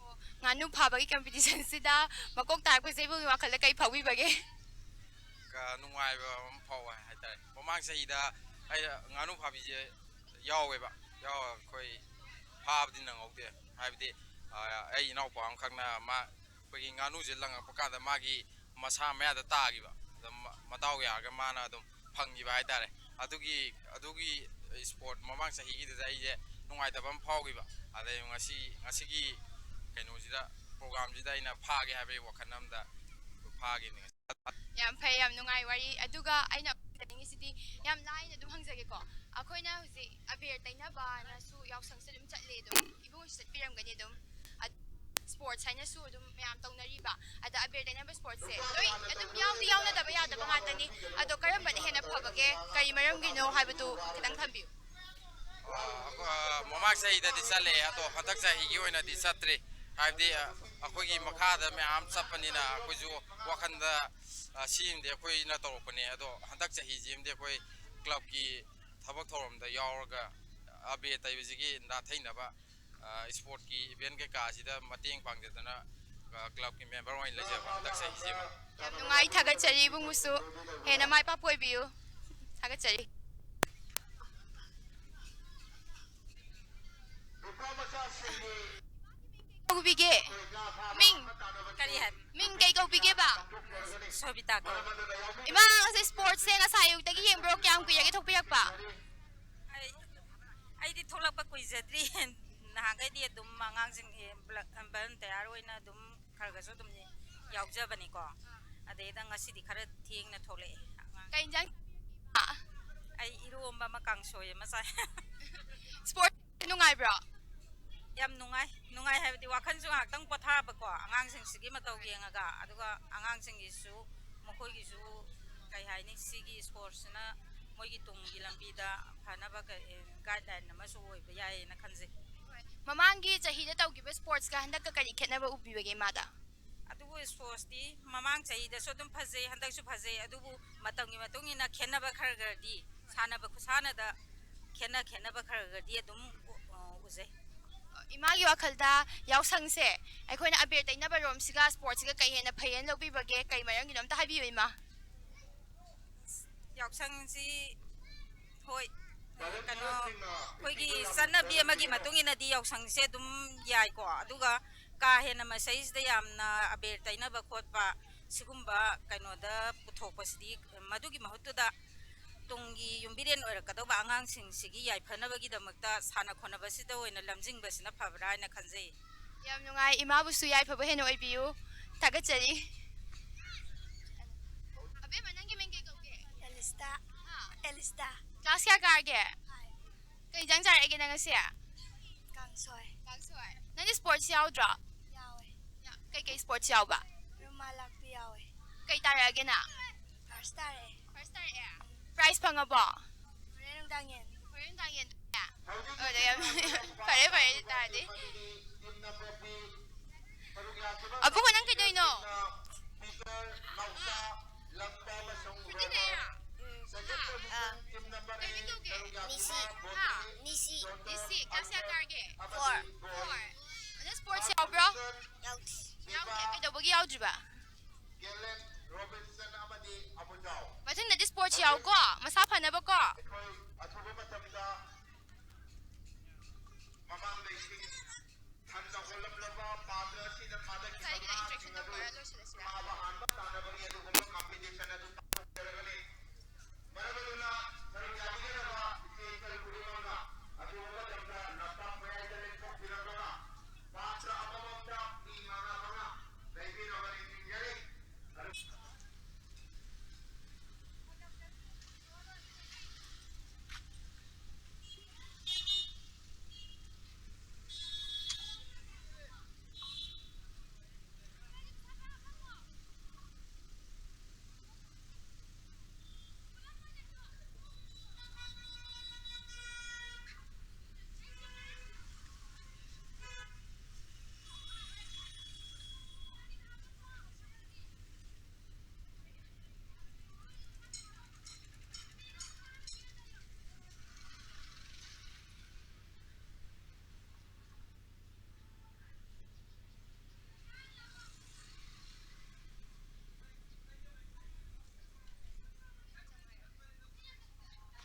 ꯑꯣ, ꯉꯥꯅꯨ ꯐꯥꯕꯒꯤ ꯀꯝꯄꯤꯇꯤꯁꯟꯁꯤꯗ ꯃꯀꯣꯛ ꯇꯥꯔꯛꯄꯁꯦ ꯏꯕꯨꯡꯒꯤ ꯋꯥꯈꯜꯗ ꯀꯩ ꯐꯥꯎꯕꯤꯕꯒꯦ? ꯀ-, ꯅꯨꯡꯉꯥꯏꯕ ꯑꯃ ꯐꯥꯎꯕ ꯍꯥꯏꯇꯥꯔꯦ꯫ ꯃꯃꯥꯡ ꯆꯍꯤꯗ ꯑꯩ ꯉꯥꯅꯨ ꯐꯥꯕꯤꯁꯦ ꯌꯥꯎꯋꯦꯕ, ꯌꯥꯎ-, ꯑꯩꯈꯣꯏ ꯐꯥꯕꯗꯤ ꯅꯪꯍꯧꯗꯦ꯫ ꯍꯥꯏꯕꯗꯤ, ꯑ, ꯑꯩ ꯏꯅꯥꯎꯄꯥ ꯑꯃꯈꯛꯅ ꯃꯥ, ꯑꯩꯈꯣꯏꯒꯤ ꯉꯥꯅꯨꯁꯦ ꯂꯪꯉꯛꯄ ꯀꯥꯟꯗ ꯃꯥꯒꯤ ꯃꯁꯥ ꯃꯌꯥꯗ ꯇꯥꯈꯤꯕ꯫ ꯑꯗ ꯃ-, ꯃꯗꯥꯎ ꯌꯥꯔꯒ ꯃꯥꯅ ꯑꯗꯨꯝ ꯐꯪꯈꯤꯕ ꯍꯥꯏꯇꯥꯔꯦ꯫ ꯑꯗꯨꯒꯤ ꯑꯗꯨꯒꯤ ꯏꯁꯄꯣꯔꯠ ꯃꯃꯥꯡ ꯆꯍꯤꯒꯤꯗꯨꯗ ꯑꯩꯁꯦ ꯅꯨꯡꯉꯥꯏꯇꯕ ꯑꯃ ꯐꯥꯎꯈꯤꯕ꯫ ꯑꯗꯩ ꯉꯁꯤ ꯉꯁꯤꯒꯤ ꯀꯩꯅꯣꯁꯤꯗ, ꯄ꯭ꯔꯣꯒ꯭ꯔꯥꯝꯁꯤꯗ ꯑꯩꯅ ꯐꯥꯒꯦ ꯍꯥꯏꯕꯒꯤ ꯋꯥꯈꯜ ꯑꯃꯗ ꯐꯥꯈꯤꯕꯅꯤ꯫ ꯌꯥꯝ ꯐꯩ, ꯌꯥꯝ ꯅꯨꯡꯉꯥꯏ ꯋꯥꯔꯤ꯫ ꯑꯗꯨꯒ ꯑꯩꯅ ꯍꯪꯖꯅꯤꯡꯉꯤꯁꯤꯗꯤ, ꯌꯥꯝ ꯂꯥꯏꯅ ꯑꯗꯨꯝ ꯍꯪꯖꯒꯦꯀꯣ꯫ ꯑꯩꯈꯣꯏꯅ ꯍꯧꯖꯤꯛ ꯑꯕꯦꯔ ꯇꯩꯅꯕꯅꯁꯨ ꯌꯥꯎꯁꯪꯁꯦ ꯑꯗꯨꯝ ꯆꯠꯂꯦ, ꯑꯗꯨꯝ ꯏꯕꯨꯡꯁꯨ ꯆꯠꯄꯤꯔꯝꯒꯅꯤ ꯑꯗꯨꯝ꯫ ꯏꯁꯄꯣꯔꯠꯁ ꯍꯥꯏꯅꯁꯨ ꯑꯗꯨꯝ ꯃꯌꯥꯝ ꯇꯧꯅꯔꯤꯕ, ꯑꯗ ꯑꯕꯦꯔ ꯇꯩꯅꯕ ꯏꯁꯄꯣꯔꯠꯁꯦ ꯂꯣꯏ ꯑꯗꯨꯝ ꯌꯥꯎꯗꯤ ꯌꯥꯎꯅꯗꯕ ꯌꯥꯗꯕ ꯉꯥꯛꯇꯅꯤ꯫ ꯑꯗꯣ ꯀꯔꯝꯕꯅ ꯍꯦꯟꯅ ꯐꯕꯒꯦ, ꯀꯔꯤ ꯃꯔꯝꯒꯤꯅꯣ ꯍꯥꯏꯕꯗꯨ ꯈꯤꯇꯪ ꯊꯝꯕꯤꯌꯨ꯫ ꯑ, ꯃꯃꯥꯡ ꯆꯍꯤꯗꯗꯤ ꯆꯠꯂꯦ, ꯑꯗꯣ ꯍꯟꯗꯛ ꯆꯍꯤꯒꯤ ꯑꯣꯏꯅꯗꯤ ꯆꯠꯇ꯭ꯔꯤ꯫ ꯍꯥꯏꯕꯗꯤ, ꯑ, ꯑꯩꯈꯣꯏꯒꯤ ꯃꯈꯥꯗ ꯃꯌꯥꯝ ꯆꯠꯄꯅꯤꯅ ꯑꯩꯈꯣꯏꯁꯨ ꯋꯥꯈꯜꯗ, ꯑ, ꯁꯤꯃꯗꯤ ꯑꯩꯈꯣꯏꯅ ꯇꯧꯔꯛꯄꯅꯦ꯫ ꯑꯗꯣ ꯍꯟꯗꯛ ꯆꯍꯤꯁꯤꯃꯗꯤ ꯑꯩꯈꯣꯏ ꯀ꯭ꯂꯕꯀꯤ ꯊꯕꯛ ꯊꯧꯔꯝꯗ ꯌꯥꯎꯔꯒ ꯑꯕꯦꯔ ꯇꯩꯕꯁꯤꯒꯤ ꯅꯥꯊꯩꯅꯕ, ꯑ, ꯏꯁꯄꯣꯔꯠꯀꯤ ꯏꯚꯦꯟ ꯀꯩꯀꯥꯁꯤꯗ ꯃꯇꯦꯡ ꯄꯥꯡꯖꯗꯅ, ꯑ, ꯀ꯭ꯂꯕꯀꯤ ꯃꯦꯝꯕꯔ ꯑꯣꯏꯅ ꯂꯩꯖꯕ ꯍꯟꯗꯛ ꯆꯍꯤꯁꯤꯃ꯫ ꯌꯥꯝ ꯅꯨꯡꯉꯥꯏ, ꯊꯥꯒꯠꯆꯔꯤ꯫ ꯏꯕꯨꯡꯉꯣꯁꯨ ꯍꯦꯟꯅ ꯃꯥꯏ ꯄꯥꯛꯄ ꯑꯣꯏꯕꯤꯌꯨ꯫ ꯊꯥꯒꯠꯆꯔꯤ꯫ ꯀꯧꯕꯤꯒꯦ? ꯃꯤꯡ? ꯀꯔꯤ ꯍꯥꯏ? ꯃꯤꯡ ꯀꯩ ꯀꯧꯕꯤꯒꯦꯕ? ꯁꯣꯕꯤꯇꯥ ꯀꯧ꯫ ꯏꯃꯥ, ꯉꯁꯤ ꯏꯁꯄꯣꯔꯠꯁꯦ ꯉꯁꯥꯏ ꯑꯌꯨꯛꯇꯒꯤ ꯌꯦꯡꯕ꯭ꯔꯣ? ꯀꯌꯥꯝ ꯀꯨꯏꯔꯒꯦ ꯊꯣꯛꯄꯤꯔꯛꯄ? ꯑꯩ ꯑꯩꯗꯤ ꯊꯣꯛꯂꯛꯄ ꯀꯨꯏꯖꯗ꯭ꯔꯤ꯫ ꯅꯍꯥꯟꯈꯩꯗꯤ ꯑꯗꯨꯝ ꯑꯉꯥꯡꯁꯤꯡ ꯚꯂꯟꯇꯤꯌꯥꯔ ꯑꯣꯏꯅ ꯑꯗꯨꯝ ꯈꯔ ꯈꯔꯁꯨ ꯑꯗꯨꯝ ꯌꯥꯎꯖꯕꯅꯤꯀꯣ꯫ ꯑꯗꯩꯗ ꯉꯁꯤꯗꯤ ꯈꯔ ꯊꯦꯡꯅ ꯊꯣꯛꯂꯛꯑꯦ꯫ ꯑꯉꯥꯡ ꯀꯩ ꯏꯟꯖꯥꯡ? ꯑꯩ ꯏꯔꯣꯝꯕ ꯑꯃ ꯀꯥꯡꯁꯣꯏ ꯑꯃ ꯆꯥꯏ꯫ ꯏꯁꯄꯣꯔꯠ ꯅꯨꯡꯉꯥꯏꯕ꯭ꯔꯣ? ꯌꯥꯝ ꯅꯨꯡꯉꯥꯏ꯫ ꯅꯨꯡꯉꯥꯏ ꯍꯥꯏꯕꯗꯤ ꯋꯥꯈꯜꯁꯨ ꯉꯥꯏꯍꯥꯛꯇꯪ ꯄꯣꯊꯥꯕꯀꯣ, ꯑꯉꯥꯡꯁꯤꯡꯁꯤꯒꯤ ꯃꯇꯧ ꯌꯦꯡꯉꯒ꯫ ꯑꯗꯨꯒ ꯑꯉꯥꯡꯁꯤꯡꯒꯤꯁꯨ, ꯃꯈꯣꯏꯒꯤꯁꯨ ꯀꯩ ꯍꯥꯏꯅꯤ, ꯁꯤꯒꯤ ꯏꯁꯄꯣꯔꯠꯁꯤꯅ ꯃꯣꯏꯒꯤ ꯇꯨꯡꯒꯤ ꯂꯝꯕꯤꯗ ꯐꯅꯕ ꯒꯥꯏꯗꯂꯥꯏꯟ ꯑꯃꯁꯨ ꯑꯣꯏꯕ ꯌꯥꯏꯌꯦꯅ ꯈꯟꯖꯩ꯫ ꯃꯃꯥꯡꯒꯤ ꯆꯍꯤꯗ ꯇꯧꯈꯤꯕ ꯏꯁꯄꯣꯔꯠꯁꯀ ꯍꯟꯗꯛꯀ ꯀꯔꯤ ꯈꯦꯠꯅꯕ ꯎꯕꯤꯕꯒꯦ ꯏꯃꯥꯗ? ꯑꯗꯨꯕꯨ ꯏꯁꯄꯣꯔꯠꯁꯇꯤ ꯃꯃꯥꯡ ꯆꯍꯤꯗꯁꯨ ꯑꯗꯨꯝ ꯐꯖꯩ, ꯍꯟꯗꯛꯁꯨ ꯐꯖꯩ꯫ ꯑꯗꯨꯕꯨ ꯃꯇꯝꯒꯤ ꯃꯇꯨꯡ ꯏꯟꯅ ꯈꯦꯠꯅꯕ ꯈꯔ ꯈꯔꯗꯤ, ꯁꯥꯟꯅꯕ ꯈꯨꯁꯥꯟꯅꯗ ꯈꯦꯠꯅ ꯈꯦꯠꯅꯕ ꯈꯔ ꯈꯔꯗꯤ ꯑꯗꯨꯝ ꯎ- ꯎꯖꯩ꯫ ꯏꯃꯥꯒꯤ ꯋꯥꯈꯜꯗ ꯌꯥꯎꯁꯪꯁꯦ ꯑꯩꯈꯣꯏꯅ ꯑꯕꯦꯔ ꯇꯩꯅꯕ ꯔꯣꯝꯁꯤꯒ ꯏꯁꯄꯣꯔꯠꯁꯤꯒ ꯀꯩ ꯍꯦꯟꯅ ꯐꯩꯌꯦꯅ ꯂꯧꯕꯤꯕꯒꯦ? ꯀꯩ ꯃꯔꯝꯒꯤꯅꯣ ꯑꯝꯇ ꯍꯥꯏꯕꯤꯌꯨ ꯏꯃꯥ꯫ ꯌꯥꯎꯁꯪꯁꯤ, ꯍꯣꯏ, ꯀꯩꯅꯣ, ꯑꯩꯈꯣꯏꯒꯤ ꯆꯠꯅꯕꯤ ꯑꯃꯒꯤ ꯃꯇꯨꯡ ꯏꯟꯅꯗꯤ ꯌꯥꯎꯁꯪꯁꯦ ꯑꯗꯨꯝ ꯌꯥꯏꯀꯣ꯫ ꯑꯗꯨꯒ ꯀꯥ ꯍꯦꯟꯅ ꯃꯁꯤꯗꯩꯁꯤꯗ ꯌꯥꯝꯅ ꯑꯕꯦꯔ ꯇꯩꯅꯕ ꯈꯣꯠꯄ ꯁꯤꯒꯨꯝꯕ ꯀꯩꯅꯣꯗ ꯄꯨꯊꯣꯛꯄꯁꯤꯗꯤ, ꯃꯗꯨꯒꯤ ꯃꯍꯨꯠꯇꯨꯗ ꯇꯨꯡꯒꯤ ꯌꯨꯝꯕꯤꯔꯦꯟ ꯑꯣꯏꯔꯛꯀꯗꯧꯕ ꯑꯉꯥꯡꯁꯤꯡꯁꯤꯒꯤ ꯌꯥꯏꯐꯅꯕꯒꯤꯗꯃꯛꯇ ꯁꯥꯟꯅ ꯈꯣꯠꯅꯕꯁꯤꯗ ꯑꯣꯏꯅ ꯂꯝꯖꯤꯡꯕꯁꯤꯅ ꯐꯕ꯭ꯔꯥ ꯍꯥꯏꯅ ꯈꯟꯖꯩ꯫ ꯌꯥꯝ ꯅꯨꯡꯉꯥꯏ꯫ ꯏꯃꯥꯕꯨꯁꯨ ꯌꯥꯏꯐꯕ ꯍꯦꯟꯅ ꯑꯣꯏꯕꯤꯌꯨ꯫ ꯊꯥꯒꯠꯆꯔꯤ꯫ ꯑꯕꯦꯝꯃ, ꯅꯪꯒꯤ ꯃꯤꯡ ꯀꯩ ꯀꯧꯒꯦ? ꯑꯦꯂꯤꯁꯇꯥ꯫ ꯍꯥ? ꯑꯦꯂꯤꯁꯇꯥ꯫ ꯀ꯭ꯂꯥꯁ ꯀꯌꯥ ꯀꯥꯔꯒꯦ? ꯀꯩ ꯏꯟꯖꯥꯡ ꯆꯥꯔꯛꯑꯒꯦ ꯅꯪ ꯉꯁꯤ? ꯀꯥꯡꯁꯣꯏ꯫ ꯀꯥꯡꯁꯣꯏ꯫ ꯅꯪꯗꯤ ꯁ꯭ꯄꯣꯔꯠꯁ ꯌꯥꯎꯗ꯭ꯔꯣ? ꯌꯥꯎꯋꯦ꯫ ꯌꯥ-, ꯀꯩꯀꯩ ꯁ꯭ꯄꯣꯔꯠꯁ ꯌꯥꯎꯕ? ꯔꯨꯃꯥ ꯂꯥꯛꯄꯤ ꯌꯥꯎꯋꯦ꯫ ꯀꯩ ꯇꯥꯔꯛꯑꯒꯦ ꯅꯪ? ꯐꯥꯔꯁ ꯇꯥꯔꯛꯑꯦ꯫ ꯐꯥꯔꯁ ꯇꯥꯔꯛꯑꯦ? ꯄ꯭ꯔꯥꯏꯖ ꯐꯪꯉꯕꯣ? ꯍꯣꯔꯦꯟ ꯅꯨꯡꯗꯥꯡ ꯌꯦꯟ꯫ ꯍꯣꯔꯦꯟ ꯅꯨꯡꯗꯥꯡ ꯌꯦꯟ꯫ ꯑꯣ, ꯌꯥꯝ ꯐꯔꯦ, ꯐꯔꯦ, ꯑꯗꯨ ꯇꯥꯔꯗꯤ꯫ ꯑꯕꯨꯡꯉꯣ, ꯅꯪ ꯀꯩꯗꯧꯔꯤꯅꯣ? ꯅꯤꯁꯤ꯫ ꯅꯤꯁꯤ꯫ ꯅꯤꯁꯤ, ꯀ꯭ꯂꯥꯁ ꯀꯌꯥ ꯀꯥꯔꯒꯦ? ꯐꯣꯔ꯫ ꯐꯣꯔ꯫ ꯅꯪ ꯁ꯭ꯄꯣꯔꯠꯁ ꯌꯥꯎꯕ꯭ꯔꯣ? ꯌꯥꯎꯗꯦ꯫ ꯌꯥꯎꯗꯦ꯫ ꯀꯩꯗꯧꯕꯒꯤ ꯌꯥꯎꯗ꯭ꯔꯤꯕ? ꯃꯊꯪꯗꯗꯤ ꯁ꯭ꯄꯣꯔꯠꯁ ꯌꯥꯎꯀꯣ, ꯃꯁꯥ ꯐꯅꯕꯀꯣ꯫ ꯑꯩꯈꯣꯏ ꯑꯊꯨꯕ ꯃꯇꯝꯗ ꯃꯃꯥꯡꯗ ꯏꯁꯤꯡ ꯊꯟꯅ ꯍꯣꯜꯂꯝꯂꯕ ꯄꯥꯇ꯭ꯔ ꯑꯁꯤꯗ ꯉꯁꯥꯏꯒꯤꯗ introduction ꯊꯥꯗꯈꯤꯕ ꯇꯧꯔ ꯂꯣꯏꯁꯤꯜꯂꯁꯤꯔꯥ? ꯃꯥꯕꯨ ꯍꯥꯟꯕ ꯇꯥꯟꯅꯕꯒꯤ ꯑꯗꯨꯒꯨꯝꯕ competition ꯑꯗꯨ ꯇꯧꯖꯔꯒꯅꯤ꯫ ꯃꯔꯝ ꯑꯗꯨꯅ ꯁꯔꯨꯛ ꯌꯥꯕꯤꯒꯗꯕ ꯏꯆꯦ ꯏꯆꯜ ꯈꯨꯗꯤꯡꯃꯛꯅ ꯑꯊꯨꯕ ꯃꯇꯝꯗ ꯂꯝꯄꯥꯛ ꯃꯌꯥꯏꯗ ꯂꯦꯡꯊꯣꯛꯄꯤꯔꯛꯂꯒ ꯄꯥꯇ꯭ꯔ ꯑꯃꯃꯝꯗ ꯃꯤ ꯃꯉꯥ ꯃꯉꯥ ꯂꯩꯕꯤꯅꯕ ꯅꯤꯡꯁꯤꯡꯖꯔꯤ꯫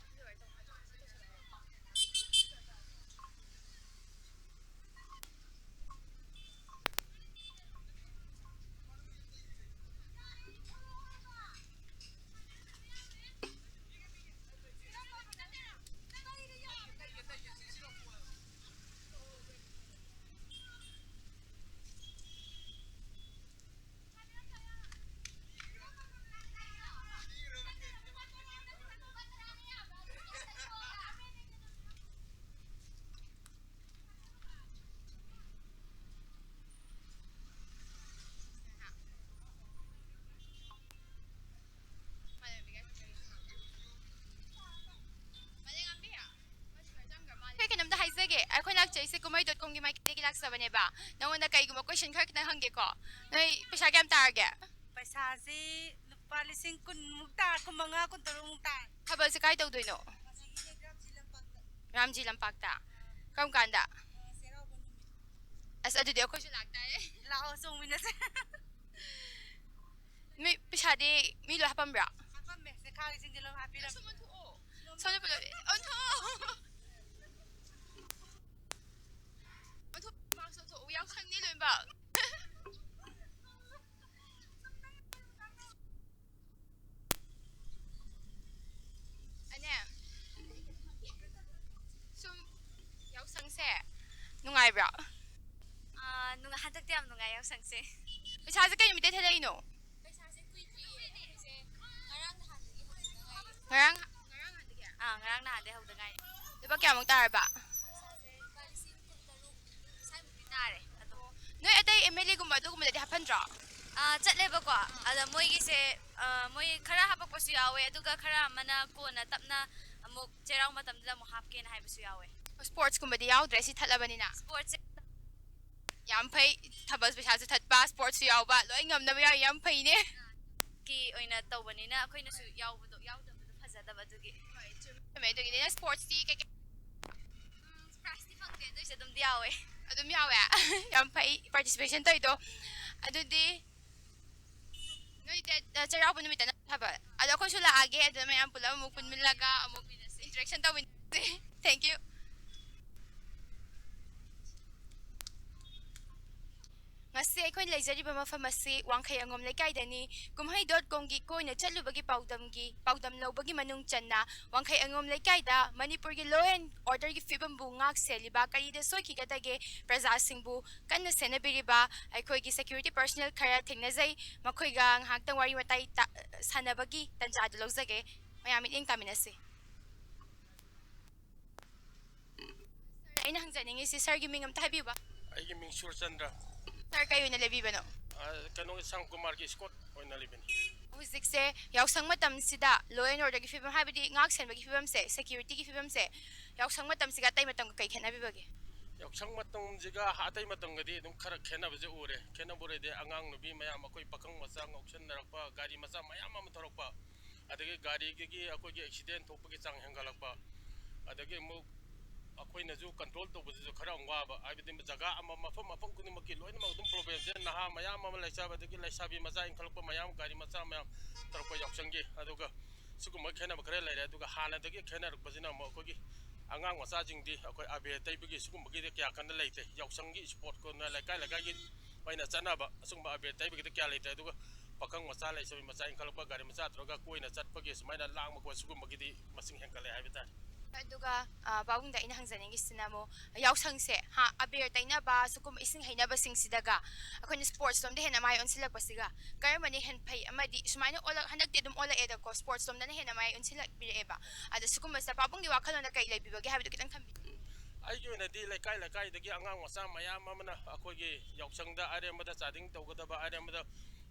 ꯂꯥꯛꯆꯕꯅꯦꯕ꯫ ꯅꯉꯣꯟꯗ ꯀꯩꯒꯨꯝꯕ question ꯈꯔ ꯈꯤꯇꯪ ꯍꯪꯒꯦꯀꯣ꯫ ꯅꯣꯏ ꯄꯩꯁꯥ ꯀꯌꯥꯝ ꯇꯥꯔꯒꯦ? ꯄꯩꯁꯥꯁꯤ ꯂꯨꯄꯥ ꯂꯤꯁꯤꯡ ꯀꯨꯟꯃꯨꯛ ꯇꯥ, ꯀꯨꯟꯃꯉꯥ, ꯀꯨꯟꯇꯔꯨꯛꯃꯨꯛ ꯇꯥ꯫ ꯊꯥꯕꯜꯁꯦ ꯀꯥꯏ ꯇꯧꯗꯣꯏꯅꯣ? ꯑꯁꯤꯒꯤꯅꯦ ꯒ꯭ꯔꯥꯝꯖꯤ ꯂꯝꯄꯥꯛꯇ꯫ ꯔꯥꯝꯖꯤ ꯂꯝꯄꯥꯛꯇ꯫ ꯀꯔꯝ ꯀꯥꯟꯗ? ꯑ, ꯆꯩꯔꯥꯎꯕ ꯅꯨꯃꯤꯠ꯫ ꯑꯁ, ꯑꯗꯨꯗꯤ ꯑꯩꯈꯣꯏꯁꯨ ꯂꯥꯛꯇꯥꯔꯦ꯫ ꯂꯥꯛꯑꯣ, ꯆꯣꯡꯃꯤꯟꯅꯁꯦ꯫ ꯃꯤ ꯄꯩꯁꯥꯗꯤ ꯃꯤ ꯂꯣꯏ ꯍꯥꯞꯄꯝꯕ꯭ꯔꯥ? ꯍꯥꯄꯝꯃꯦ, ꯆꯦꯈꯥꯎꯒꯤꯁꯤꯡꯗꯤ ꯂꯣꯏ ꯍꯥꯞꯄꯤꯔꯝꯃꯦ꯫ ꯁꯣꯝꯗ ꯄꯨꯂꯞ ꯑꯣꯟꯊꯣꯛꯑꯣ꯫ ꯑꯣꯟꯊꯣꯛꯑꯣ, ꯃꯥꯛꯁ ꯂꯧꯊꯣꯛꯑꯣ, ꯌꯥꯎꯁꯪꯅꯤ ꯂꯣꯏꯅꯃꯛ꯫ ꯑꯅꯦ, ꯁꯨꯝ ꯌꯥꯎꯁꯪꯁꯦ ꯅꯨꯡꯉꯥꯏꯕ꯭ꯔꯥ? ꯑꯥ, ꯅꯨꯡꯉꯥꯏ-, ꯍꯟꯗꯛꯇꯤ ꯌꯥꯝ ꯅꯨꯡꯉꯥꯏ ꯌꯥꯎꯁꯪꯁꯦ꯫ ꯄꯩꯁꯥꯁꯦ ꯀꯩ ꯅꯨꯃꯤꯠꯇꯩ ꯊꯥꯗꯩꯅꯣ? ꯄꯩꯁꯥꯁꯦ ꯀꯨꯏꯗ꯭ꯔꯤꯌꯦ, ꯑꯩꯈꯣꯏꯁꯦ ꯉꯔꯥꯡ ꯅꯍꯥꯟꯗꯒꯤ ꯍꯧꯕꯗ ꯉꯥꯏꯔꯤ꯫ ꯉꯔꯥꯡ ꯉꯔꯥꯡ ꯍꯥꯟꯗꯒꯤ? ꯑꯥ, ꯉꯔꯥꯡ ꯅꯍꯥꯟꯗꯒꯤ ꯍꯧꯕꯗ ꯉꯥꯏꯔꯤ꯫ ꯂꯨꯄꯥ ꯀꯌꯥꯃꯨꯛ ꯇꯥꯔꯕ? ꯄꯩꯁꯥꯁꯦ ꯂꯨꯄꯥ ꯂꯤꯁꯤꯡ ꯀꯨꯟꯇꯔꯨꯛ ꯁ꯭ꯋꯥꯏꯃꯨꯛꯇꯤ ꯇꯥꯔꯦ ꯑꯗꯣ꯫ ꯅꯣꯏ ꯑꯇꯩ ꯑꯦꯝ ꯑꯦꯜ ꯑꯦꯒꯨꯝꯕ ꯑꯗꯨꯒꯨꯝꯕꯗꯗꯤ ꯍꯥꯞꯍꯟꯗ꯭ꯔꯣ? ꯑꯥ, ꯆꯠꯂꯦꯕꯀꯣ꯫ ꯑꯗ ꯃꯣꯏꯒꯤꯁꯦ, ꯑꯥ, ꯃꯣꯏ ꯈꯔ ꯍꯥꯄꯛꯄꯁꯨ ꯌꯥꯎꯋꯦ, ꯑꯗꯨꯒ ꯈꯔ ꯑꯃꯅ ꯀꯣꯟꯅ ꯇꯞꯅ ꯑꯃꯨꯛ ꯆꯩꯔꯥꯎ ꯃꯇꯝꯗꯨꯗ ꯑꯃꯨꯛ ꯍꯥꯞꯀꯦꯅ ꯍꯥꯏꯕꯁꯨ ꯌꯥꯎꯋꯦ꯫ ꯁ꯭ꯄꯣꯔꯠꯁꯀꯨꯝꯕꯗꯤ ꯌꯥꯎꯗ꯭ꯔꯦ ꯁꯤ ꯊꯠꯂꯕꯅꯤꯅ? ꯁ꯭ꯄꯣꯔꯠꯁꯦ ꯌꯥꯝ ꯐꯩ꯫ ꯊꯥꯕꯜ ꯄꯩꯁꯥꯁꯨ ꯊꯠꯄ, ꯁ꯭ꯄꯣꯔꯠꯁꯁꯨ ꯌꯥꯎꯕ, ꯂꯣꯏ ꯉꯝꯅꯕ ꯌꯥꯎꯏ꯫ ꯌꯥꯝ ꯐꯩꯅꯦ꯫ ꯀꯤ ꯑꯣꯏꯅ ꯇꯧꯕꯅꯤꯅ ꯑꯩꯈꯣꯏꯅꯁꯨ ꯌꯥꯎꯕꯗꯣ, ꯌꯥꯎꯗꯕꯗꯣ ꯐꯖꯗꯕ ꯑꯗꯨꯒꯤ꯫ ꯆꯨꯝꯃꯦ꯫ ꯑꯗꯨꯒꯤꯗꯤ ꯅꯪ ꯁ꯭ꯄꯣꯔꯠꯁꯇꯤ ꯀꯩꯀꯩ? ꯎꯝ, ꯄ꯭ꯔꯥꯏꯖꯇꯤ ꯐꯪꯗꯦ, ꯑꯗꯨꯏꯁꯨ ꯑꯗꯨꯝꯗꯤ ꯌꯥꯎꯋꯦ꯫ ꯑꯗꯨꯝ ꯌꯥꯎꯋꯦ꯫ ꯌꯥꯝ ꯐꯩ ꯄꯥꯔꯇꯤꯁꯤꯄꯦꯁꯟ ꯇꯧꯔꯤꯗꯣ꯫ ꯑꯗꯨꯗꯤ ꯅꯣꯏ ꯗꯦꯠ, ꯑ, ꯆꯩꯔꯥꯎꯕ ꯅꯨꯃꯤꯠꯇ ꯅꯠꯇ꯭ꯔꯕ? ꯑꯗꯣ ꯑꯩꯈꯣꯏꯁꯨ ꯂꯥꯛꯑꯒꯦ, ꯑꯗꯨꯗ ꯃꯌꯥꯝ ꯄꯨꯂꯞ ꯑꯃꯨꯛ ꯄꯨꯟꯃꯤꯜꯂꯒ ꯑꯃꯨꯛ ꯏꯟꯇꯔꯦꯛꯁꯟ ꯇꯧꯃꯤꯟꯅꯁꯦ꯫ Thank you꯫ ꯉꯁꯤ ꯑꯩꯈꯣꯏ ꯂꯩꯖꯔꯤꯕ ꯃꯐꯝ ꯑꯁꯤ ꯋꯥꯡꯈꯩ ꯑꯉꯣꯝ ꯂꯩꯀꯥꯏꯗꯅꯤ꯫ ꯀꯨꯝꯍꯩ ꯗꯣꯠ ꯀꯣꯝꯒꯤ ꯀꯣꯏꯅ ꯆꯠꯂꯨꯕꯒꯤ ꯄꯥꯎꯗꯝꯒꯤ, ꯄꯥꯎꯗꯝ ꯂꯧꯕꯒꯤ ꯃꯅꯨꯡ ꯆꯟꯅ ꯋꯥꯡꯈꯩ ꯑꯉꯣꯝ ꯂꯩꯀꯥꯏꯗ ꯃꯅꯤꯄꯨꯔꯒꯤ law and orderꯒꯤ ꯐꯤꯕꯝꯕꯨ ꯉꯥꯛ ꯁꯦꯜꯂꯤꯕ ꯀꯔꯤꯗ ꯁꯣꯏꯈꯤꯒꯗꯒꯦ ꯄ꯭ꯔꯖꯥꯁꯤꯡꯕꯨ ꯀꯟꯅ ꯁꯦꯟꯅꯕꯤꯔꯤꯕ ꯑꯩꯈꯣꯏꯒꯤ security personnel ꯈꯔ ꯊꯦꯡꯅꯖꯩ꯫ ꯃꯈꯣꯏꯒ ꯉꯥꯏꯍꯥꯛꯇꯪ ꯋꯥꯔꯤ ꯋꯥꯇꯥꯏ ꯇ-, ꯁꯥꯟꯅꯕꯒꯤ ꯇꯥꯟꯖꯥꯗꯨ ꯂꯧꯖꯒꯦ꯫ ꯃꯌꯥꯝ ꯃꯤꯠꯌꯦꯡ ꯇꯥꯃꯤꯟꯅꯁꯤ꯫ ꯑꯩꯅ ꯍꯪꯖꯅꯤꯡꯉꯤꯁꯤ ꯁꯥꯔꯒꯤ ꯃꯤꯡ ꯑꯝꯇ ꯍꯥꯏꯕꯤꯌꯨꯕ꯫ ꯑꯩꯒꯤ ꯃꯤꯡ ꯁꯨꯔꯆꯟꯗ꯭ꯔ꯫ ꯁꯥꯔ ꯀꯩ ꯑꯣꯏꯅ ꯂꯩꯕꯤꯕꯅꯣ? ꯑ, ꯀꯩꯅꯣꯒꯤ ꯁꯪ ꯀꯨꯃꯥꯔꯒꯤ ꯏꯁꯀꯣꯠ ꯑꯣꯏꯅ ꯂꯩꯕꯅꯤ꯫ ꯍꯧꯖꯤꯛꯁꯦ ꯌꯥꯎꯁꯪ ꯃꯇꯝꯁꯤꯗ law and orderꯒꯤ ꯐꯤꯕꯝ, ꯍꯥꯏꯕꯗꯤ ꯉꯥꯛ ꯁꯦꯟꯕꯒꯤ ꯐꯤꯕꯝꯁꯦ, securityꯒꯤ ꯐꯤꯕꯝꯁꯦ ꯌꯥꯎꯁꯪ ꯃꯇꯝꯁꯤꯒ ꯑꯇꯩ ꯃꯇꯝꯒ ꯀꯩ ꯈꯦꯠꯅꯕꯤꯕꯒꯦ? ꯌꯥꯎꯁꯪ ꯃꯇꯝꯁꯤꯒ ꯑꯇꯩ ꯃꯇꯝꯒꯗꯤ ꯑꯗꯨꯝ ꯈꯔ ꯈꯦꯠꯅꯕꯁꯦ ꯎꯔꯦ꯫ ꯈꯦꯠꯅꯕ ꯎꯔꯦꯗꯤ ꯑꯉꯥꯡ ꯅꯨꯄꯤ ꯃꯌꯥꯝ, ꯑꯩꯈꯣꯏ ꯄꯥꯈꯪ ꯃꯆꯥ ꯉꯥꯎꯁꯟꯅꯔꯛꯄ, ꯒꯥꯔꯤ ꯃꯆꯥ ꯃꯌꯥꯝ ꯑꯃ ꯊꯧꯔꯛꯄ, ꯑꯗꯒꯤ ꯒꯥꯔꯤꯒꯤ ꯑꯩꯈꯣꯏꯒꯤ ꯑꯦꯛꯁꯤꯗꯦꯟ ꯊꯣꯛꯄꯒꯤ ꯆꯥꯡ ꯍꯦꯟꯒꯠꯂꯛꯄ, ꯑꯗꯒꯤ ꯑꯃꯨꯛ ꯑꯩꯈꯣꯏꯅꯁꯨ ꯀꯟꯇ꯭ꯔꯣꯜ ꯇꯧꯕꯗꯁꯨ ꯈꯔ ꯑꯃꯨꯛ ꯋꯥꯕ, ꯍꯥꯏꯕꯗꯤ ꯖꯒꯥ ꯑꯃ, ꯃꯐꯝ, ꯃꯐꯝ ꯈꯨꯗꯤꯡꯃꯛꯀꯤ ꯂꯣꯏꯅꯃꯛ ꯑꯗꯨꯝ ꯄ꯭ꯔꯣꯕ꯭ꯂꯦꯝꯁꯦ ꯅꯍꯥ ꯃꯌꯥꯝ ꯑꯃ ꯂꯩꯖꯕ, ꯑꯗꯒꯤ ꯂꯩꯁꯥꯕꯤ ꯃꯆꯥ ꯏꯟꯈꯠꯂꯛꯄ ꯃꯌꯥꯝ, ꯒꯥꯔꯤ ꯃꯆꯥ ꯃꯌꯥꯝ ꯇꯧꯔꯛꯄ ꯌꯥꯎꯁꯪꯒꯤ꯫ ꯑꯗꯨꯒ ꯁꯤꯒꯨꯝꯕ ꯈꯦꯠꯅꯕ ꯈꯔ ꯂꯩꯔꯦ꯫ ꯑꯗꯨꯒ ꯍꯥꯟꯅꯗꯒꯤ ꯈꯦꯠꯅꯔꯛꯄꯁꯤꯅ ꯑꯃꯨꯛ ꯑꯩꯈꯣꯏꯒꯤ ꯑꯉꯥꯡ ꯃꯆꯥꯁꯤꯡꯗꯤ ꯑꯩꯈꯣꯏ ꯑꯕꯦꯔ ꯇꯩꯕꯒꯤ ꯁꯤꯒꯨꯝꯕꯒꯤꯗꯤ ꯀꯌꯥ ꯀꯟꯅ ꯂꯩꯇꯦ꯫ ꯌꯥꯎꯁꯪꯒꯤ ꯏꯁꯄꯣꯔꯠꯀꯨꯝꯅ ꯂꯩꯀꯥꯏ ꯂꯩꯀꯥꯏꯒꯤ ꯑꯣꯏꯅ ꯆꯠꯅꯕ ꯑꯁꯤꯒꯨꯝꯕ ꯑꯕꯦꯔ ꯇꯩꯕꯒꯤꯗꯤ ꯀꯌꯥ ꯂꯩꯇ꯭ꯔꯦ꯫ ꯑꯗꯨꯒ ꯄꯥꯈꯪ ꯃꯆꯥ, ꯂꯩꯁꯥꯕꯤ ꯃꯆꯥ ꯏꯟꯈꯠꯂꯛꯄ, ꯒꯥꯔꯤ ꯃꯆꯥ ꯊꯧꯔꯒ ꯀꯣꯏꯅ ꯆꯠꯄꯒꯤ ꯁꯨꯃꯥꯏꯅ ꯂꯥꯡꯕ ꯈꯣꯠ ꯁꯤꯒꯨꯝꯕꯒꯤꯗꯤ ꯃꯁꯤꯡ ꯍꯦꯟꯒꯠꯂꯦ ꯍꯥꯏꯕ ꯇꯥꯔꯦ꯫ ꯑꯗꯨꯒ, ꯑ, ꯄꯥꯕꯨꯡꯗ ꯑꯩꯅ ꯍꯪꯖꯅꯤꯡꯉꯤꯁꯤꯅ ꯑꯃꯨꯛ ꯌꯥꯎꯁꯪꯁꯦ, ꯍꯥ, ꯑꯕꯦꯔ ꯇꯩꯅꯕ, ꯁꯤꯒꯨꯝꯕ ꯏꯁꯤꯡ ꯍꯩꯅꯕꯁꯤꯡꯁꯤꯗꯒ ꯑꯩꯈꯣꯏꯅ ꯁ꯭ꯄꯣꯔꯠꯁ ꯂꯣꯝꯗ ꯍꯦꯟꯅ ꯃꯥꯏ ꯑꯣꯟꯁꯤꯜꯂꯛꯄꯁꯤꯒ ꯀꯔꯝꯕꯅ ꯍꯦꯟꯅ ꯐꯩ? ꯑꯃꯗꯤ ꯁꯨꯃꯥꯏꯅ ꯑꯣꯜꯂꯛ-, ꯍꯟꯗꯛꯇꯤ ꯑꯗꯨꯝ ꯑꯣꯜꯂꯛꯑꯦꯗꯀꯣ, ꯁ꯭ꯄꯣꯔꯠꯁ ꯂꯣꯝꯗꯅ ꯍꯦꯟꯅ ꯃꯥꯏ ꯑꯣꯟꯁꯤꯜꯂꯛꯄꯤꯔꯛꯑꯦꯕ꯫ ꯑꯗꯣ ꯁꯤꯒꯨꯝꯕꯁꯤꯗ ꯄꯥꯕꯨꯡꯒꯤ ꯋꯥꯈꯜꯂꯣꯟꯗ ꯀꯩ ꯂꯩꯕꯤꯕꯒꯦ ꯍꯥꯏꯕꯗꯨ ꯈꯤꯇꯪ ꯊꯝꯕꯤꯌꯨ꯫ ꯑꯩꯒꯤ ꯑꯣꯏꯅꯗꯤ ꯂꯩꯀꯥꯏ ꯂꯩꯀꯥꯏꯗꯒꯤ ꯑꯉꯥꯡ ꯃꯆꯥ ꯃꯌꯥꯝ ꯑꯃꯅ ꯑꯩꯈꯣꯏꯒꯤ ꯌꯥꯎꯁꯪꯗ ꯑꯔꯦꯝꯕꯗ ꯆꯥꯗꯤꯡ ꯇꯧꯒꯗꯕ, ꯑꯔꯦꯝꯕꯗ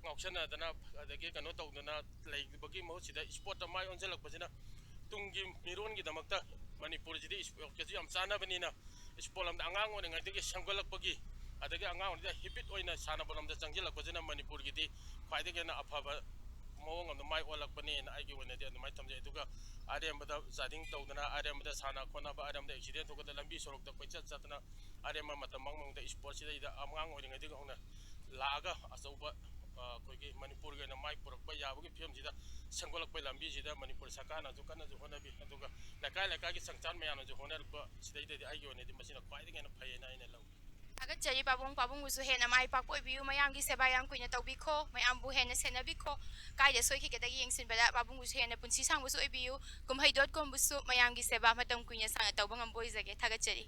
ꯉꯥꯎꯁꯟꯅꯗꯅ ꯑꯗꯒꯤ ꯀꯩꯅꯣ ꯇꯧꯗꯅ ꯂꯩꯕꯒꯤ ꯃꯍꯨꯠꯁꯤꯗ ꯏꯁꯄꯣꯔꯠꯇ ꯃꯥꯏ ꯑꯣꯟꯁꯤꯜꯂꯛꯄꯁꯤꯅ ꯇꯨꯡꯒꯤ ꯃꯤꯔꯣꯟꯒꯤꯗꯃꯛꯇ ꯃꯅꯤꯄꯨꯔꯁꯤꯗꯤ ꯏꯁꯄꯣꯔꯠꯀꯁꯨ ꯌꯥꯝ ꯆꯥꯟꯅꯕꯅꯤꯅ, ꯏꯁꯄꯣꯔꯠ ꯂꯝꯗ ꯑꯉꯥꯡ ꯑꯣꯏꯔꯤꯉꯩꯗꯒꯤ ꯁꯦꯝꯒꯠꯂꯛꯄꯒꯤ, ꯑꯗꯒꯤ ꯑꯉꯥꯡ ꯑꯣꯏꯔꯤꯉꯩꯗ ꯍꯦꯕꯤꯠ ꯑꯣꯏꯅ ꯁꯥꯟꯅꯕ ꯂꯝꯗ ꯆꯪꯁꯤꯜꯂꯛꯄꯁꯤꯅ ꯃꯅꯤꯄꯨꯔꯒꯤꯗꯤ ꯈ꯭ꯋꯥꯏꯗꯒꯤ ꯍꯦꯟꯅ ꯑꯐꯕ ꯃꯑꯣꯡ ꯑꯃꯗ ꯃꯥꯏ ꯑꯣꯜꯂꯛꯄꯅꯦꯅ ꯑꯩꯒꯤ ꯑꯣꯏꯅꯗꯤ ꯑꯗꯨꯃꯥꯏꯅ ꯊꯝꯖꯩ꯫ ꯑꯗꯨꯒ ꯑꯔꯦꯝꯕꯗ ꯆꯥꯗꯤꯡ ꯇꯧꯗꯅ, ꯑꯔꯦꯝꯕꯗ ꯁꯥꯟꯅ ꯈꯣꯠꯅꯕ, ꯑꯔꯦꯝꯕꯗ ꯑꯦꯛꯁꯤꯗꯦꯟ ꯊꯣꯛꯇꯅ, ꯂꯝꯕꯤ ꯁꯣꯔꯣꯛꯇ ꯀꯣꯏꯆꯠ ꯆꯠꯇꯅ, ꯑꯔꯦꯝꯕ ꯃꯇꯝ ꯃꯥꯡꯕ ꯃꯍꯨꯠꯇ ꯏꯁꯄꯣꯔꯠꯁꯤꯗꯩꯗ ꯑꯉꯥꯡ ꯑꯣꯏꯔꯤꯉꯩꯗꯒꯤ ꯍꯧꯅ ꯂꯥꯛꯑꯒ ꯑꯆꯧꯕ, ꯑ, ꯑꯩꯈꯣꯏꯒꯤ ꯃꯅꯤꯄꯨꯔꯒꯤ ꯑꯣꯏꯅ ꯃꯥꯏ ꯄꯨꯔꯛꯄ ꯌꯥꯕꯒꯤ ꯐꯤꯕꯝꯁꯤꯗ ꯁꯦꯝꯒꯠꯂꯛꯄꯒꯤ ꯂꯝꯕꯤꯁꯤꯗ ꯃꯅꯤꯄꯨꯔ ꯁꯔꯀꯥꯔꯅꯁꯨ ꯀꯟꯅꯁꯨ ꯍꯣꯠꯅꯕꯤ, ꯑꯗꯨꯒ ꯂꯩꯀꯥꯏ ꯂꯩꯀꯥꯏꯒꯤ ꯆꯪꯆꯥꯟ ꯃꯌꯥꯝꯅꯁꯨ ꯍꯣꯠꯅꯔꯛꯄ ꯁꯤꯗꯩꯗꯗꯤ ꯑꯩꯒꯤ ꯑꯣꯏꯅꯗꯤ ꯃꯁꯤꯅ ꯈ꯭ꯋꯥꯏꯗꯒꯤ ꯍꯦꯟꯅ ꯐꯩꯌꯦꯅ ꯑꯩꯅ ꯂꯧꯏ꯫ ꯊꯥꯒꯠꯆꯔꯤ ꯄꯥꯕꯨꯡ꯫ ꯄꯥꯕꯨꯡꯕꯨꯁꯨ ꯍꯦꯟꯅ ꯃꯥꯏ ꯄꯥꯛꯄ ꯑꯣꯏꯕꯤꯌꯨ꯫ ꯃꯌꯥꯝꯒꯤ ꯁꯦꯕꯥ ꯌꯥꯝ ꯀꯨꯏꯅ ꯇꯧꯕꯤꯈꯣ, ꯃꯌꯥꯝꯕꯨ ꯍꯦꯟꯅ ꯁꯦꯟꯅꯕꯤꯈꯣ꯫ ꯀꯥꯏꯗ ꯁꯣꯏꯈꯤꯒꯗꯒꯦ ꯌꯦꯡꯁꯤꯟꯕꯗ ꯄꯥꯕꯨꯡꯕꯨꯁꯨ ꯍꯦꯟꯅ ꯄꯨꯟꯁꯤ ꯁꯥꯡꯕꯁꯨ ꯑꯣꯏꯕꯤꯌꯨ꯫ ꯀꯨꯝꯍꯩ ꯗꯣꯠ ꯀꯣꯝꯕꯨꯁꯨ ꯃꯌꯥꯝꯒꯤ ꯁꯦꯕꯥ ꯃꯇꯝ ꯀꯨꯏꯅ ꯁꯥꯡꯅ ꯇꯧꯕ ꯉꯝꯕ ꯑꯣꯏꯖꯒꯦ꯫ ꯊꯥꯒꯠꯆꯔꯤ꯫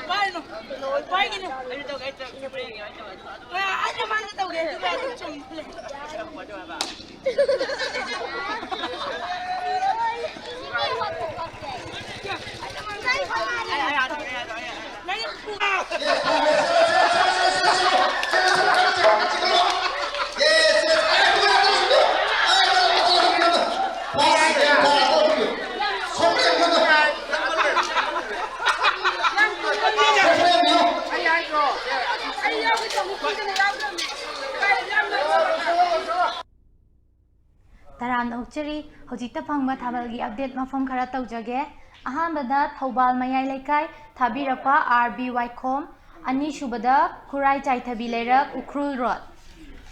ꯄꯥꯏꯅꯨ꯫ ꯄꯥꯏꯒꯅꯨ꯫ ꯑꯩꯅ ꯃꯥꯅ ꯇꯧꯒꯦ ꯑꯗꯨꯒ ꯑꯗꯨꯝ ꯆꯨꯝ ꯂꯩ꯫ ꯇꯔꯥꯝꯅ ꯑꯣꯛꯆꯔꯤ꯫ ꯍꯧꯖꯤꯛꯇ ꯐꯪꯕ ꯊꯥꯕꯜꯒꯤ ꯑꯞꯗꯦꯠ ꯃꯐꯝ ꯈꯔ ꯇꯧꯖꯒꯦ꯫ ꯑꯍꯥꯟꯕꯗ ꯊꯧꯕꯥꯜ ꯃꯌꯥꯏ ꯂꯩꯀꯥꯏ, ꯊꯥꯕꯤꯔꯛꯄ ꯑꯥꯔ ꯕꯤ ꯋꯥꯏꯈꯣꯝ꯫ ꯑꯅꯤꯁꯨꯕꯗ ꯈꯨꯔꯥꯏ ꯆꯥꯏꯊꯕꯤ ꯂꯩꯔꯛ, ꯎꯈ꯭ꯔꯨꯜ ꯔꯣꯗ꯫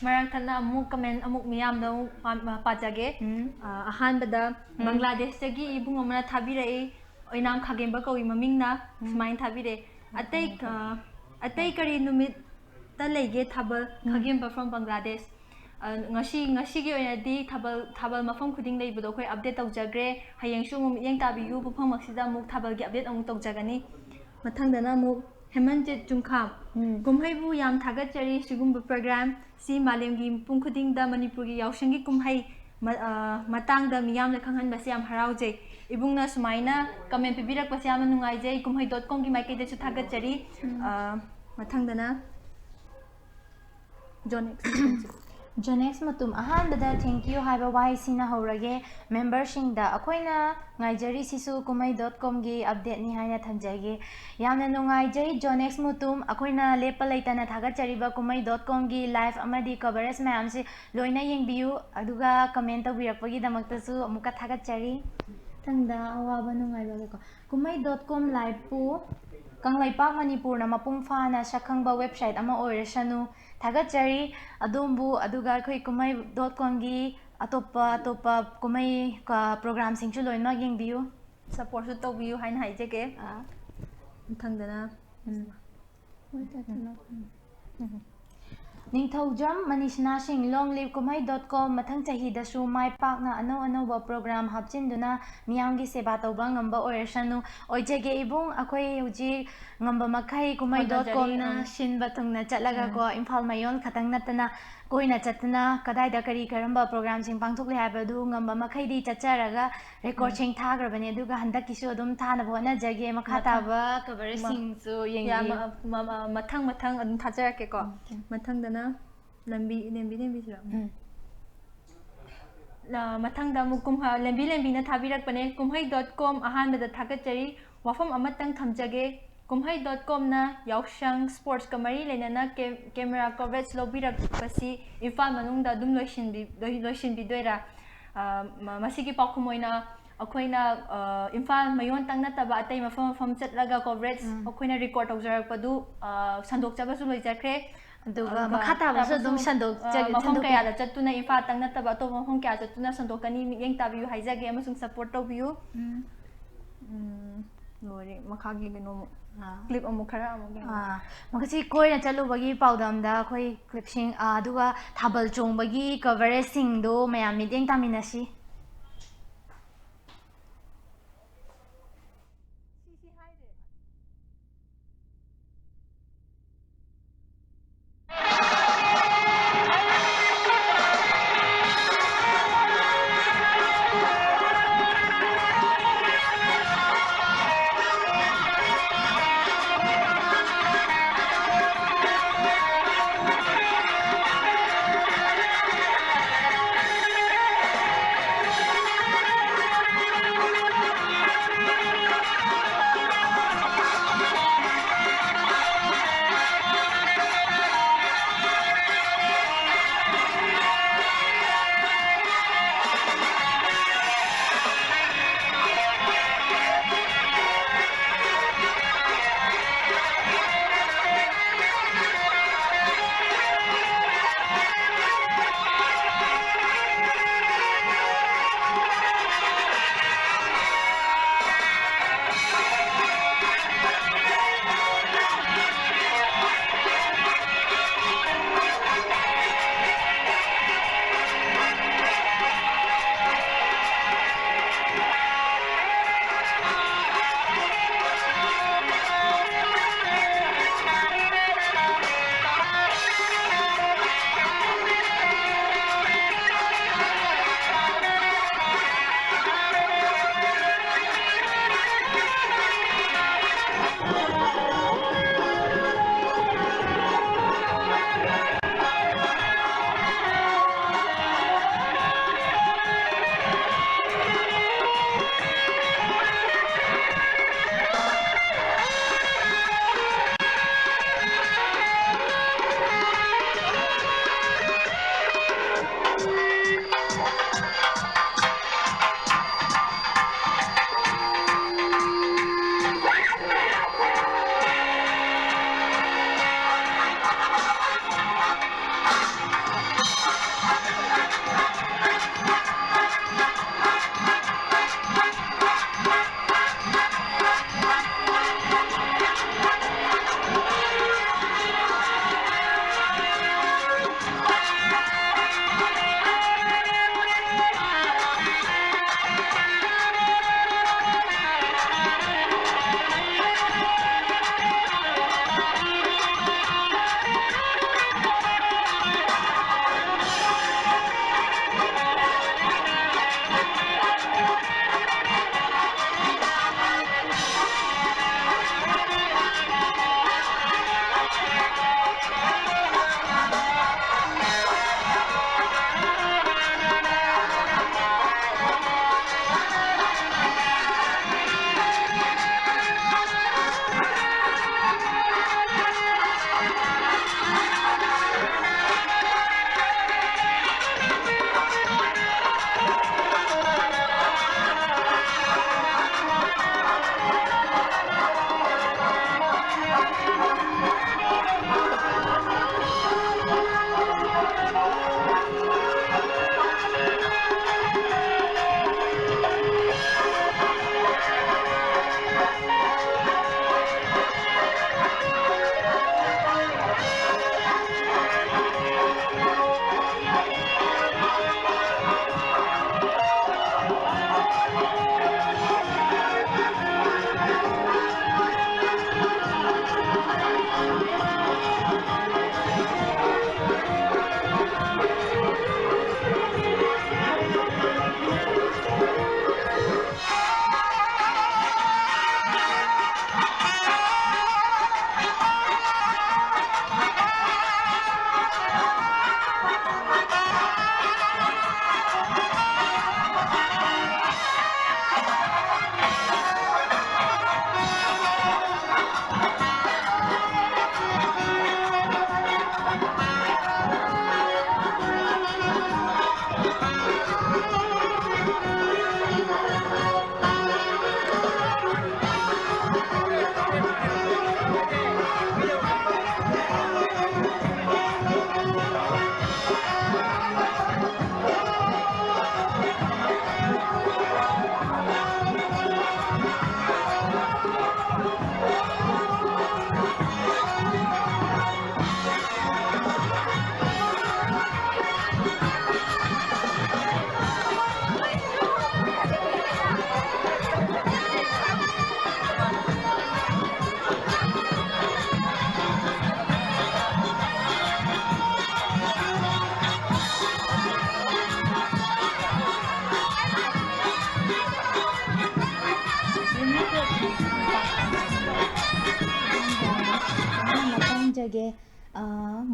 ꯃꯔꯛ ꯊꯠꯅ ꯑꯃꯨꯛ ꯀꯃꯦꯟ ꯑꯃꯨꯛ ꯃꯤꯌꯥꯝꯗ ꯑꯃꯨꯛ ꯄꯥ-, ꯄꯥꯖꯒꯦ꯫ ꯎꯝ꯫ ꯑ, ꯑꯍꯥꯟꯕꯗ ꯎꯝ꯫ ꯕꯪꯒ꯭ꯂꯥꯗꯦꯁꯇꯒꯤ ꯏꯕꯨꯡ ꯑꯃꯅ ꯊꯥꯕꯤꯔꯛꯏ, ꯑꯣꯏꯅꯥꯝ ꯈꯥꯒꯦꯝꯕ ꯀꯧꯏ ꯃꯃꯤꯡꯅ, ꯎꯝ꯫ ꯁꯨꯃꯥꯏꯅ ꯊꯥꯕꯤꯔꯛꯑꯦ꯫ ꯑꯇꯩ, ꯑ, ꯑꯇꯩ ꯀꯔꯤ ꯅꯨꯃꯤꯠꯇ ꯂꯩꯒꯦ ꯊꯥꯕꯜ? ꯎꯝ꯫ ꯈꯥꯒꯦꯝꯕ from ꯕꯪꯒ꯭ꯂꯥꯗꯦꯁ꯫ ꯑ, ꯉꯁꯤ, ꯉꯁꯤꯒꯤ ꯑꯣꯏꯅꯗꯤ ꯊꯥꯕꯜ, ꯊꯥꯕꯜ ꯃꯐꯝ ꯈꯨꯗꯤꯡ ꯂꯩꯕꯗꯣ ꯑꯩꯈꯣꯏ ꯑꯞꯗꯦꯠ ꯇꯧꯖꯈ꯭ꯔꯦ꯫ ꯍꯌꯦꯡꯁꯨ ꯑꯃꯨꯛ ꯃꯤꯠꯌꯦꯡ ꯇꯥꯕꯤꯌꯨ, ꯃꯐꯝꯃꯛꯁꯤꯗ ꯑꯃꯨꯛ ꯊꯥꯕꯜꯒꯤ ꯑꯞꯗꯦꯠ ꯑꯃꯨꯛ ꯇꯧꯖꯒꯅꯤ꯫ ꯃꯊꯪꯗꯅ ꯑꯃꯨꯛ ꯍꯦꯃꯟꯖꯤꯠ ꯆꯨꯡꯈꯥꯝ꯫ ꯎꯝ꯫ ꯀꯨꯝꯍꯩꯕꯨ ꯌꯥꯝ ꯊꯥꯒꯠꯆꯔꯤ꯫ ꯁꯤꯒꯨꯝꯕ ꯄ꯭ꯔꯣꯒ꯭ꯔꯥꯝ ꯁꯤ ꯃꯥꯂꯦꯝꯒꯤ ꯃꯤꯄꯨꯝ ꯈꯨꯗꯤꯡꯗ ꯃꯅꯤꯄꯨꯔꯒꯤ ꯌꯥꯎꯁꯪꯒꯤ ꯀꯨꯝꯍꯩ ꯃ-, ꯑ, ꯃꯇꯥꯡꯗ ꯃꯤꯌꯥꯝꯗ ꯈꯪꯍꯟꯕꯁꯦ ꯌꯥꯝ ꯍꯔꯥꯎꯖꯩ꯫ ꯏꯕꯨꯡꯅ ꯁꯨꯃꯥꯏꯅ ꯀꯃꯦꯟ ꯄꯤꯕꯤꯔꯛꯄꯁꯦ ꯌꯥꯝꯅ ꯅꯨꯡꯉꯥꯏꯖꯩ꯫ ꯀꯨꯝꯍꯩ ꯗꯣꯠ ꯀꯣꯝꯒꯤ ꯃꯥꯏꯀꯩꯗꯁꯨ ꯊꯥꯒꯠꯆꯔꯤ꯫ ꯎꯝ꯫ ꯑ, ꯃꯊꯪꯗꯅ ꯖꯣꯅꯦꯛꯁ꯫ ꯖꯣꯅꯦꯛꯁ ꯃꯇꯨꯝ, ꯑꯍꯥꯟꯕꯗ thank you ꯍꯥꯏꯕ ꯋꯥꯍꯩꯁꯤꯅ ꯍꯧꯔꯒꯦ꯫ ꯃꯦꯝꯕꯔꯁꯤꯡꯗ ꯑꯩꯈꯣꯏꯅ ꯉꯥꯏꯖꯔꯤꯁꯤꯁꯨ ꯀꯨꯝꯍꯩ ꯗꯣꯠ ꯀꯣꯝꯒꯤ ꯑꯞꯗꯦꯠꯅꯤ ꯍꯥꯏꯅ ꯊꯝꯖꯒꯦ꯫ ꯌꯥꯝꯅ ꯅꯨꯡꯉꯥꯏꯖꯩ ꯖꯣꯅꯦꯛꯁ ꯃꯇꯨꯝ, ꯑꯩꯈꯣꯏꯅ ꯂꯦꯞꯄ ꯂꯩꯇꯅ ꯊꯥꯒꯠꯆꯔꯤꯕ ꯀꯨꯝꯍꯩ ꯗꯣꯠ ꯀꯣꯝꯒꯤ ꯂꯥꯏꯚ ꯑꯃꯗꯤ ꯀꯣꯚꯔꯦꯖ ꯃꯌꯥꯝꯁꯤ ꯂꯣꯏꯅ ꯌꯦꯡꯕꯤꯌꯨ, ꯑꯗꯨꯒ ꯀꯃꯦꯟ ꯇꯧꯕꯤꯔꯛꯄꯒꯤꯗꯃꯛꯇꯁꯨ ꯑꯃꯨꯛꯀ ꯊꯥꯒꯠꯆꯔꯤ꯫ ꯃꯊꯪꯗ ꯑꯋꯥꯕ ꯅꯨꯡꯉꯥꯏꯕꯒꯤꯀꯣ꯫ ꯀꯨꯝꯍꯩ ꯗꯣꯠ ꯀꯣꯝ ꯂꯥꯏꯚꯄꯨ ꯀꯪꯂꯩꯄꯥꯛ ꯃꯅꯤꯄꯨꯔꯅ ꯃꯄꯨꯡ ꯐꯥꯅ ꯁꯛꯈꯪꯕ ꯋꯦꯕꯁꯥꯏꯠ ꯑꯃ ꯑꯣꯏꯔꯁꯅꯨ꯫ ꯊꯥꯒꯠꯆꯔꯤ ꯑꯗꯣꯝꯕꯨ, ꯑꯗꯨꯒ ꯑꯩꯈꯣꯏ ꯀꯨꯝꯍꯩ ꯗꯣꯠ ꯀꯣꯝꯒꯤ ꯑꯇꯣꯞꯄ ꯑꯇꯣꯞꯄ ꯀꯨꯝꯍꯩ, ꯀ-, ꯄ꯭ꯔꯣꯒ꯭ꯔꯥꯝꯁꯤꯡꯁꯨ ꯂꯣꯏꯅꯃꯛ ꯌꯦꯡꯕꯤꯌꯨ꯫ ꯁꯞꯄꯣꯔꯠꯁꯨ ꯇꯧꯕꯤꯌꯨ ꯍꯥꯏꯅ ꯍꯥꯏꯖꯒꯦ꯫ ꯑꯥ꯫ ꯃꯊꯪꯗꯅ ꯎꯝ꯫ ꯎꯝ꯫ ꯅꯤꯡꯊꯧꯖꯝ ꯃꯅꯤꯁꯅꯥ ꯁꯤꯡ, long live ꯀꯨꯝꯍꯩ dot com, ꯃꯊꯪ ꯆꯍꯤꯗꯁꯨ ꯃꯥꯏ ꯄꯥꯛꯅ ꯑꯅꯧ ꯑꯅꯧꯕ program ꯍꯥꯞꯆꯤꯟꯗꯨꯅ ꯃꯤꯌꯥꯝꯒꯤ ꯁꯦꯕꯥ ꯇꯧꯕ ꯉꯝꯕ ꯑꯣꯏꯔꯁꯅꯨ꯫ ꯑꯣꯏꯖꯒꯦ ꯏꯕꯨꯡ, ꯑꯩꯈꯣꯏ ꯍꯧꯖꯤꯛ ꯉꯝꯕ ꯃꯈꯩ ꯀꯨꯝꯍꯩ dot com ꯍꯣꯠꯅꯖꯔꯤ, ꯅ ꯑꯥ꯫ ꯁꯤꯟꯕ ꯊꯨꯡꯅ ꯆꯠꯂꯒꯀꯣ, ꯎꯝ꯫ ꯏꯝꯐꯥꯜ ꯃꯌꯣꯟ ꯈꯛꯇꯪ ꯅꯠꯇꯅ ꯀꯣꯏꯅ ꯆꯠꯇꯅ ꯀꯗꯥꯏꯗ ꯀꯔꯤ ꯀꯔꯝꯕ program ꯁꯤꯡ ꯄꯥꯡꯊꯣꯛꯂꯤ ꯍꯥꯏꯕꯗꯨ ꯉꯝꯕ ꯃꯈꯩꯗꯤ ꯆꯠꯆꯔꯒ record ꯎꯝ꯫ ꯁꯤꯡ ꯊꯥꯈ꯭ꯔꯕꯅꯦ, ꯑꯗꯨꯒ ꯍꯟꯗꯛꯀꯤꯁꯨ ꯑꯗꯨꯝ ꯊꯥꯅꯕ ꯍꯣꯠꯅꯖꯒꯦ꯫ ꯃꯈꯥ ꯃꯊꯪ꯫ ꯇꯥꯕ coverage ꯃ-, ꯁꯤꯡꯁꯨ ꯌꯥ, ꯌꯦꯡꯕꯤꯌꯨ꯫ ꯃ-, ꯃ-, ꯃ-, ꯃꯊꯪ ꯃꯊꯪ ꯑꯗꯨꯝ ꯊꯥꯖꯔꯛꯀꯦꯀꯣ꯫ ꯎꯝ꯫ ꯃꯊꯪꯗꯅ ꯂꯦꯝꯕꯤ, ꯂꯦꯝꯕꯤ, ꯂꯦꯝꯕꯤꯁꯤꯔꯣ? ꯎꯝ꯫ ꯑ, ꯃꯊꯪꯗ ꯑꯃꯨꯛ ꯀꯨꯝꯍ-, ꯂꯦꯝꯕꯤ ꯂꯦꯝꯕꯤꯅ ꯊꯥꯕꯤꯔꯛꯄꯅꯦ꯫ ꯀꯨꯝꯍꯩ dot com ꯑꯍꯥꯟꯕꯗ ꯊꯥꯒꯠꯆꯔꯤ꯫ ꯋꯥꯐꯝ ꯑꯃꯇꯪ ꯊꯝꯖꯒꯦ꯫ ꯀꯨꯝꯍꯩ dot com ꯅ ꯌꯥꯎꯁꯪ sports ꯀ ꯃꯔꯤ ꯂꯩꯅꯅ ꯀꯦ-, camera coverage ꯂꯧꯕꯤꯔꯛꯄꯁꯤ ꯏꯝꯐꯥꯜ ꯃꯅꯨꯡꯗ ꯑꯗꯨꯝ ꯂꯣꯏꯁꯤꯟꯕꯤ-, ꯂꯣꯏ-, ꯂꯣꯏꯁꯤꯟꯕꯤꯗꯣꯏꯔꯥ? ꯑ, ꯃ-, ꯃꯁꯤꯒꯤ ꯄꯥꯎꯈꯨꯝ ꯑꯣꯏꯅ ꯑꯩꯈꯣꯏꯅ, ꯑ, ꯏꯝꯐꯥꯜ ꯃꯌꯣꯟꯇꯪ ꯅꯠꯇꯕ ꯑꯇꯩ ꯃꯐꯝ ꯃꯐꯝ ꯆꯠꯂꯒ coverage ꯎꯝ꯫ ꯑꯩꯈꯣꯏꯅ record ꯇꯧꯖꯔꯛꯄꯗꯨ, ꯑ, ꯁꯟꯗꯣꯛꯆꯕꯁꯨ ꯂꯣꯏꯖꯈ꯭ꯔꯦ꯫ ꯑꯗꯨꯒ ꯑꯗꯨꯒ ꯃꯈꯥ ꯇꯥꯕꯁꯨ ꯑꯗꯨꯝ ꯃꯊꯪ ꯇꯥꯕꯁꯨ, ꯁꯟꯗꯣꯛꯆ-, ꯑ, ꯃꯐꯝ ꯁꯟꯗꯣꯛꯄꯤ- ꯀꯌꯥꯗ ꯆꯠꯇꯨꯅ, ꯏꯝꯐꯥꯜꯇꯪ ꯅꯠꯇꯕ ꯑꯇꯣꯞꯄ ꯃꯐꯝ ꯀꯌꯥ ꯆꯠꯇꯨꯅ ꯁꯟꯗꯣꯛꯀꯅꯤ, ꯃꯤꯠꯌꯦꯡ ꯇꯥꯕꯤꯌꯨ ꯍꯥꯏꯖꯒꯦ ꯑꯃꯁꯨꯡ support ꯇꯧꯕꯤꯌꯨ꯫ ꯎꯝ꯫ ꯎꯝ, ꯂꯣꯏꯔꯦ꯫ ꯃꯈꯥꯒꯤ ꯀꯩꯅꯣ ꯑꯃꯨꯛ, ꯑꯥ꯫ Clip ꯑꯃꯨꯛ ꯈꯔ ꯑꯃꯨꯛ ꯌꯦꯡꯉꯣ꯫ ꯑꯥ, ꯃꯁꯤ ꯀꯣꯏꯅ ꯆꯠꯂꯨꯕꯒꯤ ꯄꯥꯎꯗꯝꯗ ꯑꯩꯈꯣꯏ clip ꯁꯤꯡ, ꯑꯥ, ꯑꯗꯨꯒ ꯊꯥꯕꯜ ꯆꯣꯡꯕꯒꯤ coverage ꯁꯤꯡꯗꯣ ꯃꯌꯥꯝ ꯃꯤꯠꯌꯦꯡ ꯇꯥꯃꯤꯟꯅꯁꯤ꯫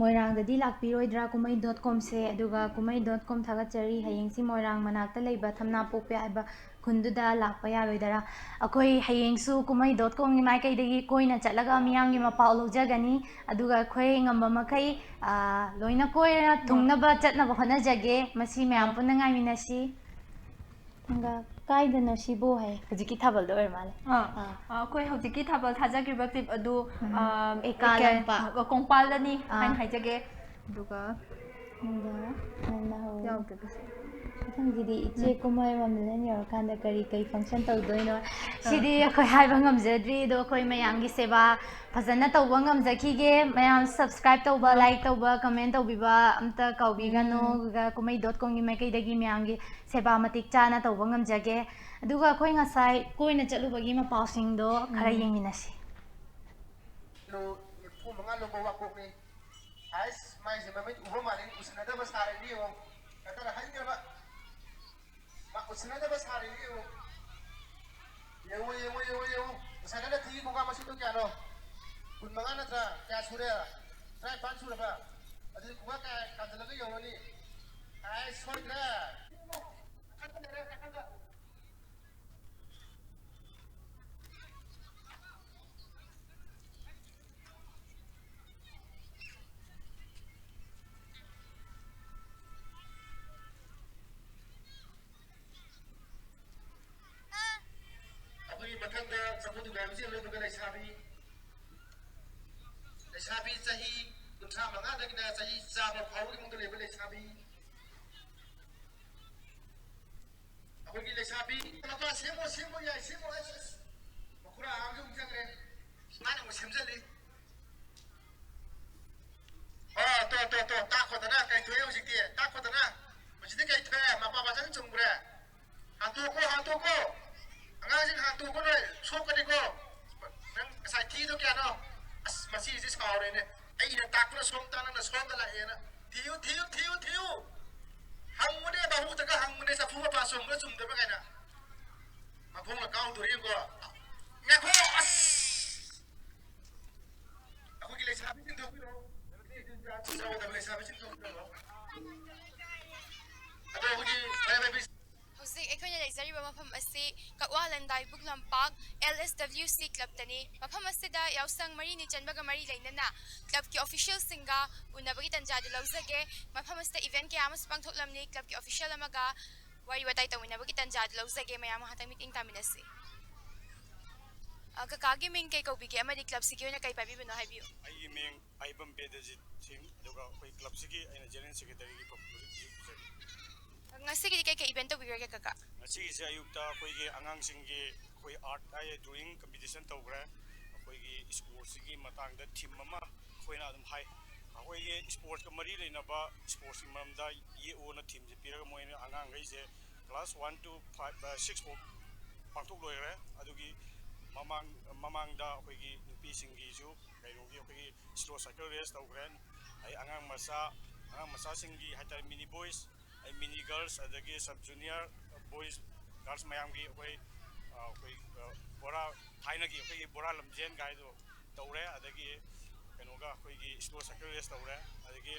ꯃꯣꯏꯔꯥꯡꯗꯗꯤ ꯂꯥꯛꯄꯤꯔꯣꯏꯗ꯭ꯔꯥ ꯀꯨꯝꯍꯩ ꯗꯣꯠ ꯀꯣꯝꯁꯦ? ꯑꯗꯨꯒ ꯀꯨꯝꯍꯩ ꯗꯣꯠ ꯀꯣꯝ ꯊꯥꯒꯠꯆꯔꯤ꯫ ꯍꯌꯦꯡꯁꯤ ꯃꯣꯏꯔꯥꯡ ꯃꯅꯥꯛꯇ ꯂꯩꯕ ꯊꯝꯅꯥꯄꯣꯛꯄꯤ ꯍꯥꯏꯕ ꯈꯨꯟꯗꯨꯗ ꯂꯥꯛꯄ ꯌꯥꯔꯣꯏꯗꯔꯥ? ꯑꯩꯈꯣꯏ ꯍꯌꯦꯡꯁꯨ ꯀꯨꯝꯍꯩ ꯗꯣꯠ ꯀꯣꯝꯒꯤ ꯃꯥꯏꯀꯩꯗꯒꯤ ꯀꯣꯏꯅ ꯆꯠꯂꯒ ꯃꯤꯌꯥꯝꯒꯤ ꯃꯄꯥꯎ ꯂꯧꯖꯒꯅꯤ꯫ ꯑꯗꯨꯒ ꯑꯩꯈꯣꯏ ꯉꯝꯕ ꯃꯈꯩ, ꯑ, ꯂꯣꯏꯅ ꯀꯣꯏꯅ ꯊꯨꯡꯅꯕ ꯆꯠꯅꯕ ꯍꯣꯠꯅꯖꯒꯦ꯫ ꯃꯁꯤ ꯃꯌꯥꯝ ꯄꯨꯟꯅ ꯉꯥꯏꯃꯤꯟꯅꯁꯤ꯫ ꯑꯗꯨꯒ ꯀꯥꯏꯗꯅꯣ ꯁꯤꯕꯨ ꯍꯥꯏ? ꯍꯧꯖꯤꯛꯀꯤ ꯊꯥꯕꯜꯗꯣ ꯑꯣꯏꯔ ꯃꯥꯜꯂꯦ꯫ ꯑꯥ, ꯑꯥ꯫ ꯑ, ꯑꯩꯈꯣꯏ ꯍꯧꯖꯤꯛꯀꯤ ꯊꯥꯕꯜ ꯊꯥꯖꯈ꯭ꯔꯤꯕ ꯀ꯭ꯂꯤꯞ ꯑꯗꯨ, ꯎꯝ꯫ ꯑ, ꯑꯦꯀꯥ ꯑꯦꯀꯥ-, ꯂꯝꯄꯥꯛ꯫ ꯑ, ꯀꯣꯡꯄꯥꯜꯗꯅꯤ ꯑꯥ꯫ ꯍꯥꯏꯅ ꯍꯥꯏꯖꯒꯦ꯫ ꯑꯗꯨꯒ ꯑꯗꯨꯒ ꯅꯪꯅ ꯍꯧ-, ꯌꯥꯎꯗꯕꯁꯦ꯫ ꯃꯊꯪꯒꯤꯗꯤ ꯏꯆꯦ ꯎꯝ꯫ ꯀꯨꯝꯍꯩ ꯃꯃꯤꯂꯦꯟ ꯌꯧꯔꯀꯥꯟꯗ ꯀꯔꯤ ꯀꯔꯤ ꯐꯪꯁꯟ ꯇꯧꯗꯣꯏꯅꯣ? ꯑꯥ꯫ ꯁꯤꯗꯤ ꯑꯩꯈꯣꯏ ꯍꯥꯏꯕ ꯉꯝꯖꯗ꯭ꯔꯤ, ꯑꯗꯣ ꯑꯩꯈꯣꯏ ꯃꯌꯥꯝꯒꯤ ꯁꯦꯕꯥ ꯐꯖꯅ ꯇꯧꯕ ꯉꯝꯖꯈꯤꯒꯦ꯫ ꯃꯌꯥꯝ subscribe ꯇꯧꯕ, ꯎꯝ꯫ Like ꯇꯧꯕ, comment ꯇꯧꯕꯤꯕ ꯑꯝꯇ ꯀꯥꯎꯕꯤꯒꯅꯨ꯫ ꯎꯝ꯫ ꯑꯗꯨꯒ ꯀꯨꯝꯍꯩ ꯗꯣꯠ ꯀꯣꯝꯒꯤ ꯃꯥꯏꯀꯩꯗꯒꯤ ꯃꯌꯥꯝꯒꯤ ꯁꯦꯕꯥ ꯃꯇꯤꯛ ꯆꯥꯅ ꯇꯧꯕ ꯉꯝꯖꯒꯦ꯫ ꯑꯗꯨꯒ ꯑꯩꯈꯣꯏ ꯉꯁꯥꯏ ꯀꯣꯏꯅ ꯆꯠꯂꯨꯕꯒꯤ ꯃꯄꯥꯎꯁꯤꯡꯗꯣ ꯈꯔ ꯎꯝ꯫ ꯌꯦꯡꯃꯤꯟꯅꯁꯤ꯫ ꯀꯤꯂꯣ ꯅꯤꯐꯨ ꯃꯉꯥ ꯂꯨꯝꯕ ꯋꯥꯀꯣꯛꯅꯤ꯫ ꯑꯩꯁ, ꯃꯥꯏꯁꯦ ꯃꯃꯤꯠ ꯎꯕ ꯃꯥꯜꯂꯤ, ꯎꯁꯤꯟꯅꯗꯕ ꯁꯥꯔꯦ, ꯌꯦꯡꯉꯣ꯫ ꯅꯠꯇ꯭ꯔ ꯍꯩꯈ꯭ꯔꯕ? ꯃꯥ ꯎꯁꯤꯟꯅꯗꯕ ꯁꯥꯔꯦ, ꯌꯦꯡꯉꯣ꯫ ꯌꯦꯡꯉꯣ, ꯌꯦꯡꯉꯣ, ꯌꯦꯡꯉꯣ, ꯌꯦꯡꯉꯣ꯫ ꯉꯁꯥꯏ ꯅꯪꯅ ꯊꯤꯒꯤ ꯈꯣꯡꯒꯥ ꯃꯁꯤꯡꯗꯣ ꯀꯌꯥꯅꯣ? ꯀꯨꯟꯃꯉꯥ ꯅꯠꯇ꯭ꯔꯥ? ꯀꯌꯥ ꯁꯨꯔꯦ? ꯇꯔꯥꯅꯤꯄꯥꯟ ꯁꯨꯔꯕ? ꯑꯗꯨꯗꯤ ꯈꯣꯡꯒꯥ ꯀꯌꯥ ꯀꯥꯟꯁꯤꯜꯂꯒ ꯌꯧꯔꯅꯤ? ꯑꯥꯏ, ꯁꯣꯏꯗ꯭ꯔꯦ꯫ ꯅꯥꯀꯟꯗ ꯂꯩꯔꯦ, ꯅꯥꯀꯟꯗ꯫ ꯑꯩꯈꯣꯏꯒꯤ ꯃꯊꯪꯗ ꯆꯐꯨ ꯊꯨꯒꯥꯏꯕꯁꯤ ꯂꯣꯏꯕꯒ ꯂꯩꯁꯥꯕꯤ, ꯂꯩꯁꯥꯕꯤ ꯆꯍꯤ ꯀꯨꯟꯊ꯭ꯔꯥ ꯃꯉꯥꯗꯒꯤꯅ ꯆꯍꯤ ꯆꯥꯝꯃ ꯐꯥꯎꯕꯒꯤ ꯃꯅꯨꯡꯗ ꯂꯩꯕ ꯂꯩꯁꯥꯕꯤ, ꯑꯩꯈꯣꯏꯒꯤ ꯂꯩꯁꯥꯕꯤ ꯃꯄꯥ ꯁꯦꯝꯃꯣ, ꯁꯦꯝꯃꯣ, ꯌꯥꯏ, ꯁꯦꯝꯃꯣ, ꯑꯁ, ꯑꯁ꯫ ꯃꯈꯨꯔꯥ ꯑꯃꯁꯨ ꯑꯃꯨꯛ ꯆꯪꯈ꯭ꯔꯦ꯫ ꯃꯥꯅ ꯑꯃꯨꯛ ꯁꯦꯝꯖꯜꯂꯤ꯫ ꯑꯣ, ꯇꯣ, ꯇꯣ, ꯇꯣ, ꯇꯥꯛꯈꯣꯗꯅ, ꯀꯩ ꯊꯣꯛꯑꯦ ꯍꯧꯖꯤꯛꯇꯤ? ꯇꯥꯛꯈꯣꯗꯅ꯫ ꯍꯧꯖꯤꯛꯇꯤ ꯀꯩ ꯊꯣꯛꯑꯦ? ꯃꯄꯥ ꯃꯆꯟ ꯆꯨꯝꯈ꯭ꯔꯦ꯫ ꯍꯥꯡꯇꯣꯛꯈꯣ, ꯍꯥꯡꯇꯣꯛꯈꯣ꯫ ꯑꯉꯥꯡꯁꯤꯡ ꯍꯥꯡꯇꯣꯛꯈꯣ ꯅꯣꯏ, ꯁꯣꯛꯀꯅꯤꯀꯣ꯫ ꯅꯪ ꯉꯁꯥꯏ ꯊꯤꯗꯣ ꯀꯌꯥꯅꯣ? ꯑꯁ, ꯃꯁꯤꯁꯦ ꯁꯥꯎꯔꯦꯅꯦ꯫ ꯑꯩꯅ ꯇꯥꯛꯄꯅ ꯁꯣꯝꯗ, ꯅꯪꯅ ꯁꯣꯝꯗ ꯂꯥꯛꯑꯦꯅ꯫ ꯊꯤꯌꯨ, ꯊꯤꯌꯨ, ꯊꯤꯌꯨ, ꯊꯤꯌꯨ꯫ ꯍꯪꯉꯨꯅꯦ, ꯕꯥꯕꯨꯗꯒ ꯍꯪꯉꯨꯅꯦ, ꯆꯐꯨ ꯃꯄꯥ ꯆꯨꯝꯕ꯭ꯔꯥ ꯆꯨꯝꯗꯕ꯭ꯔꯥ ꯀꯥꯏꯅ꯫ ꯃꯈꯣꯡꯅ ꯀꯥꯎꯗꯣꯔꯤꯀꯣ꯫ ꯉꯥꯏꯈꯣ, ꯑꯁ! ꯑꯩꯈꯣꯏꯒꯤ ꯂꯩꯁꯥꯕꯤꯁꯤꯡꯗꯣ ꯍꯧꯖꯤꯛ ꯑꯩꯈꯣꯏꯅ ꯂꯩꯖꯔꯤꯕ ꯃꯐꯝ ꯑꯁꯤ ꯀꯛꯋꯥ ꯂꯟꯗꯥꯏꯕꯨꯛ ꯂꯝꯄꯥꯛ L S W C club ꯇꯅꯤ꯫ ꯃꯐꯝ ꯑꯁꯤꯗ ꯌꯥꯎꯁꯪ ꯃꯔꯤꯅꯤ ꯆꯟꯕꯒ ꯃꯔꯤ ꯂꯩꯅꯅ club ꯀꯤ official ꯁꯤꯡꯒ ꯎꯅꯕꯒꯤ ꯇꯥꯟꯖꯥꯗꯨ ꯂꯧꯖꯒꯦ꯫ ꯃꯐꯝ ꯑꯁꯤꯗ event ꯀꯌꯥ ꯑꯃꯁꯨ ꯄꯥꯡꯊꯣꯛꯂꯝꯅꯤ꯫ Club ꯀꯤ official ꯑꯃꯒ ꯋꯥꯔꯤ ꯋꯥꯇꯥꯏ ꯇꯧꯃꯤꯟꯅꯕꯒꯤ ꯇꯥꯟꯖꯥꯗꯨ ꯂꯧꯖꯒꯦ꯫ ꯃꯌꯥꯝ ꯉꯥꯏꯍꯥꯛꯇꯪ meeting ꯇꯥꯃꯤꯟꯅꯁꯤ꯫ ꯑ, ꯀꯀꯥꯒꯤ ꯃꯤꯡ ꯀꯩ ꯀꯧꯕꯤꯒꯦ ꯑꯃꯗꯤ club ꯁꯤꯒꯤ ꯑꯣꯏꯅ ꯀꯩ ꯄꯥꯏꯕꯤꯕꯅꯣ ꯍꯥꯏꯕꯤꯌꯨ꯫ ꯑꯩꯒꯤ ꯃꯤꯡ ꯑꯍꯩꯕꯝ ꯕꯦꯗꯖꯤꯠ ꯁꯤꯡ, ꯑꯗꯨꯒ ꯑꯩꯈꯣꯏ club ꯁꯤꯒꯤ ꯑꯩꯅ general secretary ꯒꯤ ꯄꯣ-, ꯍꯧꯖꯤꯛ ꯍꯧꯖꯤꯛ ꯄꯨꯖꯔꯤ꯫ ꯉꯁꯤꯒꯤꯗꯤ ꯀꯩꯀꯩ event ꯇꯧꯕꯤꯈ꯭ꯔꯒꯦ ꯀꯀꯥ? ꯉꯁꯤꯒꯤꯁꯦ ꯑꯌꯨꯛꯇ ꯑꯩꯈꯣꯏꯒꯤ ꯑꯉꯥꯡꯁꯤꯡꯒꯤ ꯑꯩꯈꯣꯏ art ꯍꯥꯏ drawing competition ꯇꯧꯈ꯭ꯔꯦ꯫ ꯑꯩꯈꯣꯏꯒꯤ sports ꯁꯤꯒꯤ ꯃꯇꯥꯡꯗ theme ꯑꯃ ꯑꯩꯈꯣꯏꯅ ꯑꯗꯨꯝ ꯍꯥꯏ꯫ ꯑꯩꯈꯣꯏꯒꯤ sports ꯀ ꯃꯔꯤ ꯂꯩꯅꯕ sports ꯀꯤ ꯃꯔꯝꯗ ꯌꯦꯛꯑꯣꯅ theme ꯁꯦ ꯄꯤꯔꯒ ꯃꯣꯏꯅ ꯑꯉꯥꯡꯈꯩꯁꯦ class one to five, ꯑ, six ꯐꯥꯎ ꯄꯥꯡꯊꯣꯛ ꯂꯣꯏꯈ꯭ꯔꯦ꯫ ꯑꯗꯨꯒꯤ ꯃꯃꯥꯡ-, ꯃꯃꯥꯡꯗ ꯑꯩꯈꯣꯏꯒꯤ ꯅꯨꯄꯤꯁꯤꯡꯒꯤꯁꯨ ꯀꯩꯅꯣꯒꯤ ꯑꯩꯈꯣꯏꯒꯤ slow cycle race ꯇꯧꯈ꯭ꯔꯦ꯫ ꯑꯩ ꯑꯉꯥꯡ ꯃꯆꯥ, ꯑꯉꯥꯡ ꯃꯆꯥꯁꯤꯡꯒꯤ ꯍꯥꯏꯇꯥꯔꯦ, mini boys, ꯑꯩ mini girls, ꯑꯗꯒꯤ sub junior boys, girls ꯃꯌꯥꯝꯒꯤ ꯑꯩꯈꯣꯏ, ꯑ, ꯑꯩꯈꯣꯏ, ꯑ, ꯕꯣꯔꯥ, ꯊꯥꯏꯅꯒꯤ ꯑꯩꯈꯣꯏꯒꯤ ꯕꯣꯔꯥ ꯂꯝꯖꯦꯟ ꯀꯥꯏꯗꯣ ꯇꯧꯔꯦ꯫ ꯑꯗꯒꯤ ꯀꯩꯅꯣꯒ ꯑꯩꯈꯣꯏꯒꯤ slow cycle race ꯇꯧꯔꯦ꯫ ꯑꯗꯒꯤ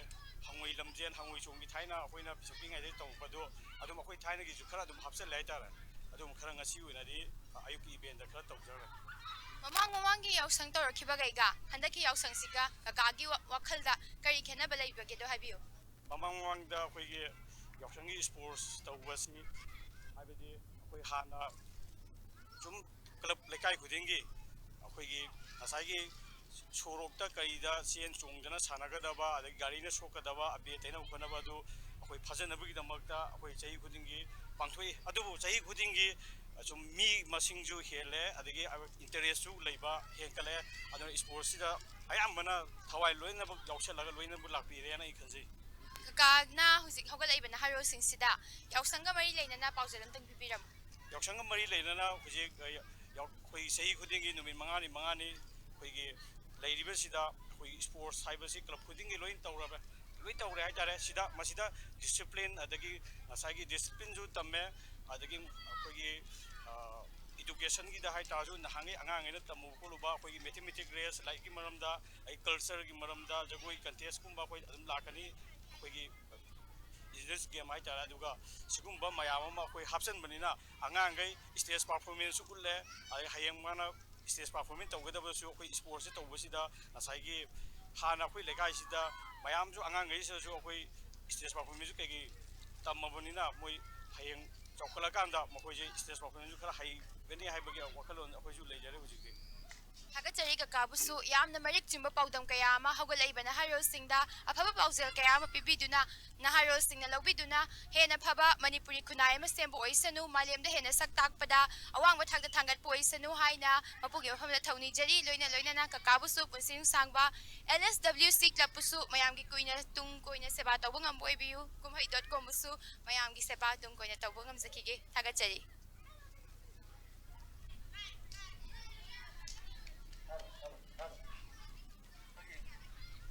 ꯍꯪꯉꯣꯏ ꯂꯝꯖꯦꯟ, ꯍꯪꯉꯣꯏ ꯆꯣꯡꯕꯤ ꯊꯥꯏꯅ ꯑꯩꯈꯣꯏꯅ ꯄꯤꯁꯛ ꯄꯤꯛꯏꯉꯩꯗ ꯇꯧꯔꯛꯄꯗꯣ, ꯑꯗꯨꯝ ꯑꯩꯈꯣꯏ ꯊꯥꯏꯅꯒꯤꯁꯨ ꯈꯔ ꯑꯗꯨꯝ ꯍꯥꯞꯆꯤꯜꯂꯦ ꯍꯥꯏꯇꯥꯔꯦ꯫ ꯑꯗꯨꯝ ꯈꯔ ꯉꯁꯤ ꯑꯣꯏꯅꯗꯤ ꯑꯌꯨꯛꯀꯤ event ꯗ ꯈꯔ ꯇꯧꯖꯈ꯭ꯔꯦ꯫ ꯃꯃꯥꯡ ꯃꯃꯥꯡꯒꯤ ꯌꯥꯎꯁꯪ ꯇꯧꯔꯛꯈꯤꯕꯈꯩꯒ ꯍꯟꯗꯛꯀꯤ ꯌꯥꯎꯁꯪꯁꯤꯒ ꯀꯀꯥꯒꯤ ꯋꯥ-, ꯋꯥꯈꯜꯗ ꯀꯔꯤ ꯈꯦꯠꯅꯕ ꯂꯩꯕꯒꯦꯗꯣ ꯍꯥꯏꯕꯤꯌꯨ꯫ ꯃꯃꯥꯡ ꯃꯃꯥꯡꯗ ꯑꯩꯈꯣꯏꯒꯤ ꯌꯥꯎꯁꯪꯒꯤ sports ꯇꯧꯕꯁꯤ, ꯍꯥꯏꯕꯗꯤ ꯑꯩꯈꯣꯏ ꯍꯥꯟꯅ ꯁꯨꯝ club ꯂꯩꯀꯥꯏ ꯈꯨꯗꯤꯡꯒꯤ ꯑꯩꯈꯣꯏꯒꯤ ꯉꯁꯥꯏꯒꯤ ꯁꯣꯔꯣꯛꯇ ꯀꯔꯤꯗ ꯆꯦꯟ ꯆꯣꯡꯗꯅ ꯁꯥꯟꯅꯒꯗꯕ, ꯑꯗꯒꯤ ꯒꯥꯔꯤꯅ ꯁꯣꯛꯀꯗꯕ, ꯑꯕꯦꯔ ꯇꯩꯅꯕ ꯈꯣꯠꯅꯕ ꯑꯗꯨ ꯑꯩꯈꯣꯏ ꯐꯖꯅꯕꯒꯤꯗꯃꯛꯇ ꯑꯩꯈꯣꯏ ꯆꯍꯤ ꯈꯨꯗꯤꯡꯒꯤ ꯄꯥꯡꯊꯣꯛꯏ꯫ ꯑꯗꯨꯕꯨ ꯆꯍꯤ ꯈꯨꯗꯤꯡꯒꯤ ꯁꯨꯝ ꯃꯤ ꯃꯁꯤꯡꯁꯨ ꯍꯦꯜꯂꯦ, ꯑꯗꯒꯤ interest ꯁꯨ ꯂꯩꯕ ꯍꯦꯟꯒꯠꯂꯦ꯫ ꯑꯗꯨꯅ sports ꯁꯤꯗ ꯑꯌꯥꯝꯕꯅ ꯊꯋꯥꯏ ꯂꯣꯏꯅꯃꯛ ꯌꯥꯎꯁꯜꯂꯒ ꯂꯣꯏꯅꯃꯛ ꯂꯥꯛꯄꯤꯔꯦꯅ ꯑꯩ ꯈꯟꯖꯩ꯫ ꯀꯀꯥꯅ ꯍꯧꯖꯤꯛ ꯍꯧꯒꯠꯂꯛꯏꯕ ꯅꯍꯥꯔꯣꯜꯁꯤꯡꯁꯤꯗ ꯌꯥꯎꯁꯪꯒ ꯃꯔꯤ ꯂꯩꯅꯅ ꯄꯥꯎꯖꯦꯜ ꯑꯝꯇꯪ ꯄꯤꯕꯤꯔꯝꯃꯨ꯫ ꯌꯥꯎꯁꯪꯒ ꯃꯔꯤ ꯂꯩꯅꯅ ꯍꯧꯖꯤꯛ, ꯑ, ꯌꯥꯎ-, ꯑꯩꯈꯣꯏ ꯆꯍꯤ ꯈꯨꯗꯤꯡꯒꯤ ꯅꯨꯃꯤꯠ ꯃꯉꯥꯅꯤ ꯃꯉꯥꯅꯤ ꯑꯩꯈꯣꯏꯒꯤ ꯂꯩꯔꯤꯕꯁꯤꯗ ꯑꯩꯈꯣꯏ sports ꯍꯥꯏꯕꯁꯤ club ꯈꯨꯗꯤꯡꯒꯤ ꯂꯣꯏ ꯇꯧꯔꯕ-, ꯂꯣꯏ ꯇꯧꯔꯦ ꯍꯥꯏꯇꯥꯔꯦ꯫ ꯁꯤꯗ, ꯃꯁꯤꯗ discipline, ꯑꯗꯒꯤ ꯉꯁꯥꯏꯒꯤ discipline ꯁꯨ ꯇꯝꯃꯦ, ꯑꯗꯒꯤ ꯑꯩꯈꯣꯏꯒꯤ, ꯑ, ꯏꯗꯨꯀꯦꯁꯟꯒꯤꯗ ꯍꯥꯏꯇꯥꯔꯁꯨ, ꯅꯍꯥꯟꯉꯩ ꯑꯉꯥꯡꯈꯩꯅ ꯇꯝꯃꯨꯕ ꯈꯣꯠꯂꯨꯕ ꯑꯩꯈꯣꯏꯒꯤ ꯃꯦꯊꯃꯦꯇꯤꯛ ꯔꯦꯁ, ꯂꯥꯏꯔꯤꯛꯀꯤ ꯃꯔꯝꯗ, ꯑꯩ ꯀꯜꯆꯔꯒꯤ ꯃꯔꯝꯗ, ꯖꯒꯣꯏ ꯀꯟꯇꯦꯁꯀꯨꯝꯕ ꯑꯩꯈꯣꯏ ꯑꯗꯨꯝ ꯂꯥꯛꯀꯅꯤ꯫ ꯑꯩꯈꯣꯏꯒꯤ ꯏꯟꯗꯤꯖꯤꯅꯁ ꯒꯦꯝ ꯍꯥꯏꯇꯥꯔꯦ꯫ ꯑꯗꯨꯒ ꯁꯤꯒꯨꯝꯕ ꯃꯌꯥꯝ ꯑꯃ ꯑꯩꯈꯣꯏ ꯍꯥꯞꯆꯤꯟꯕꯅꯤꯅ, ꯑꯉꯥꯡꯈꯩ ꯁ꯭ꯇꯦꯖ ꯄꯔꯐꯣꯔꯃꯦꯟꯁꯁꯨ ꯎꯠꯂꯦ꯫ ꯑꯗꯩ ꯍꯌꯦꯡ ꯃꯥꯅ ꯁ꯭ꯇꯦꯖ ꯄꯔꯐꯣꯔꯃꯦꯟꯁ ꯇꯧꯒꯗꯕꯁꯨ ꯑꯩꯈꯣꯏ ꯁ꯭ꯄꯣꯔꯠꯁꯁꯦ ꯇꯧꯕꯁꯤꯗ ꯉꯁꯥꯏꯒꯤ ꯍꯥꯟꯅ ꯑꯩꯈꯣꯏ ꯂꯩꯀꯥꯏꯁꯤꯗ ꯃꯌꯥꯝꯁꯨ, ꯑꯉꯥꯡꯈꯩꯁꯤꯗꯁꯨ ꯑꯩꯈꯣꯏ ꯁ꯭ꯇꯦꯖ ꯄꯔꯐꯣꯔꯃꯦꯟꯁꯁꯨ ꯀꯩꯀꯩ ꯇꯝꯃꯕꯅꯤꯅ, ꯃꯣꯏ ꯍꯌꯦꯡ ꯆꯥꯎꯈꯠꯂꯀꯥꯟꯗ ꯃꯈꯣꯏꯁꯦ ꯁ꯭ꯇꯦꯖ ꯄꯔꯐꯣꯔꯃꯦꯟꯁꯁꯨ ꯈꯔ ꯍꯩꯒꯅꯤ ꯍꯥꯏꯕꯒꯤ ꯋꯥꯈꯜꯂꯣꯟ ꯑꯩꯈꯣꯏꯁꯨ ꯂꯩꯖꯔꯦ ꯍꯧꯖꯤꯛꯇꯤ꯫ ꯊꯥꯒꯠꯆꯔꯤ ꯀꯀꯥꯕꯨꯁꯨ꯫ ꯌꯥꯝꯅ ꯃꯔꯤꯛ ꯆꯨꯝꯕ ꯄꯥꯎꯗꯝ ꯀꯌꯥ ꯑꯃ ꯍꯧꯒꯠꯂꯛꯏꯕ ꯅꯍꯥꯔꯣꯜꯁꯤꯡꯗ ꯑꯐꯕ ꯄꯥꯎꯖꯦꯜ ꯀꯌꯥ ꯑꯃ ꯄꯤꯕꯤꯗꯨꯅ, ꯅꯍꯥꯔꯣꯜꯁꯤꯡꯅ ꯂꯧꯕꯤꯗꯨꯅ ꯍꯦꯟꯅ ꯐꯕ ꯃꯅꯤꯄꯨꯔꯤ ꯈꯨꯟꯅꯥꯏ ꯑꯃ ꯁꯦꯝꯕ ꯑꯣꯏꯁꯅꯨ, ꯃꯥꯂꯦꯝꯗ ꯍꯦꯟꯅ ꯁꯛ ꯇꯥꯛꯄꯗ ꯑꯋꯥꯡꯕ ꯊꯥꯛꯇ ꯊꯥꯡꯒꯠꯄ ꯑꯣꯏꯁꯅꯨ ꯍꯥꯏꯅ ꯃꯄꯨꯒꯤ ꯃꯐꯝꯗ ꯊꯧꯅꯤꯖꯔꯤ꯫ ꯂꯣꯏꯅ ꯂꯣꯏꯅꯅ ꯀꯀꯥꯕꯨꯁꯨ ꯄꯨꯟꯁꯤ ꯅꯨꯡꯁꯥꯡꯕ, ꯑꯦꯜ ꯑꯦꯁ ꯗꯕ꯭ꯂꯤꯎ ꯁꯤ ꯀ꯭ꯂꯕꯄꯨꯁꯨ ꯃꯌꯥꯝꯒꯤ ꯀꯨꯏꯅ ꯇꯨꯡ ꯀꯣꯏꯅ ꯁꯦꯕꯥ ꯇꯧꯕ ꯉꯝꯕ ꯑꯣꯏꯕꯤꯌꯨ꯫ ꯀꯨꯝꯍꯩ ꯗꯣꯠ ꯀꯣꯝꯕꯨꯁꯨ ꯃꯌꯥꯝꯒꯤ ꯁꯦꯕꯥ ꯇꯨꯡ ꯀꯣꯏꯅ ꯇꯧꯕ ꯉꯝꯖꯈꯤꯒꯦ꯫ ꯊꯥꯒꯠꯆꯔꯤ꯫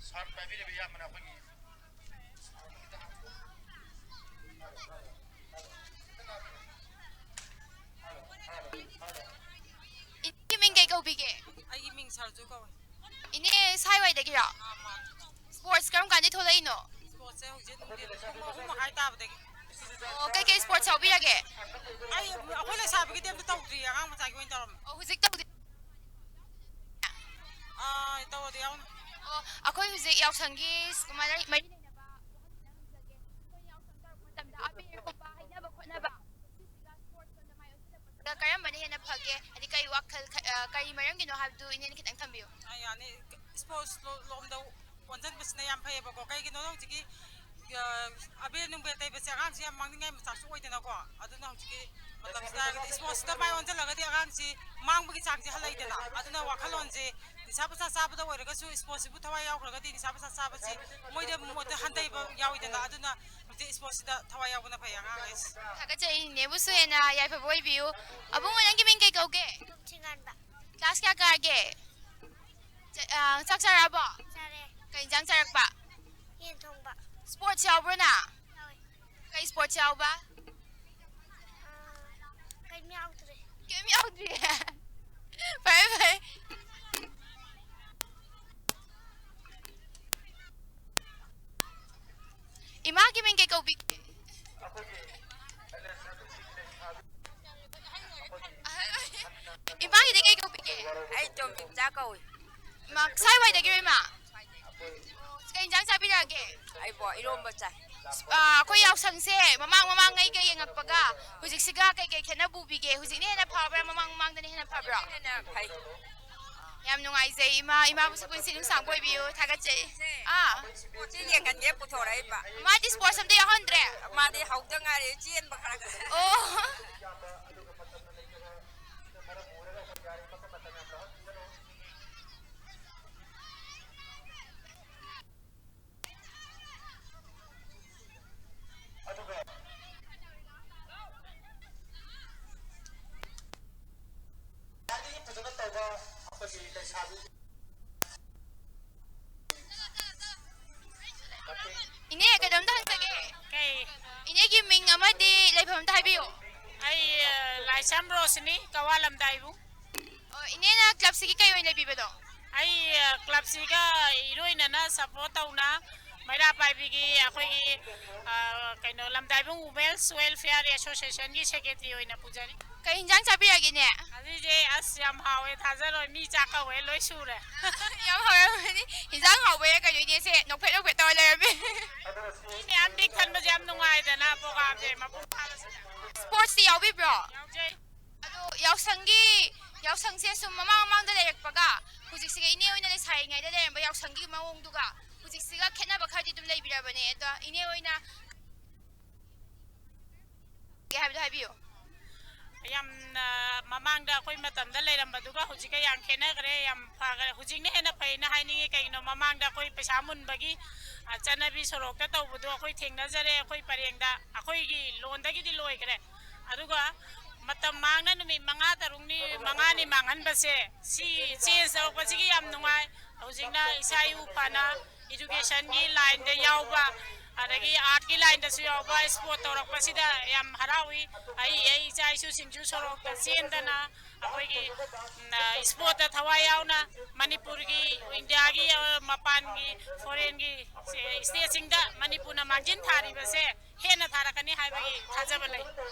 ꯁꯥꯔ ꯄꯥꯏꯕꯤꯔꯤꯕ ꯏꯌꯥꯝꯕꯅ ꯑꯩꯈꯣꯏꯒꯤ ꯏꯅꯦꯒꯤ ꯃꯤꯡ ꯀꯩ ꯀꯧꯕꯤꯒꯦ? ꯑꯩꯒꯤ ꯃꯤꯡ ꯁꯔꯖꯨ ꯀꯧꯋꯦ꯫ ꯏꯅꯦ, ꯁ꯭ꯋꯥꯏꯋꯥꯏꯗꯒꯤꯔꯣ? ꯑꯥ, ꯃꯥꯅꯦ꯫ ꯁ꯭ꯄꯣꯔꯠꯁ ꯀꯔꯝ ꯀꯥꯟꯗꯩ ꯊꯣꯛꯂꯛꯏꯅꯣ? ꯁ꯭ꯄꯣꯔꯠꯁꯦ ꯍꯧꯖꯤꯛ ꯅꯨꯡꯊꯤꯜ ꯄꯨꯡ ꯑꯍꯨꯝ ꯃꯈꯥꯏ ꯇꯥꯕꯗꯒꯤ꯫ ꯑꯣ, ꯀꯩꯀꯩ ꯁ꯭ꯄꯣꯔꯠꯁ ꯌꯥꯎꯕꯤꯔꯒꯦ? ꯑꯩ, ꯑꯩꯈꯣꯏ ꯂꯩꯁꯥꯕꯤꯒꯤꯗꯤ ꯑꯝꯇ ꯇꯧꯗ꯭ꯔꯤꯌꯦ, ꯑꯉꯥꯡ ꯃꯆꯥꯒꯤ ꯑꯣꯏꯅ ꯇꯧꯔꯝꯃꯦ꯫ ꯑꯣ, ꯍꯧꯖꯤꯛ ꯇꯧꯗꯦ? ꯑꯥ, ꯇꯧꯔꯗꯤ ꯌꯥꯎꯅꯤ꯫ ꯑꯣ, ꯑꯩꯈꯣꯏ ꯍꯧꯖꯤꯛ ꯌꯥꯎꯁꯪꯒꯤ ꯃꯔꯤ, ꯃꯔꯤ ꯂꯩꯅꯕ ꯋꯥꯍꯪ ꯈꯤꯇꯪ ꯍꯪꯖꯒꯦ꯫ ꯑꯩꯈꯣꯏ ꯌꯥꯎꯁꯪ ꯇꯧꯔꯛꯄ ꯃꯇꯝꯗ ꯑꯕꯦꯔꯒꯨꯝꯕ ꯍꯩꯅꯕ ꯈꯣꯠꯅꯕ, ꯁꯤꯁꯤꯒ ꯁ꯭ꯄꯣꯔꯠꯁ ꯂꯣꯝꯗ ꯃꯥꯏ ꯑꯣꯟꯁꯤꯜꯂꯛꯄꯁꯤꯒ ꯀꯔꯝꯕꯅ ꯍꯦꯟꯅ ꯐꯒꯦ? ꯍꯥꯏꯗꯤ ꯀꯔꯤ ꯋꯥꯈꯜ ꯈ-, ꯑ, ꯀꯔꯤ ꯃꯔꯝꯒꯤꯅꯣ ꯍꯥꯏꯕꯗꯨ ꯏꯅꯦꯅ ꯈꯤꯇꯪ ꯊꯝꯕꯤꯌꯨ꯫ ꯑꯥ, ꯌꯥꯅꯤ꯫ ꯁ꯭ꯄꯣꯔꯠꯁ ꯂꯣ-, ꯂꯣꯝꯗ ꯑꯣꯟꯁꯤꯟꯕꯁꯤꯅ ꯌꯥꯝ ꯐꯩꯌꯦꯕꯀꯣ꯫ ꯀꯩꯒꯤꯅꯣꯗ ꯍꯧꯖꯤꯛꯀꯤ, ꯑ, ꯑꯕꯦꯔ ꯅꯨꯡꯕꯦꯔ ꯇꯩꯕꯁꯦ ꯑꯉꯥꯡꯁꯦ ꯌꯥꯝ ꯃꯥꯡꯅꯤꯡꯉꯥꯏ ꯃꯆꯥꯛꯁꯨ ꯑꯣꯏꯗꯅꯀꯣ꯫ ꯑꯗꯨꯅ ꯍꯧꯖꯤꯛꯀꯤ ꯃꯇꯝꯁꯤꯗ ꯍꯥꯏꯔꯒꯗꯤ ꯁ꯭ꯄꯣꯔꯠꯁꯇ ꯃꯥꯏ ꯑꯣꯟꯁꯤꯜꯂꯒꯗꯤ ꯑꯉꯥꯡꯁꯤ ꯃꯥꯡꯕꯒꯤ ꯆꯥꯡꯁꯦ ꯍꯜꯂꯛꯏꯗꯅ꯫ ꯑꯗꯨꯅ ꯋꯥꯈꯜꯂꯣꯟꯁꯦ ꯅꯤꯁꯥ ꯄꯁꯥ ꯆꯥꯕꯗ ꯑꯣꯏꯔꯒꯁꯨ ꯁ꯭ꯄꯣꯔꯠꯁꯤꯕꯨ ꯊꯋꯥꯏ ꯌꯥꯎꯈ꯭ꯔꯒꯗꯤ ꯅꯤꯁꯥ ꯄꯁꯥ ꯆꯥꯕꯁꯤ ꯃꯣꯏꯗ, ꯃꯣꯏꯗ ꯍꯟꯊꯩꯕ ꯌꯥꯎꯏꯗꯅ꯫ ꯑꯗꯨꯅ ꯍꯧꯖꯤꯛ ꯁ꯭ꯄꯣꯔꯠꯁꯤꯗ ꯊꯋꯥꯏ ꯌꯥꯎꯕꯅ ꯐꯩ ꯑꯉꯥꯡꯈꯩꯁꯦ꯫ ꯊꯥꯒꯠꯆꯔꯤ, ꯅꯦꯕꯨꯁꯨ ꯍꯦꯟꯅ ꯌꯥꯏꯐꯕ ꯑꯣꯏꯕꯤꯌꯨ꯫ ꯑꯕꯨꯡꯉꯣ, ꯅꯪꯒꯤ ꯃꯤꯡ ꯀꯩ ꯀꯧꯒꯦ? ꯊꯤꯉꯥꯟꯕ꯫ ꯀ꯭ꯂꯥꯁ ꯀꯌꯥ ꯀꯥꯔꯒꯦ? ꯆ-, ꯑ, ꯆꯥꯛ ꯆꯥꯔꯛꯑꯕꯣ? ꯆꯥꯔꯦ꯫ ꯀꯩ ꯏꯟꯖꯥꯡ ꯆꯥꯔꯛꯄ? ꯌꯦꯟ ꯊꯣꯡꯕ꯫ ꯁ꯭ꯄꯣꯔꯠꯁ ꯌꯥꯎꯕ꯭ꯔꯣ ꯅꯪ? ꯌꯥꯎꯋꯦ꯫ ꯀꯩ ꯁ꯭ꯄꯣꯔꯠꯁ ꯌꯥꯎꯕ? ꯑ, ꯀꯩꯝ ꯌꯥꯎꯗ꯭ꯔꯦ꯫ ꯀꯩꯝ ꯌꯥꯎꯗ꯭ꯔꯤꯌꯦ꯫ ꯐꯔꯦ, ꯐꯔꯦ꯫ ꯏꯃꯥꯒꯤ ꯃꯤꯡ ꯀꯩ ꯀꯧꯕꯤꯒꯦ? ꯑꯍꯜ ꯑꯣꯏ-, ꯏꯃꯥꯒꯤꯗꯤ ꯀꯩ ꯀꯧꯕꯤꯒꯦ? ꯑꯩ ꯇꯣꯝꯕꯤꯆꯥ ꯀꯧꯏ꯫ ꯏꯃꯥ, ꯀꯥꯏꯋꯥꯏꯗꯒꯤꯔꯣ, ꯏꯃꯥ? ꯀꯩ ꯏꯟꯖꯥꯡ ꯆꯥꯕꯤꯔꯛꯑꯒꯦ? ꯑꯩꯕꯣ, ꯏꯔꯣꯝꯕ ꯆꯥꯏ꯫ ꯑ, ꯑꯩꯈꯣꯏ ꯌꯥꯎꯁꯪꯁꯦ ꯃꯃꯥꯡ ꯃꯃꯥꯡꯉꯩꯒ ꯌꯦꯡꯉꯛꯄꯒ ꯍꯧꯖꯤꯛꯁꯤꯒ ꯀꯩꯀꯩ ꯈꯦꯠꯅꯕ ꯎꯕꯤꯒꯦ? ꯍꯧꯖꯤꯛꯅ ꯍꯦꯟꯅ ꯐꯕ꯭ꯔꯥ, ꯃꯃꯥꯡ ꯃꯃꯥꯡꯗꯅ ꯍꯦꯟꯅ ꯐꯕ꯭ꯔꯥ? ꯍꯦꯟꯅ ꯐꯩ꯫ ꯌꯥꯝ ꯅꯨꯡꯉꯥꯏꯖꯩ ꯏꯃꯥ, ꯏꯃꯥꯕꯨꯁꯨ ꯄꯨꯟꯁꯤ ꯅꯨꯡꯁꯥꯡꯕ ꯑꯣꯏꯕꯤꯌꯨ, ꯊꯥꯒꯠꯆꯩ꯫ ꯑꯥ꯫ ꯁꯤ ꯌꯦꯡꯍꯟꯒꯦ ꯄꯨꯊꯣꯔꯛꯏꯕ꯫ ꯃꯥꯗꯤ sports ꯑꯝꯇ ꯌꯥꯎꯍꯟꯗ꯭ꯔꯦ? ꯃꯥꯗꯤ ꯍꯧꯗ ꯉꯥꯏꯔꯤ, ꯆꯦꯟꯕ ꯈꯔ ꯈꯔ꯫ ꯑꯣ꯫ ꯏꯅꯦ, ꯀꯩꯅꯣꯝꯇ ꯍꯪꯖꯒꯦ꯫ ꯀꯩ? ꯏꯅꯦꯒꯤ ꯃꯤꯡ ꯑꯃꯗꯤ ꯂꯩꯐꯝ ꯑꯝꯇ ꯍꯥꯏꯕꯤꯌꯨ꯫ ꯑꯩ, ꯑ, ꯂꯥꯏꯁ꯭ꯔꯝ ꯔꯣꯁꯅꯤ, ꯀꯋꯥ ꯂꯝꯗꯥꯏꯕꯨꯡ꯫ ꯑꯣ, ꯏꯅꯦꯅ clubꯁꯤꯒꯤ ꯀꯩ ꯑꯣꯏꯅ ꯂꯩꯕꯤꯕꯅꯣ? ꯑꯩ, ꯑ, clubꯁꯤꯒ ꯏꯔꯣꯏꯅꯅ support ꯇꯧꯅ ꯃꯩꯔꯥ ꯄꯥꯏꯕꯤꯒꯤ ꯑꯩꯈꯣꯏꯒꯤ, ꯑ, ꯀꯩꯅꯣ, ꯂꯝꯗꯥꯏꯕꯨꯡ Women's Welfare Associationꯒꯤ secretary ꯑꯣꯏꯅ ꯄꯨꯖꯔꯤ꯫ ꯀꯩ ꯍꯤꯟꯖꯥꯡ ꯆꯥꯕꯤꯔꯒꯦ, ꯏꯅꯦ? ꯉꯁꯤꯁꯦ ꯑꯁ ꯌꯥꯝ ꯍꯥꯎꯋꯦ, ꯊꯥꯖꯔꯣꯏ, ꯃꯤ ꯆꯥꯛ ꯀꯧꯋꯦ, ꯂꯣꯏ ꯁꯨꯔꯦ꯫ ꯌꯥꯝ ꯍꯥꯎꯔꯝꯃꯅꯤ꯫ ꯍꯤꯟꯖꯥꯡ ꯍꯥꯎꯕꯩꯔꯥ ꯀꯩꯅꯣ, ꯏꯅꯦꯁꯦ ꯅꯣꯛꯐꯦꯠ ꯅꯣꯛꯐꯦꯠ ꯇꯧꯔ ꯂꯩꯔꯝꯃꯦ꯫ ꯃꯤ ꯃꯌꯥꯝ ꯄꯤꯛ ꯊꯟꯕꯁꯦ ꯌꯥꯝ ꯅꯨꯡꯉꯥꯏꯗꯅ, programꯁꯦ ꯃꯄꯨꯡ ꯐꯥꯕꯁꯤꯗ꯫ Sportsꯇꯤ ꯌꯥꯎꯕꯤꯕ꯭ꯔꯣ? ꯌꯥꯎꯖꯩ꯫ ꯑꯗꯣ ꯌꯥꯎꯁꯪꯒꯤ, ꯌꯥꯎꯁꯪꯁꯦ ꯁꯨꯝ ꯃꯃꯥꯡ ꯃꯃꯥꯡꯗ ꯂꯩꯔꯛꯄꯒ ꯍꯧꯖꯤꯛꯁꯤꯒ, ꯏꯅꯦ ꯍꯣꯏꯅ ꯂꯩꯁꯥꯔꯤꯉꯩꯗ ꯂꯩꯔꯝꯕ ꯌꯥꯎꯁꯪꯒꯤ ꯃꯑꯣꯡꯗꯨꯒ ꯍꯧꯖꯤꯛꯁꯤꯒ ꯈꯦꯠꯅꯕ ꯈꯔꯗꯤ ꯑꯗꯨꯝ ꯂꯩꯕꯤꯔꯕꯅꯦ꯫ ꯑꯗꯣ ꯏꯅꯦ ꯍꯣꯏꯅ ꯍꯥꯏꯕꯗꯣ ꯍꯥꯏꯕꯤꯌꯨ꯫ ꯌꯥꯝꯅ ꯃꯃꯥꯡꯗ ꯑꯩꯈꯣꯏ ꯃꯇꯝꯗ ꯂꯩꯔꯝꯕꯗꯨꯒ ꯍꯧꯖꯤꯛꯀ ꯌꯥꯝ ꯈꯦꯠꯅꯈ꯭ꯔꯦ, ꯌꯥꯝ ꯐꯈ꯭ꯔꯦ꯫ ꯍꯧꯖꯤꯛꯅ ꯍꯦꯟꯅ ꯐꯩꯅ ꯍꯥꯏꯅꯤꯡꯉꯤ꯫ ꯀꯩꯒꯤꯅꯣ, ꯃꯃꯥꯡꯗ ꯑꯩꯈꯣꯏ ꯄꯩꯁꯥ ꯃꯨꯟꯕꯒꯤ, ꯑ, ꯆꯠꯅꯕꯤ ꯁꯣꯔꯣꯛꯇ ꯇꯧꯕꯗꯣ ꯑꯩꯈꯣꯏ ꯊꯦꯡꯅꯖꯔꯦ꯫ ꯑꯩꯈꯣꯏ ꯄꯔꯦꯡꯗ ꯑꯩꯈꯣꯏꯒꯤ ꯂꯣꯟꯗꯒꯤꯗꯤ ꯂꯣꯏꯈ꯭ꯔꯦ꯫ ꯑꯗꯨꯒ ꯃꯇꯝ ꯃꯥꯡꯅ ꯅꯨꯃꯤꯠ ꯃꯉꯥ, ꯇꯔꯨꯛꯅꯤ, ꯃꯉꯥꯅꯤ ꯃꯥꯡꯍꯟꯕꯁꯦ, ꯁꯤ change ꯇꯧꯔꯛꯄꯁꯤꯒꯤ ꯌꯥꯝ ꯅꯨꯡꯉꯥꯏ꯫ ꯍꯧꯖꯤꯛꯅ ꯏꯁꯥ ꯏꯎ ꯐꯅ educationꯒꯤ lineꯗ ꯌꯥꯎꯕ, ꯑꯗꯒꯤ ꯑꯥꯔꯠꯀꯤ ꯂꯥꯏꯟꯗꯁꯨ ꯌꯥꯎꯕ ꯏꯁꯄꯣꯔꯠ ꯇꯧꯔꯛꯄꯁꯤꯗ ꯌꯥꯝ ꯍꯔꯥꯎꯏ꯫ ꯑꯩ, ꯑꯩ ꯏꯆꯥ ꯏꯁꯨꯁꯤꯡꯁꯨ ꯁꯣꯔꯣꯛꯇ ꯆꯦꯟꯗꯅ ꯑꯩꯈꯣꯏꯒꯤ, ꯎꯝ, ꯏꯁꯄꯣꯔꯠꯇ ꯊꯋꯥꯏ ꯌꯥꯎꯅ ꯃꯅꯤꯄꯨꯔꯒꯤ, ꯏꯟꯗꯤꯌꯥꯒꯤ, ꯑ, ꯃꯄꯥꯟꯒꯤ, ꯐꯣꯔꯦꯟꯒꯤ ꯁꯦ-, ꯏꯁꯇꯦꯠꯁꯤꯡꯗ ꯃꯅꯤꯄꯨꯔꯅ ꯃꯥꯡꯖꯤꯟ ꯊꯥꯔꯤꯕꯁꯦ ꯍꯦꯟꯅ ꯊꯥꯔꯛꯀꯅꯤ ꯍꯥꯏꯕꯒꯤ ꯊꯥꯖꯕ ꯂꯩ꯫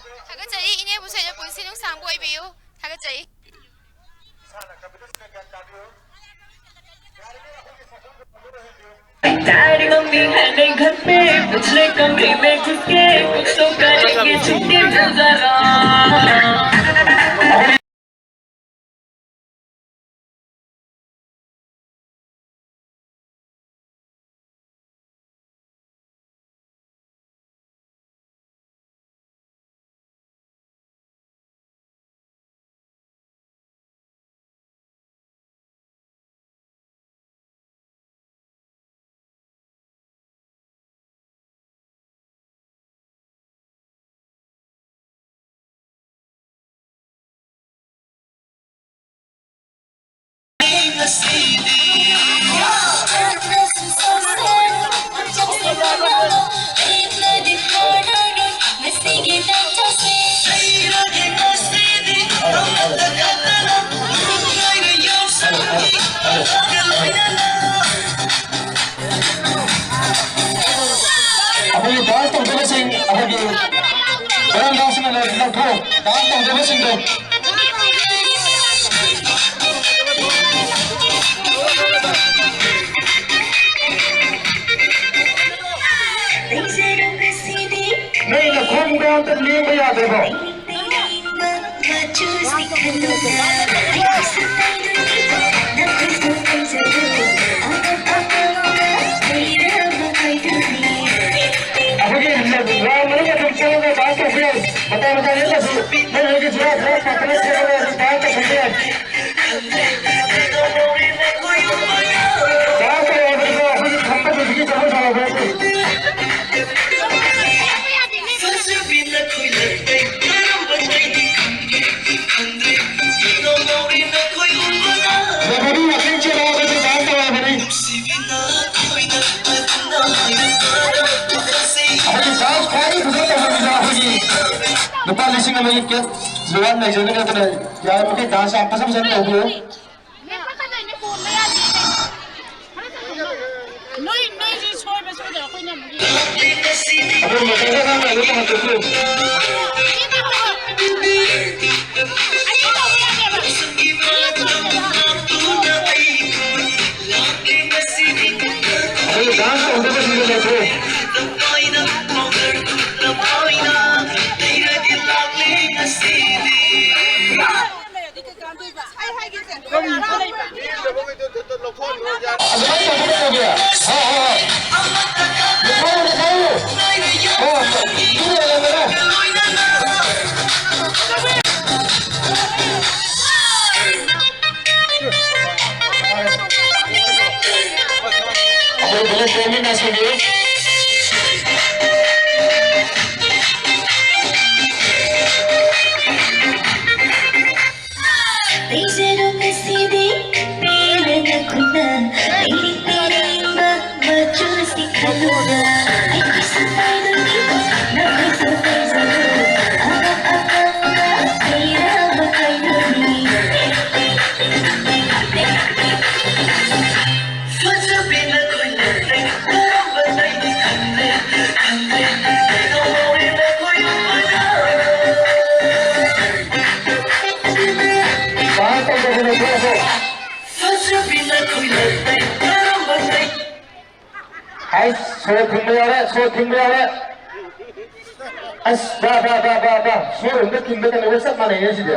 ꯊꯥꯒꯠꯆꯔꯤ ꯏꯅꯦꯕꯨꯁꯨ, ꯄꯨꯟꯁꯤ ꯅꯨꯡꯁꯥꯡꯕ ꯑꯣꯏꯕꯤꯌꯨ꯫ ꯊꯥꯒꯠꯆꯔꯤ꯫ प्यारी मम्मी है नहीं घर पे, पिछले कमरे में घुस के कुछ तो करेंगे, छुट्टी में जरा। ꯑꯩꯈꯣꯏꯒꯤ ꯗꯥꯟꯁ ꯇꯧꯖꯕꯁꯤꯡ, ꯑꯩꯈꯣꯏꯒꯤ ꯀꯔꯝ ꯗꯥꯟꯁꯅ ꯂꯧꯊꯣꯛ ꯗꯥꯟꯁ ꯇꯧꯖꯕꯁꯤꯡꯗꯣ꯫ ꯅꯣꯏ ꯅꯈꯣꯡꯗ ꯑꯝꯇ ꯂꯦꯡꯕ ꯌꯥꯗ꯭ꯔꯕꯣ? ꯑꯩꯈꯣꯏꯒꯤ ꯔꯥꯎꯟ ꯃꯅꯨꯡꯗ ꯑꯗꯨꯝ ꯆꯪꯉꯒ ꯗꯥꯟꯁ ꯇꯧꯕ ꯌꯥꯏ꯫ ꯃꯇꯥꯏ ꯃꯇꯥꯏꯗ ꯅꯠꯇ꯭ꯔꯁꯨ ꯅꯣꯏ ꯅꯣꯏꯒꯤ ꯖꯒꯥ ꯈꯔ ꯄꯥꯛꯇꯅ ꯁꯦꯝꯃꯒ ꯑꯗꯨꯝ ꯗꯥꯟꯁ ꯇꯧꯁꯟꯕ ꯌꯥꯏ꯫ ꯗꯥꯟꯁ ꯇꯧꯔꯕꯅꯤꯀꯣ, ꯑꯩꯈꯣꯏꯒꯤ ꯈꯝꯕ ꯊꯣꯏꯕꯤꯒꯤ ꯖꯒꯣꯏ ꯁꯥꯟꯅꯕ ꯅꯠꯇꯦ꯫ ꯔꯦꯐꯔꯤ ꯋꯥꯀꯤꯡ ꯆꯦꯜꯂꯛꯑꯣ, ꯑꯩꯈꯣꯏꯁꯨ ꯗꯥꯟꯁ ꯇꯧꯔꯕꯅꯤ꯫ ꯂꯨꯄꯥ ꯂꯤꯁꯤꯡ ꯑꯃꯒꯤ ꯀꯦꯁ ꯔꯤꯋꯥꯔꯗ ꯂꯩꯖꯔꯒꯦ꯫ ꯑꯗꯨꯅ ꯌꯥꯔꯤꯃꯈꯩ ꯗꯥꯟꯁ ꯌꯥꯝ ꯐꯖ ꯐꯖꯅ ꯇꯧꯕꯤꯌꯨ꯫ ꯂꯦꯞꯄꯛꯀꯗꯣꯏꯅꯦ, ꯀꯣꯟꯕ ꯌꯥꯗꯦ꯫ ꯅꯣꯏ, ꯅꯣꯏꯁꯦ ꯁꯣꯏꯕ ꯁꯣꯏꯗꯕ ꯑꯩꯈꯣꯏꯅ ꯑꯃꯨꯛ ꯌꯦꯡꯉꯦ꯫ ꯑꯗꯣ ꯃꯇꯝꯗ ꯑꯉꯥꯡ ꯂꯥꯏꯔꯤꯛ ꯇꯝꯍꯟꯗꯣꯏꯁꯦ꯫ ꯑꯁꯤ ꯇꯧꯕ ꯌꯥꯗꯦꯕ꯫ ꯑꯩꯈꯣꯏ ꯗꯥꯟꯁ ꯇꯧꯗꯕꯁꯤꯡꯗꯣ ꯂꯧꯊꯣꯛꯎ꯫ ꯑꯗꯨꯃꯥꯏꯅ ꯇꯧꯕ ꯀꯩꯗꯧꯒꯦ? ꯍꯣꯏ, ꯍꯣꯏ, ꯍꯣꯏ꯫ ꯂꯧꯊꯣꯛꯎ, ꯂꯧꯊꯣꯛꯎ꯫ ꯍꯣꯏ, ꯍꯣꯏ꯫ ꯑꯗꯨ ꯂꯩꯔꯝꯒꯅꯨ꯫ ꯑꯩꯈꯣꯏ ꯄꯨꯂꯞ ꯆꯦꯟꯃꯤꯟꯅꯁꯤꯅꯦ꯫ ꯂꯩꯖꯔꯣ ꯉꯁꯤꯗꯤ ꯄꯦꯟꯅ ꯅꯈꯨꯠꯅ ꯂꯩꯔꯤ ꯄꯦꯟꯕ ꯃꯆꯨꯁꯤ ꯈꯜꯂꯨꯅ ꯑꯩꯒꯤꯁꯨ ꯄꯥꯏꯗꯨꯅꯤ ꯅꯈꯣꯏꯁꯨ ꯄꯥꯏꯖꯔꯣ ꯑꯉꯝ ꯑꯉꯝꯕ ꯍꯩꯔꯥ ꯃꯈꯥꯏꯗꯨꯅꯤ꯫ ꯍꯥꯏ, ꯁꯣꯔ ꯊꯤꯡꯕ ꯌꯥꯔꯦ, ꯁꯣꯔ ꯊꯤꯡꯕ ꯌꯥꯔꯦ꯫ ꯑꯁ, ꯕꯥ, ꯕꯥ, ꯕꯥ, ꯕꯥ, ꯕꯥ꯫ ꯁꯣꯔ ꯍꯣꯟꯕ ꯊꯤꯡꯕ ꯀꯩꯅꯣꯒ ꯆꯞ ꯃꯥꯟꯅꯩꯅꯦ ꯁꯤꯗꯤ꯫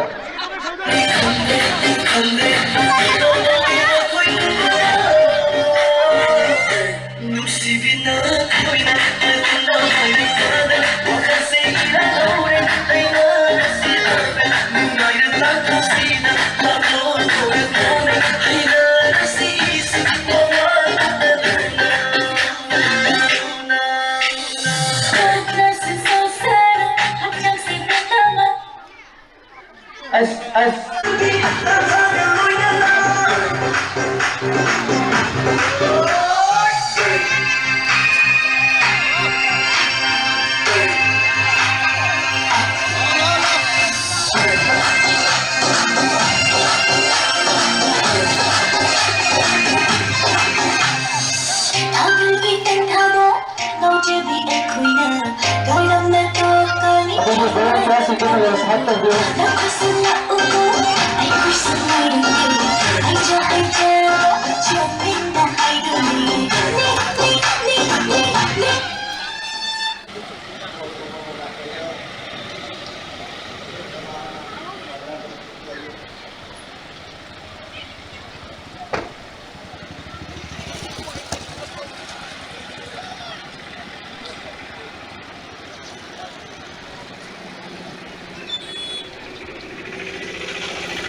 ꯅꯨꯡꯁꯤꯕꯤꯅ ꯑꯩꯈꯣꯏꯅ ꯅꯪꯅ ꯍꯥꯏꯔꯛꯄꯗ ꯋꯥꯈꯜꯁꯦ ꯏꯔꯥꯡ ꯍꯧꯔꯦ꯫ ꯑꯩꯅ ꯅꯨꯡꯁꯤꯔꯕ ꯅꯨꯡꯉꯥꯏꯔ ꯂꯥꯛꯄꯁꯤꯗ ꯂꯥꯛꯂꯣ ꯀꯧꯔꯛꯂꯣꯅꯦ꯫ ꯍꯩꯅꯔꯁꯤ ꯏꯁꯤꯡ ꯃꯃꯥꯡꯗ ꯅꯧꯅ꯫ ꯑꯁ, ꯑꯁ꯫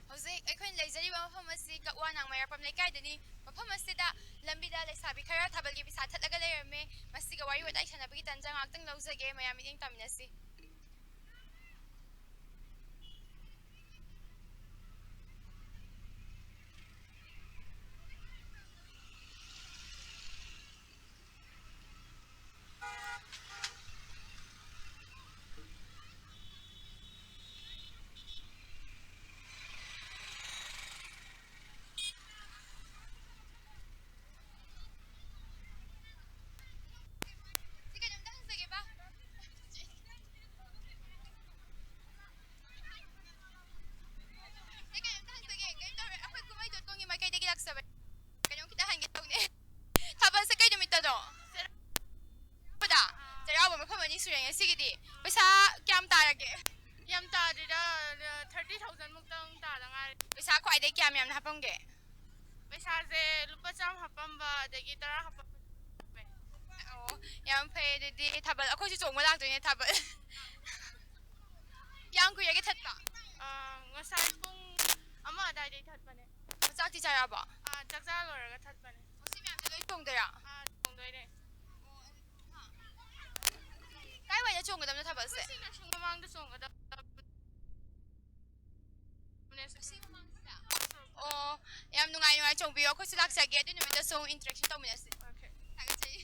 ꯍꯧꯖꯤꯛ ꯑꯩꯈꯣꯏꯅ ꯂꯩꯖꯔꯤꯕ ꯃꯐꯝ ꯑꯁꯤ ꯀꯛꯋꯥ ꯅꯥꯡꯃꯩꯔꯥꯛꯄꯝ ꯂꯩꯀꯥꯏꯗꯅꯤ꯫ ꯃꯐꯝ ꯑꯁꯤꯗ ꯂꯝꯕꯤꯗ ꯂꯩꯁꯥꯕꯤ ꯈꯔ ꯊꯥꯕꯜꯒꯤ ꯄꯩꯁꯥ ꯊꯠꯂꯒ ꯂꯩꯔꯝꯃꯦ꯫ ꯃꯁꯤꯒ ꯋꯥꯔꯤ ꯋꯥꯇꯥꯏ ꯁꯥꯟꯅꯕꯒꯤ ꯇꯥꯟꯖꯥ ꯉꯥꯏꯍꯥꯛꯇꯪ ꯂꯧꯖꯒꯦ꯫ ꯃꯌꯥꯝ ꯃꯤꯠꯌꯦꯡ ꯇꯥꯃꯤꯟꯅꯁꯤ꯫ ꯁꯤ ꯀꯩꯅꯣꯝꯇ ꯍꯪꯖꯒꯦꯕ꯫ ꯁꯤ ꯀꯩꯅꯣꯝꯇ ꯍꯪꯖꯒꯦ꯫ ꯀꯩꯝ ꯇꯧꯔꯣꯏ꯫ ꯑꯩꯈꯣꯏ ꯀꯨꯝꯍꯩ ꯗꯣꯠ ꯀꯣꯝꯒꯤ ꯃꯥꯏꯀꯩꯗꯒꯤ ꯂꯥꯛꯆꯕꯅꯦ꯫ ꯀꯩꯅꯣꯝ ꯈꯤꯇ ꯍꯪꯒꯦ ꯇꯧꯅꯦ꯫ ꯊꯥꯕꯜꯁꯦ ꯀꯩ ꯅꯨꯃꯤꯠꯇꯅꯣ? ꯆꯩꯔꯥꯎꯕꯗ꯫ ꯆꯩꯔꯥꯎꯕ ꯃꯐꯝ ꯑꯅꯤ ꯁꯨꯔꯦ ꯉꯁꯤꯒꯤꯗꯤ꯫ ꯄꯩꯁꯥ ꯀꯌꯥꯝ ꯇꯥꯔꯒꯦ? ꯌꯥꯝ ꯇꯥꯗ꯭ꯔꯤꯗ, thirty thousand ꯃꯨꯛꯇꯪ ꯇꯥꯗ ꯉꯥꯏꯔꯤ꯫ ꯄꯩꯁꯥ ꯈ꯭ꯋꯥꯏꯗꯒꯤ ꯀꯌꯥꯝ ꯌꯥꯝꯅ ꯍꯥꯞꯄꯝꯒꯦ? ꯄꯩꯁꯥꯁꯦ ꯂꯨꯄꯥ ꯆꯥꯝꯃ ꯍꯥꯞꯄꯝꯕ, ꯑꯗꯒꯤ ꯇꯔꯥ ꯍꯥꯞꯄꯝꯕ꯫ ꯑꯣ, ꯌꯥꯝ ꯐꯩ꯫ ꯑꯗꯨꯗꯤ ꯊꯥꯕꯜ ꯑꯩꯈꯣꯏꯁꯨ ꯆꯣꯡꯕ ꯂꯥꯛꯇꯣꯏꯅꯦ ꯊꯥꯕꯜ꯫ ꯀꯌꯥꯝ ꯀꯨꯏꯔꯒꯦ ꯊꯠꯄ? ꯑꯥ, ꯉꯁꯥꯏ ꯄꯨꯡ ꯑꯃ ꯑꯗꯥꯏꯗꯩ ꯊꯠꯄꯅꯦ꯫ ꯆꯥꯛꯇꯤ ꯆꯥꯔꯛꯑꯕꯣ? ꯑꯥ, ꯆꯥꯛ ꯆꯥ ꯂꯣꯏꯔꯒ ꯊꯠꯄꯅꯦ꯫ ꯑꯣ, ꯁꯤ ꯃꯌꯥꯝꯁꯦ ꯂꯣꯏ ꯆꯣꯡꯗꯣꯏꯔꯥ? ꯑꯥ, ꯆꯣꯡꯗꯣꯏꯅꯦ꯫ ꯀꯥꯏ ꯋꯥꯏꯗ ꯆꯣꯡꯒꯗꯕꯅꯣ ꯊꯥꯕꯜꯁꯦ? ꯑꯩꯈꯣꯏ ꯁꯤ ꯅꯛꯁꯤꯡ ꯃꯃꯥꯡꯗ ꯆꯣꯡꯒꯗꯕꯅꯦ꯫ ꯑꯣ, ꯌꯥꯝ ꯅꯨꯡꯉꯥꯏ ꯅꯨꯡꯉꯥꯏ ꯆꯣꯡꯕꯤꯌꯨ꯫ ꯑꯩꯈꯣꯏꯁꯨ ꯂꯥꯛꯆꯒꯦ꯫ ꯑꯗꯨ ꯅꯨꯃꯤꯠꯇꯁꯨ interaction ꯇꯧꯃꯤꯟꯅꯁꯦ꯫ Okay. ꯊꯥꯒꯠꯆꯔꯤ꯫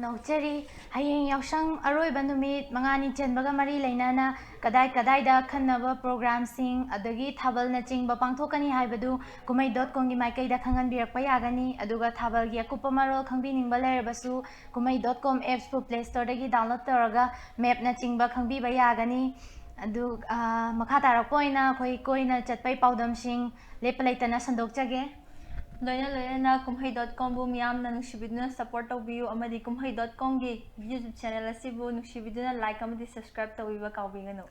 ꯅꯣꯛꯆꯔꯤ꯫ ꯍꯌꯦꯡ ꯌꯥꯎꯁꯪ ꯑꯔꯣꯏꯕ ꯅꯨꯃꯤꯠ ꯃꯉꯥꯅꯤ ꯆꯟꯕꯒ ꯃꯔꯤ ꯂꯩꯅꯅ ꯀꯗꯥꯏ ꯀꯗꯥꯏꯗ ꯑꯈꯟꯅꯕ ꯄ꯭ꯔꯣꯒ꯭ꯔꯥꯝꯁꯤꯡ ꯑꯗꯒꯤ ꯊꯥꯕꯜꯅꯆꯤꯡꯕ ꯄꯥꯡꯊꯣꯛꯀꯅꯤ ꯍꯥꯏꯕꯗꯨ ꯀꯨꯝꯍꯩ ꯗꯣꯠ ꯀꯣꯝꯒꯤ ꯃꯥꯏꯀꯩꯗ ꯈꯪꯍꯟꯕꯤꯔꯛꯄ ꯌꯥꯒꯅꯤ꯫ ꯑꯗꯨꯒ ꯊꯥꯕꯜꯒꯤ ꯑꯀꯨꯞꯄ ꯃꯔꯣꯜ ꯈꯪꯕꯤꯅꯤꯡꯕ ꯂꯩꯔꯕꯁꯨ ꯀꯨꯝꯍꯩ ꯗꯣꯠ ꯀꯣꯝ ꯑꯦꯞꯁꯄꯨ ꯄ꯭ꯂꯦ ꯁ꯭ꯇꯣꯔꯗꯒꯤ ꯗꯥꯎꯟꯂꯣꯗ ꯇꯧꯔꯒ ꯃꯦꯞꯅꯆꯤꯡꯕ ꯈꯪꯕꯤꯕ ꯌꯥꯒꯅꯤ꯫ ꯑꯗꯨ, ꯑ, ꯃꯈꯥ ꯇꯥꯔꯛꯄ ꯑꯣꯏꯅ ꯑꯩꯈꯣꯏ ꯀꯣꯏꯅ ꯆꯠꯄꯩ ꯄꯥꯎꯗꯝꯁꯤꯡ ꯂꯦꯞꯄ ꯂꯩꯇꯅ ꯁꯟꯗꯣꯛꯆꯒꯦ꯫ ꯂꯣꯏꯅ ꯂꯣꯏꯅꯅ ꯀꯨꯝꯍꯩ ꯗꯣꯠ ꯀꯣꯝꯕꯨ ꯃꯤꯌꯥꯝꯅ ꯅꯨꯡꯁꯤꯕꯤꯗꯨꯅ ꯁꯞꯄꯣꯔꯠ ꯇꯧꯕꯤꯌꯨ ꯑꯃꯗꯤ ꯀꯨꯝꯍꯩ ꯗꯣꯠ ꯀꯣꯝꯒꯤ ꯌꯨꯇ꯭ꯌꯨꯕ ꯆꯦꯅꯦꯜ ꯑꯁꯤꯕꯨ ꯅꯨꯡꯁꯤꯕꯤꯗꯨꯅ ꯂꯥꯏꯛ ꯑꯃꯗꯤ ꯁꯕꯁꯀ꯭ꯔꯥꯏꯕ ꯇꯧꯕꯤꯕ ꯀꯥꯎꯕꯤꯒꯅꯨ꯫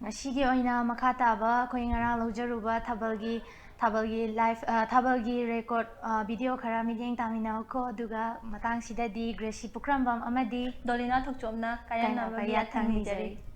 ꯉꯁꯤꯒꯤ ꯑꯣꯏꯅ ꯃꯈꯥ ꯇꯥꯕ ꯑꯩꯈꯣꯏ ꯉꯔꯥꯡ ꯂꯧꯖꯔꯨꯕ ꯊꯥꯕꯜꯒꯤ, ꯊꯥꯕꯜꯒꯤ ꯂꯥꯏꯐ, ꯑ, ꯊꯥꯕꯜꯒꯤ ꯔꯦꯀꯣꯔꯗ, ꯑ, ꯚꯤꯗꯤꯑꯣ ꯈꯔ ꯃꯤꯠꯌꯦꯡ ꯇꯥꯃꯤꯟꯅꯧꯀꯣ꯫ ꯑꯗꯨꯒ ꯃꯇꯥꯡꯁꯤꯗꯗꯤ ꯒ꯭ꯔꯦꯁꯤ ꯄꯨꯈ꯭ꯔꯝꯕꯝ ꯑꯃꯗꯤ ꯗꯣꯂꯤꯅꯥ ꯊꯣꯛꯆꯣꯝꯅ ꯀꯥꯏꯌꯥꯝꯅꯕ ꯀꯥꯏꯌꯥꯝꯅꯕ ꯌꯥꯊꯪ ꯌꯥꯊꯪ ꯅꯤꯖꯔꯤ꯫ ꯅꯤꯖꯔꯤ꯫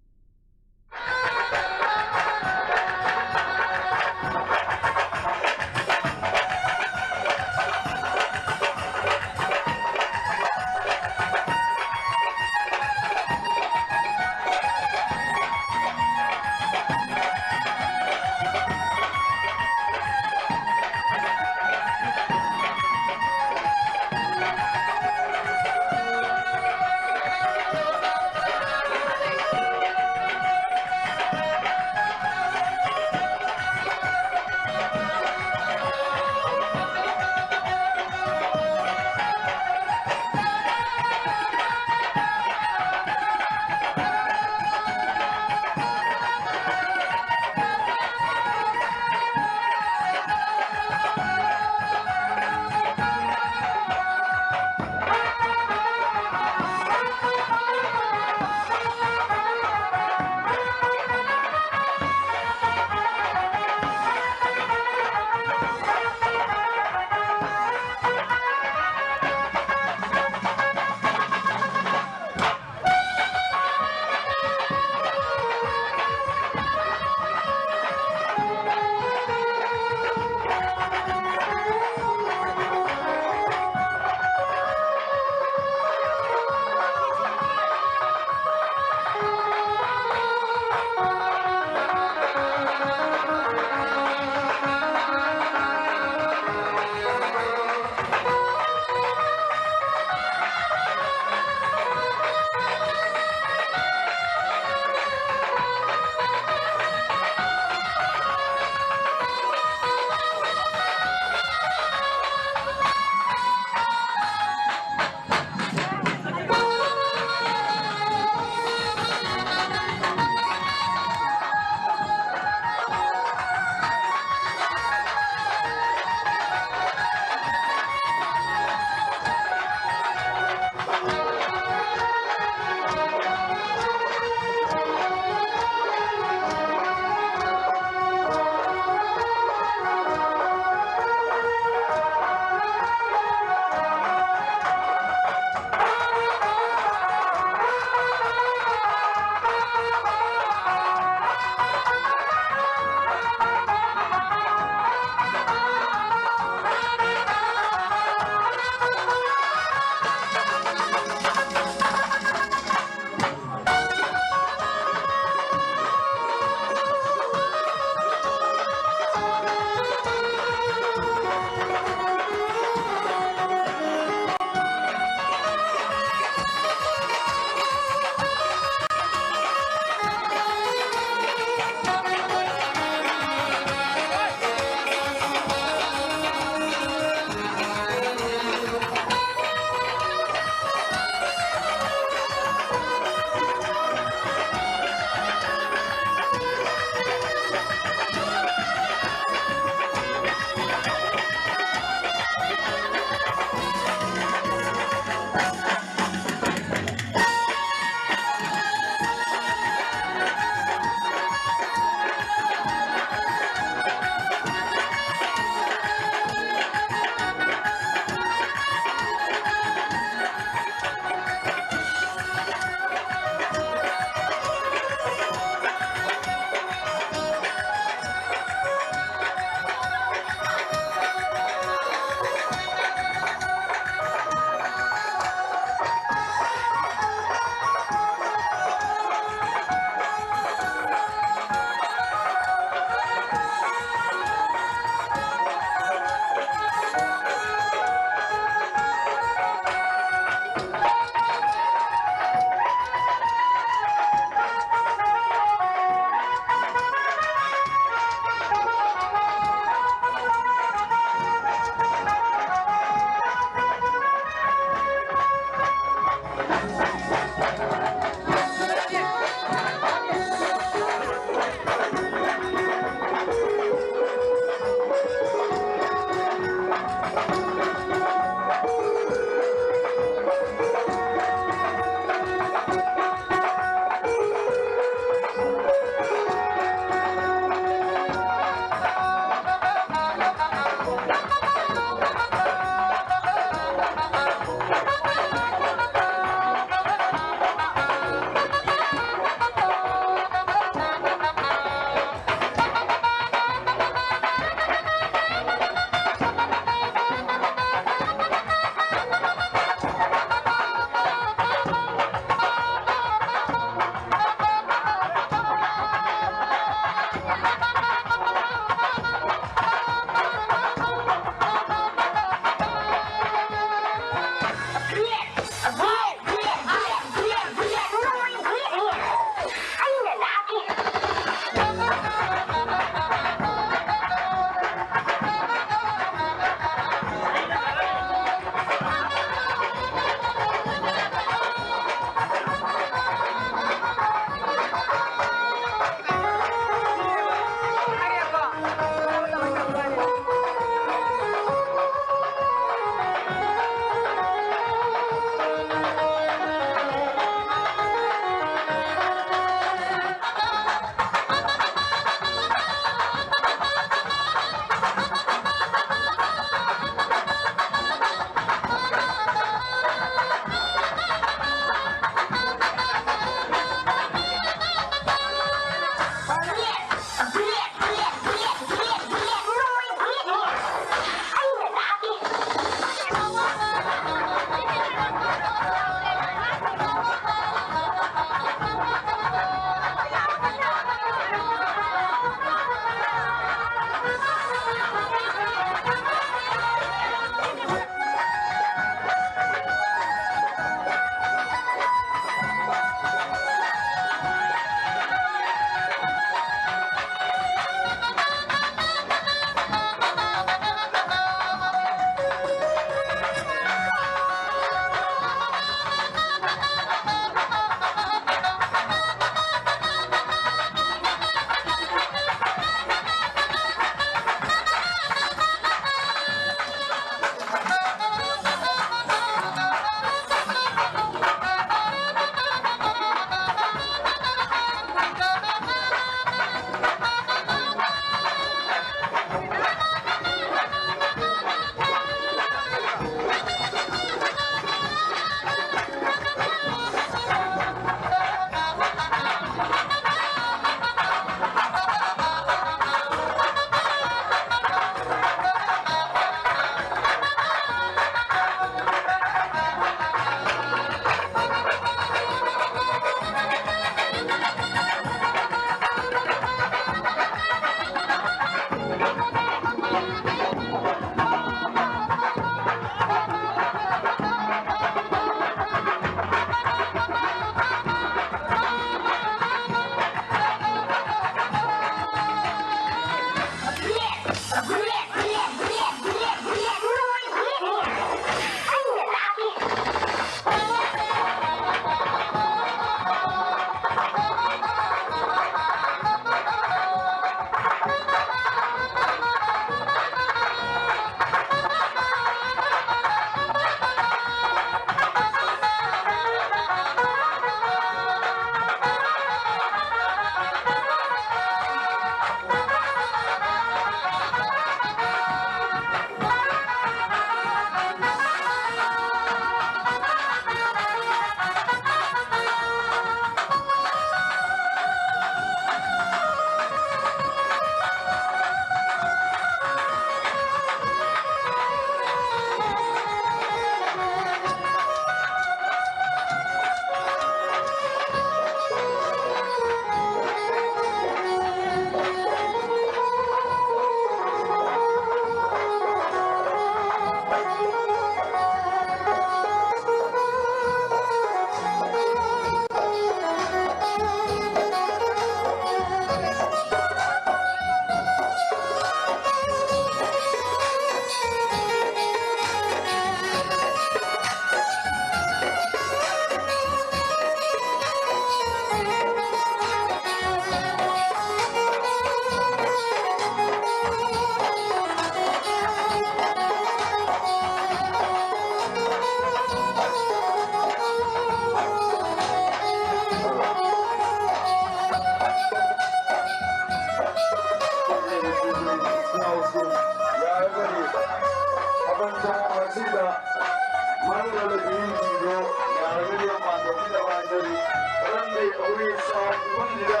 ꯑꯩꯈꯣꯏꯒꯤ ꯁꯥꯎꯟ ꯄꯨꯈꯝꯁꯤꯗ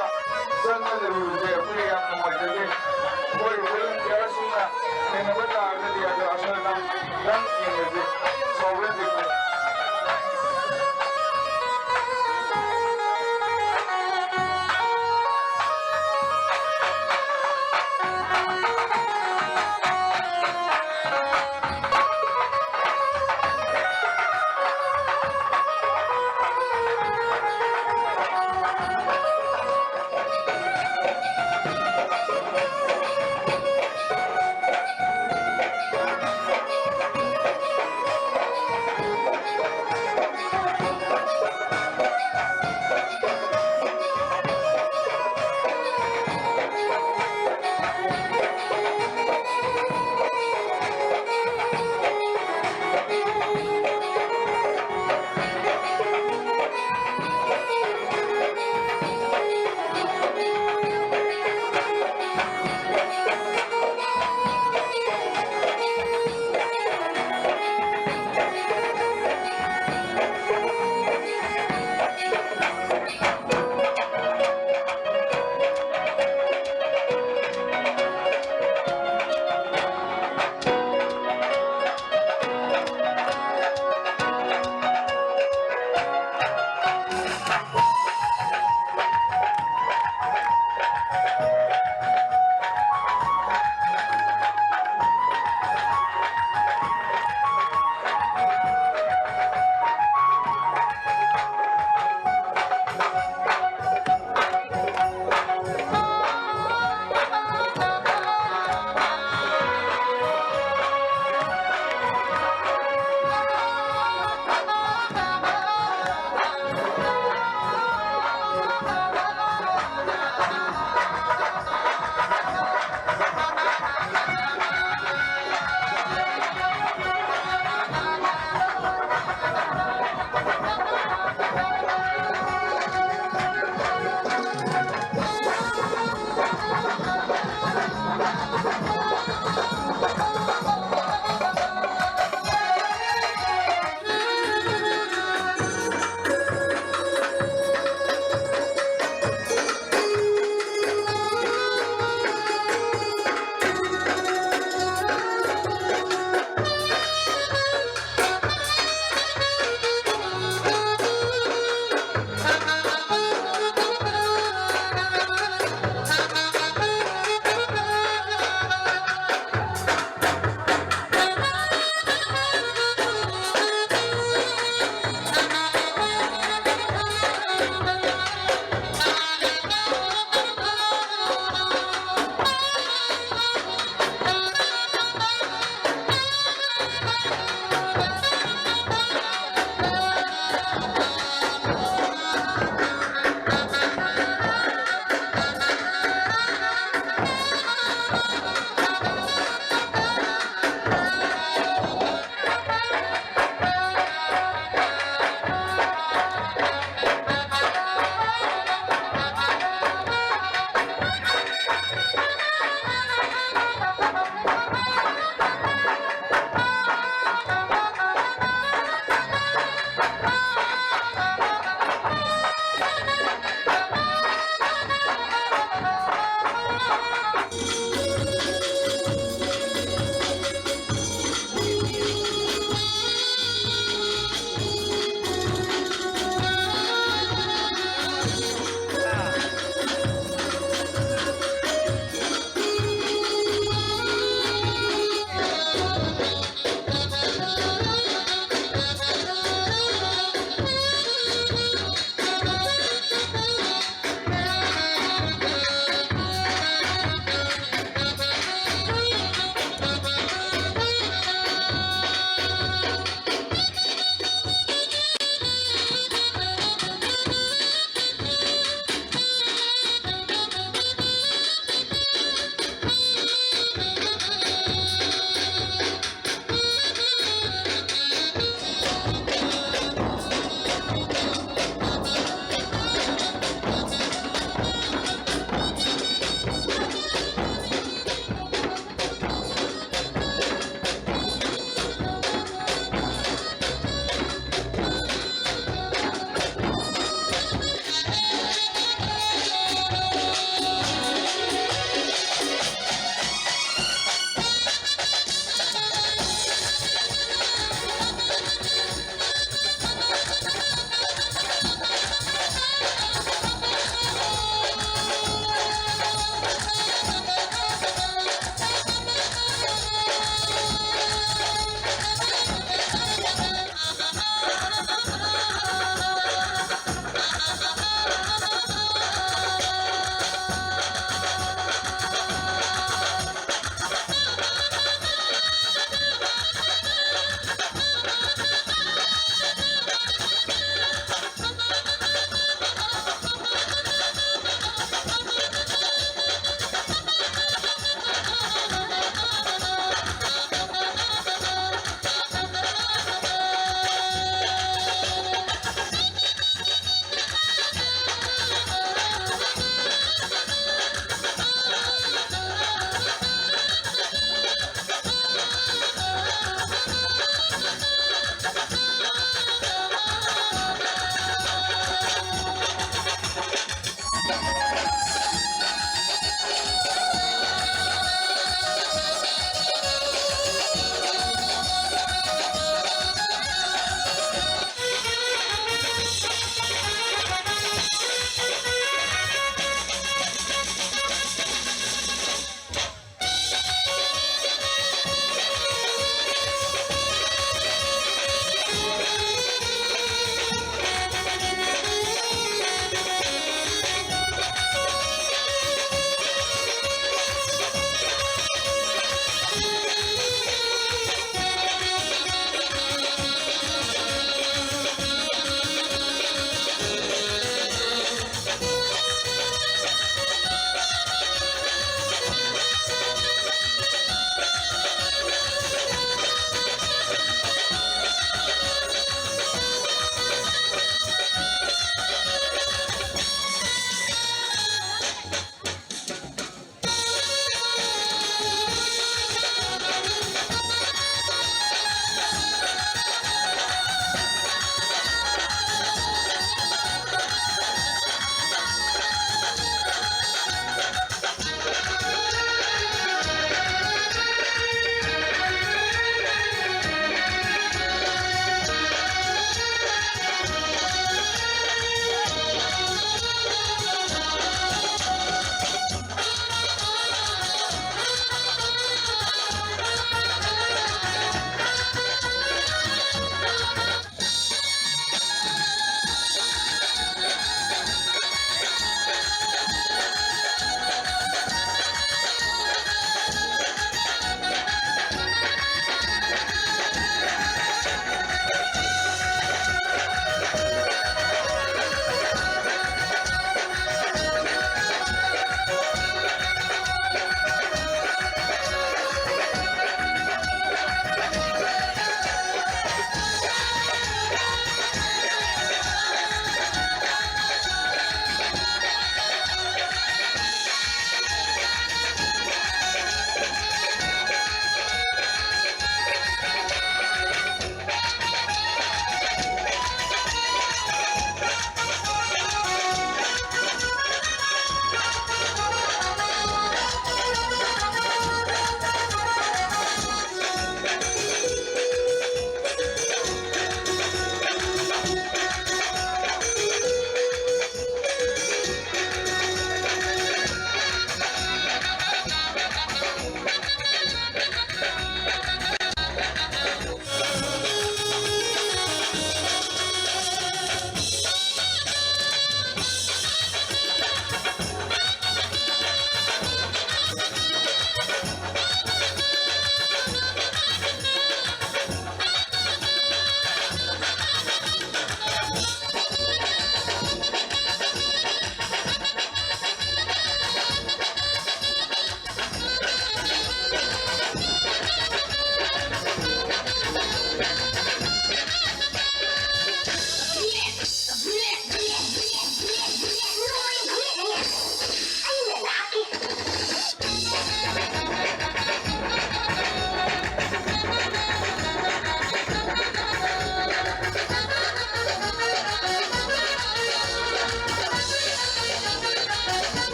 ꯆꯪꯉ ꯂꯩꯔꯨꯕꯁꯦ ꯑꯩꯈꯣꯏ ꯌꯥꯝ ꯅꯨꯡꯉꯥꯏꯖꯗꯦ꯫ ꯑꯩꯈꯣꯏ ꯚꯣꯂꯨꯟꯇꯤꯌꯔꯁꯤꯡꯅ ꯊꯦꯡꯅꯕ ꯇꯥꯔꯒꯗꯤ ꯑꯗꯣ ꯑꯁꯣꯏ ꯑꯉꯥꯝ ꯈꯤꯇꯪ ꯌꯦꯡꯉꯁꯤ꯫ ꯁꯥꯎꯕ ꯌꯥꯗꯦꯀꯣ꯫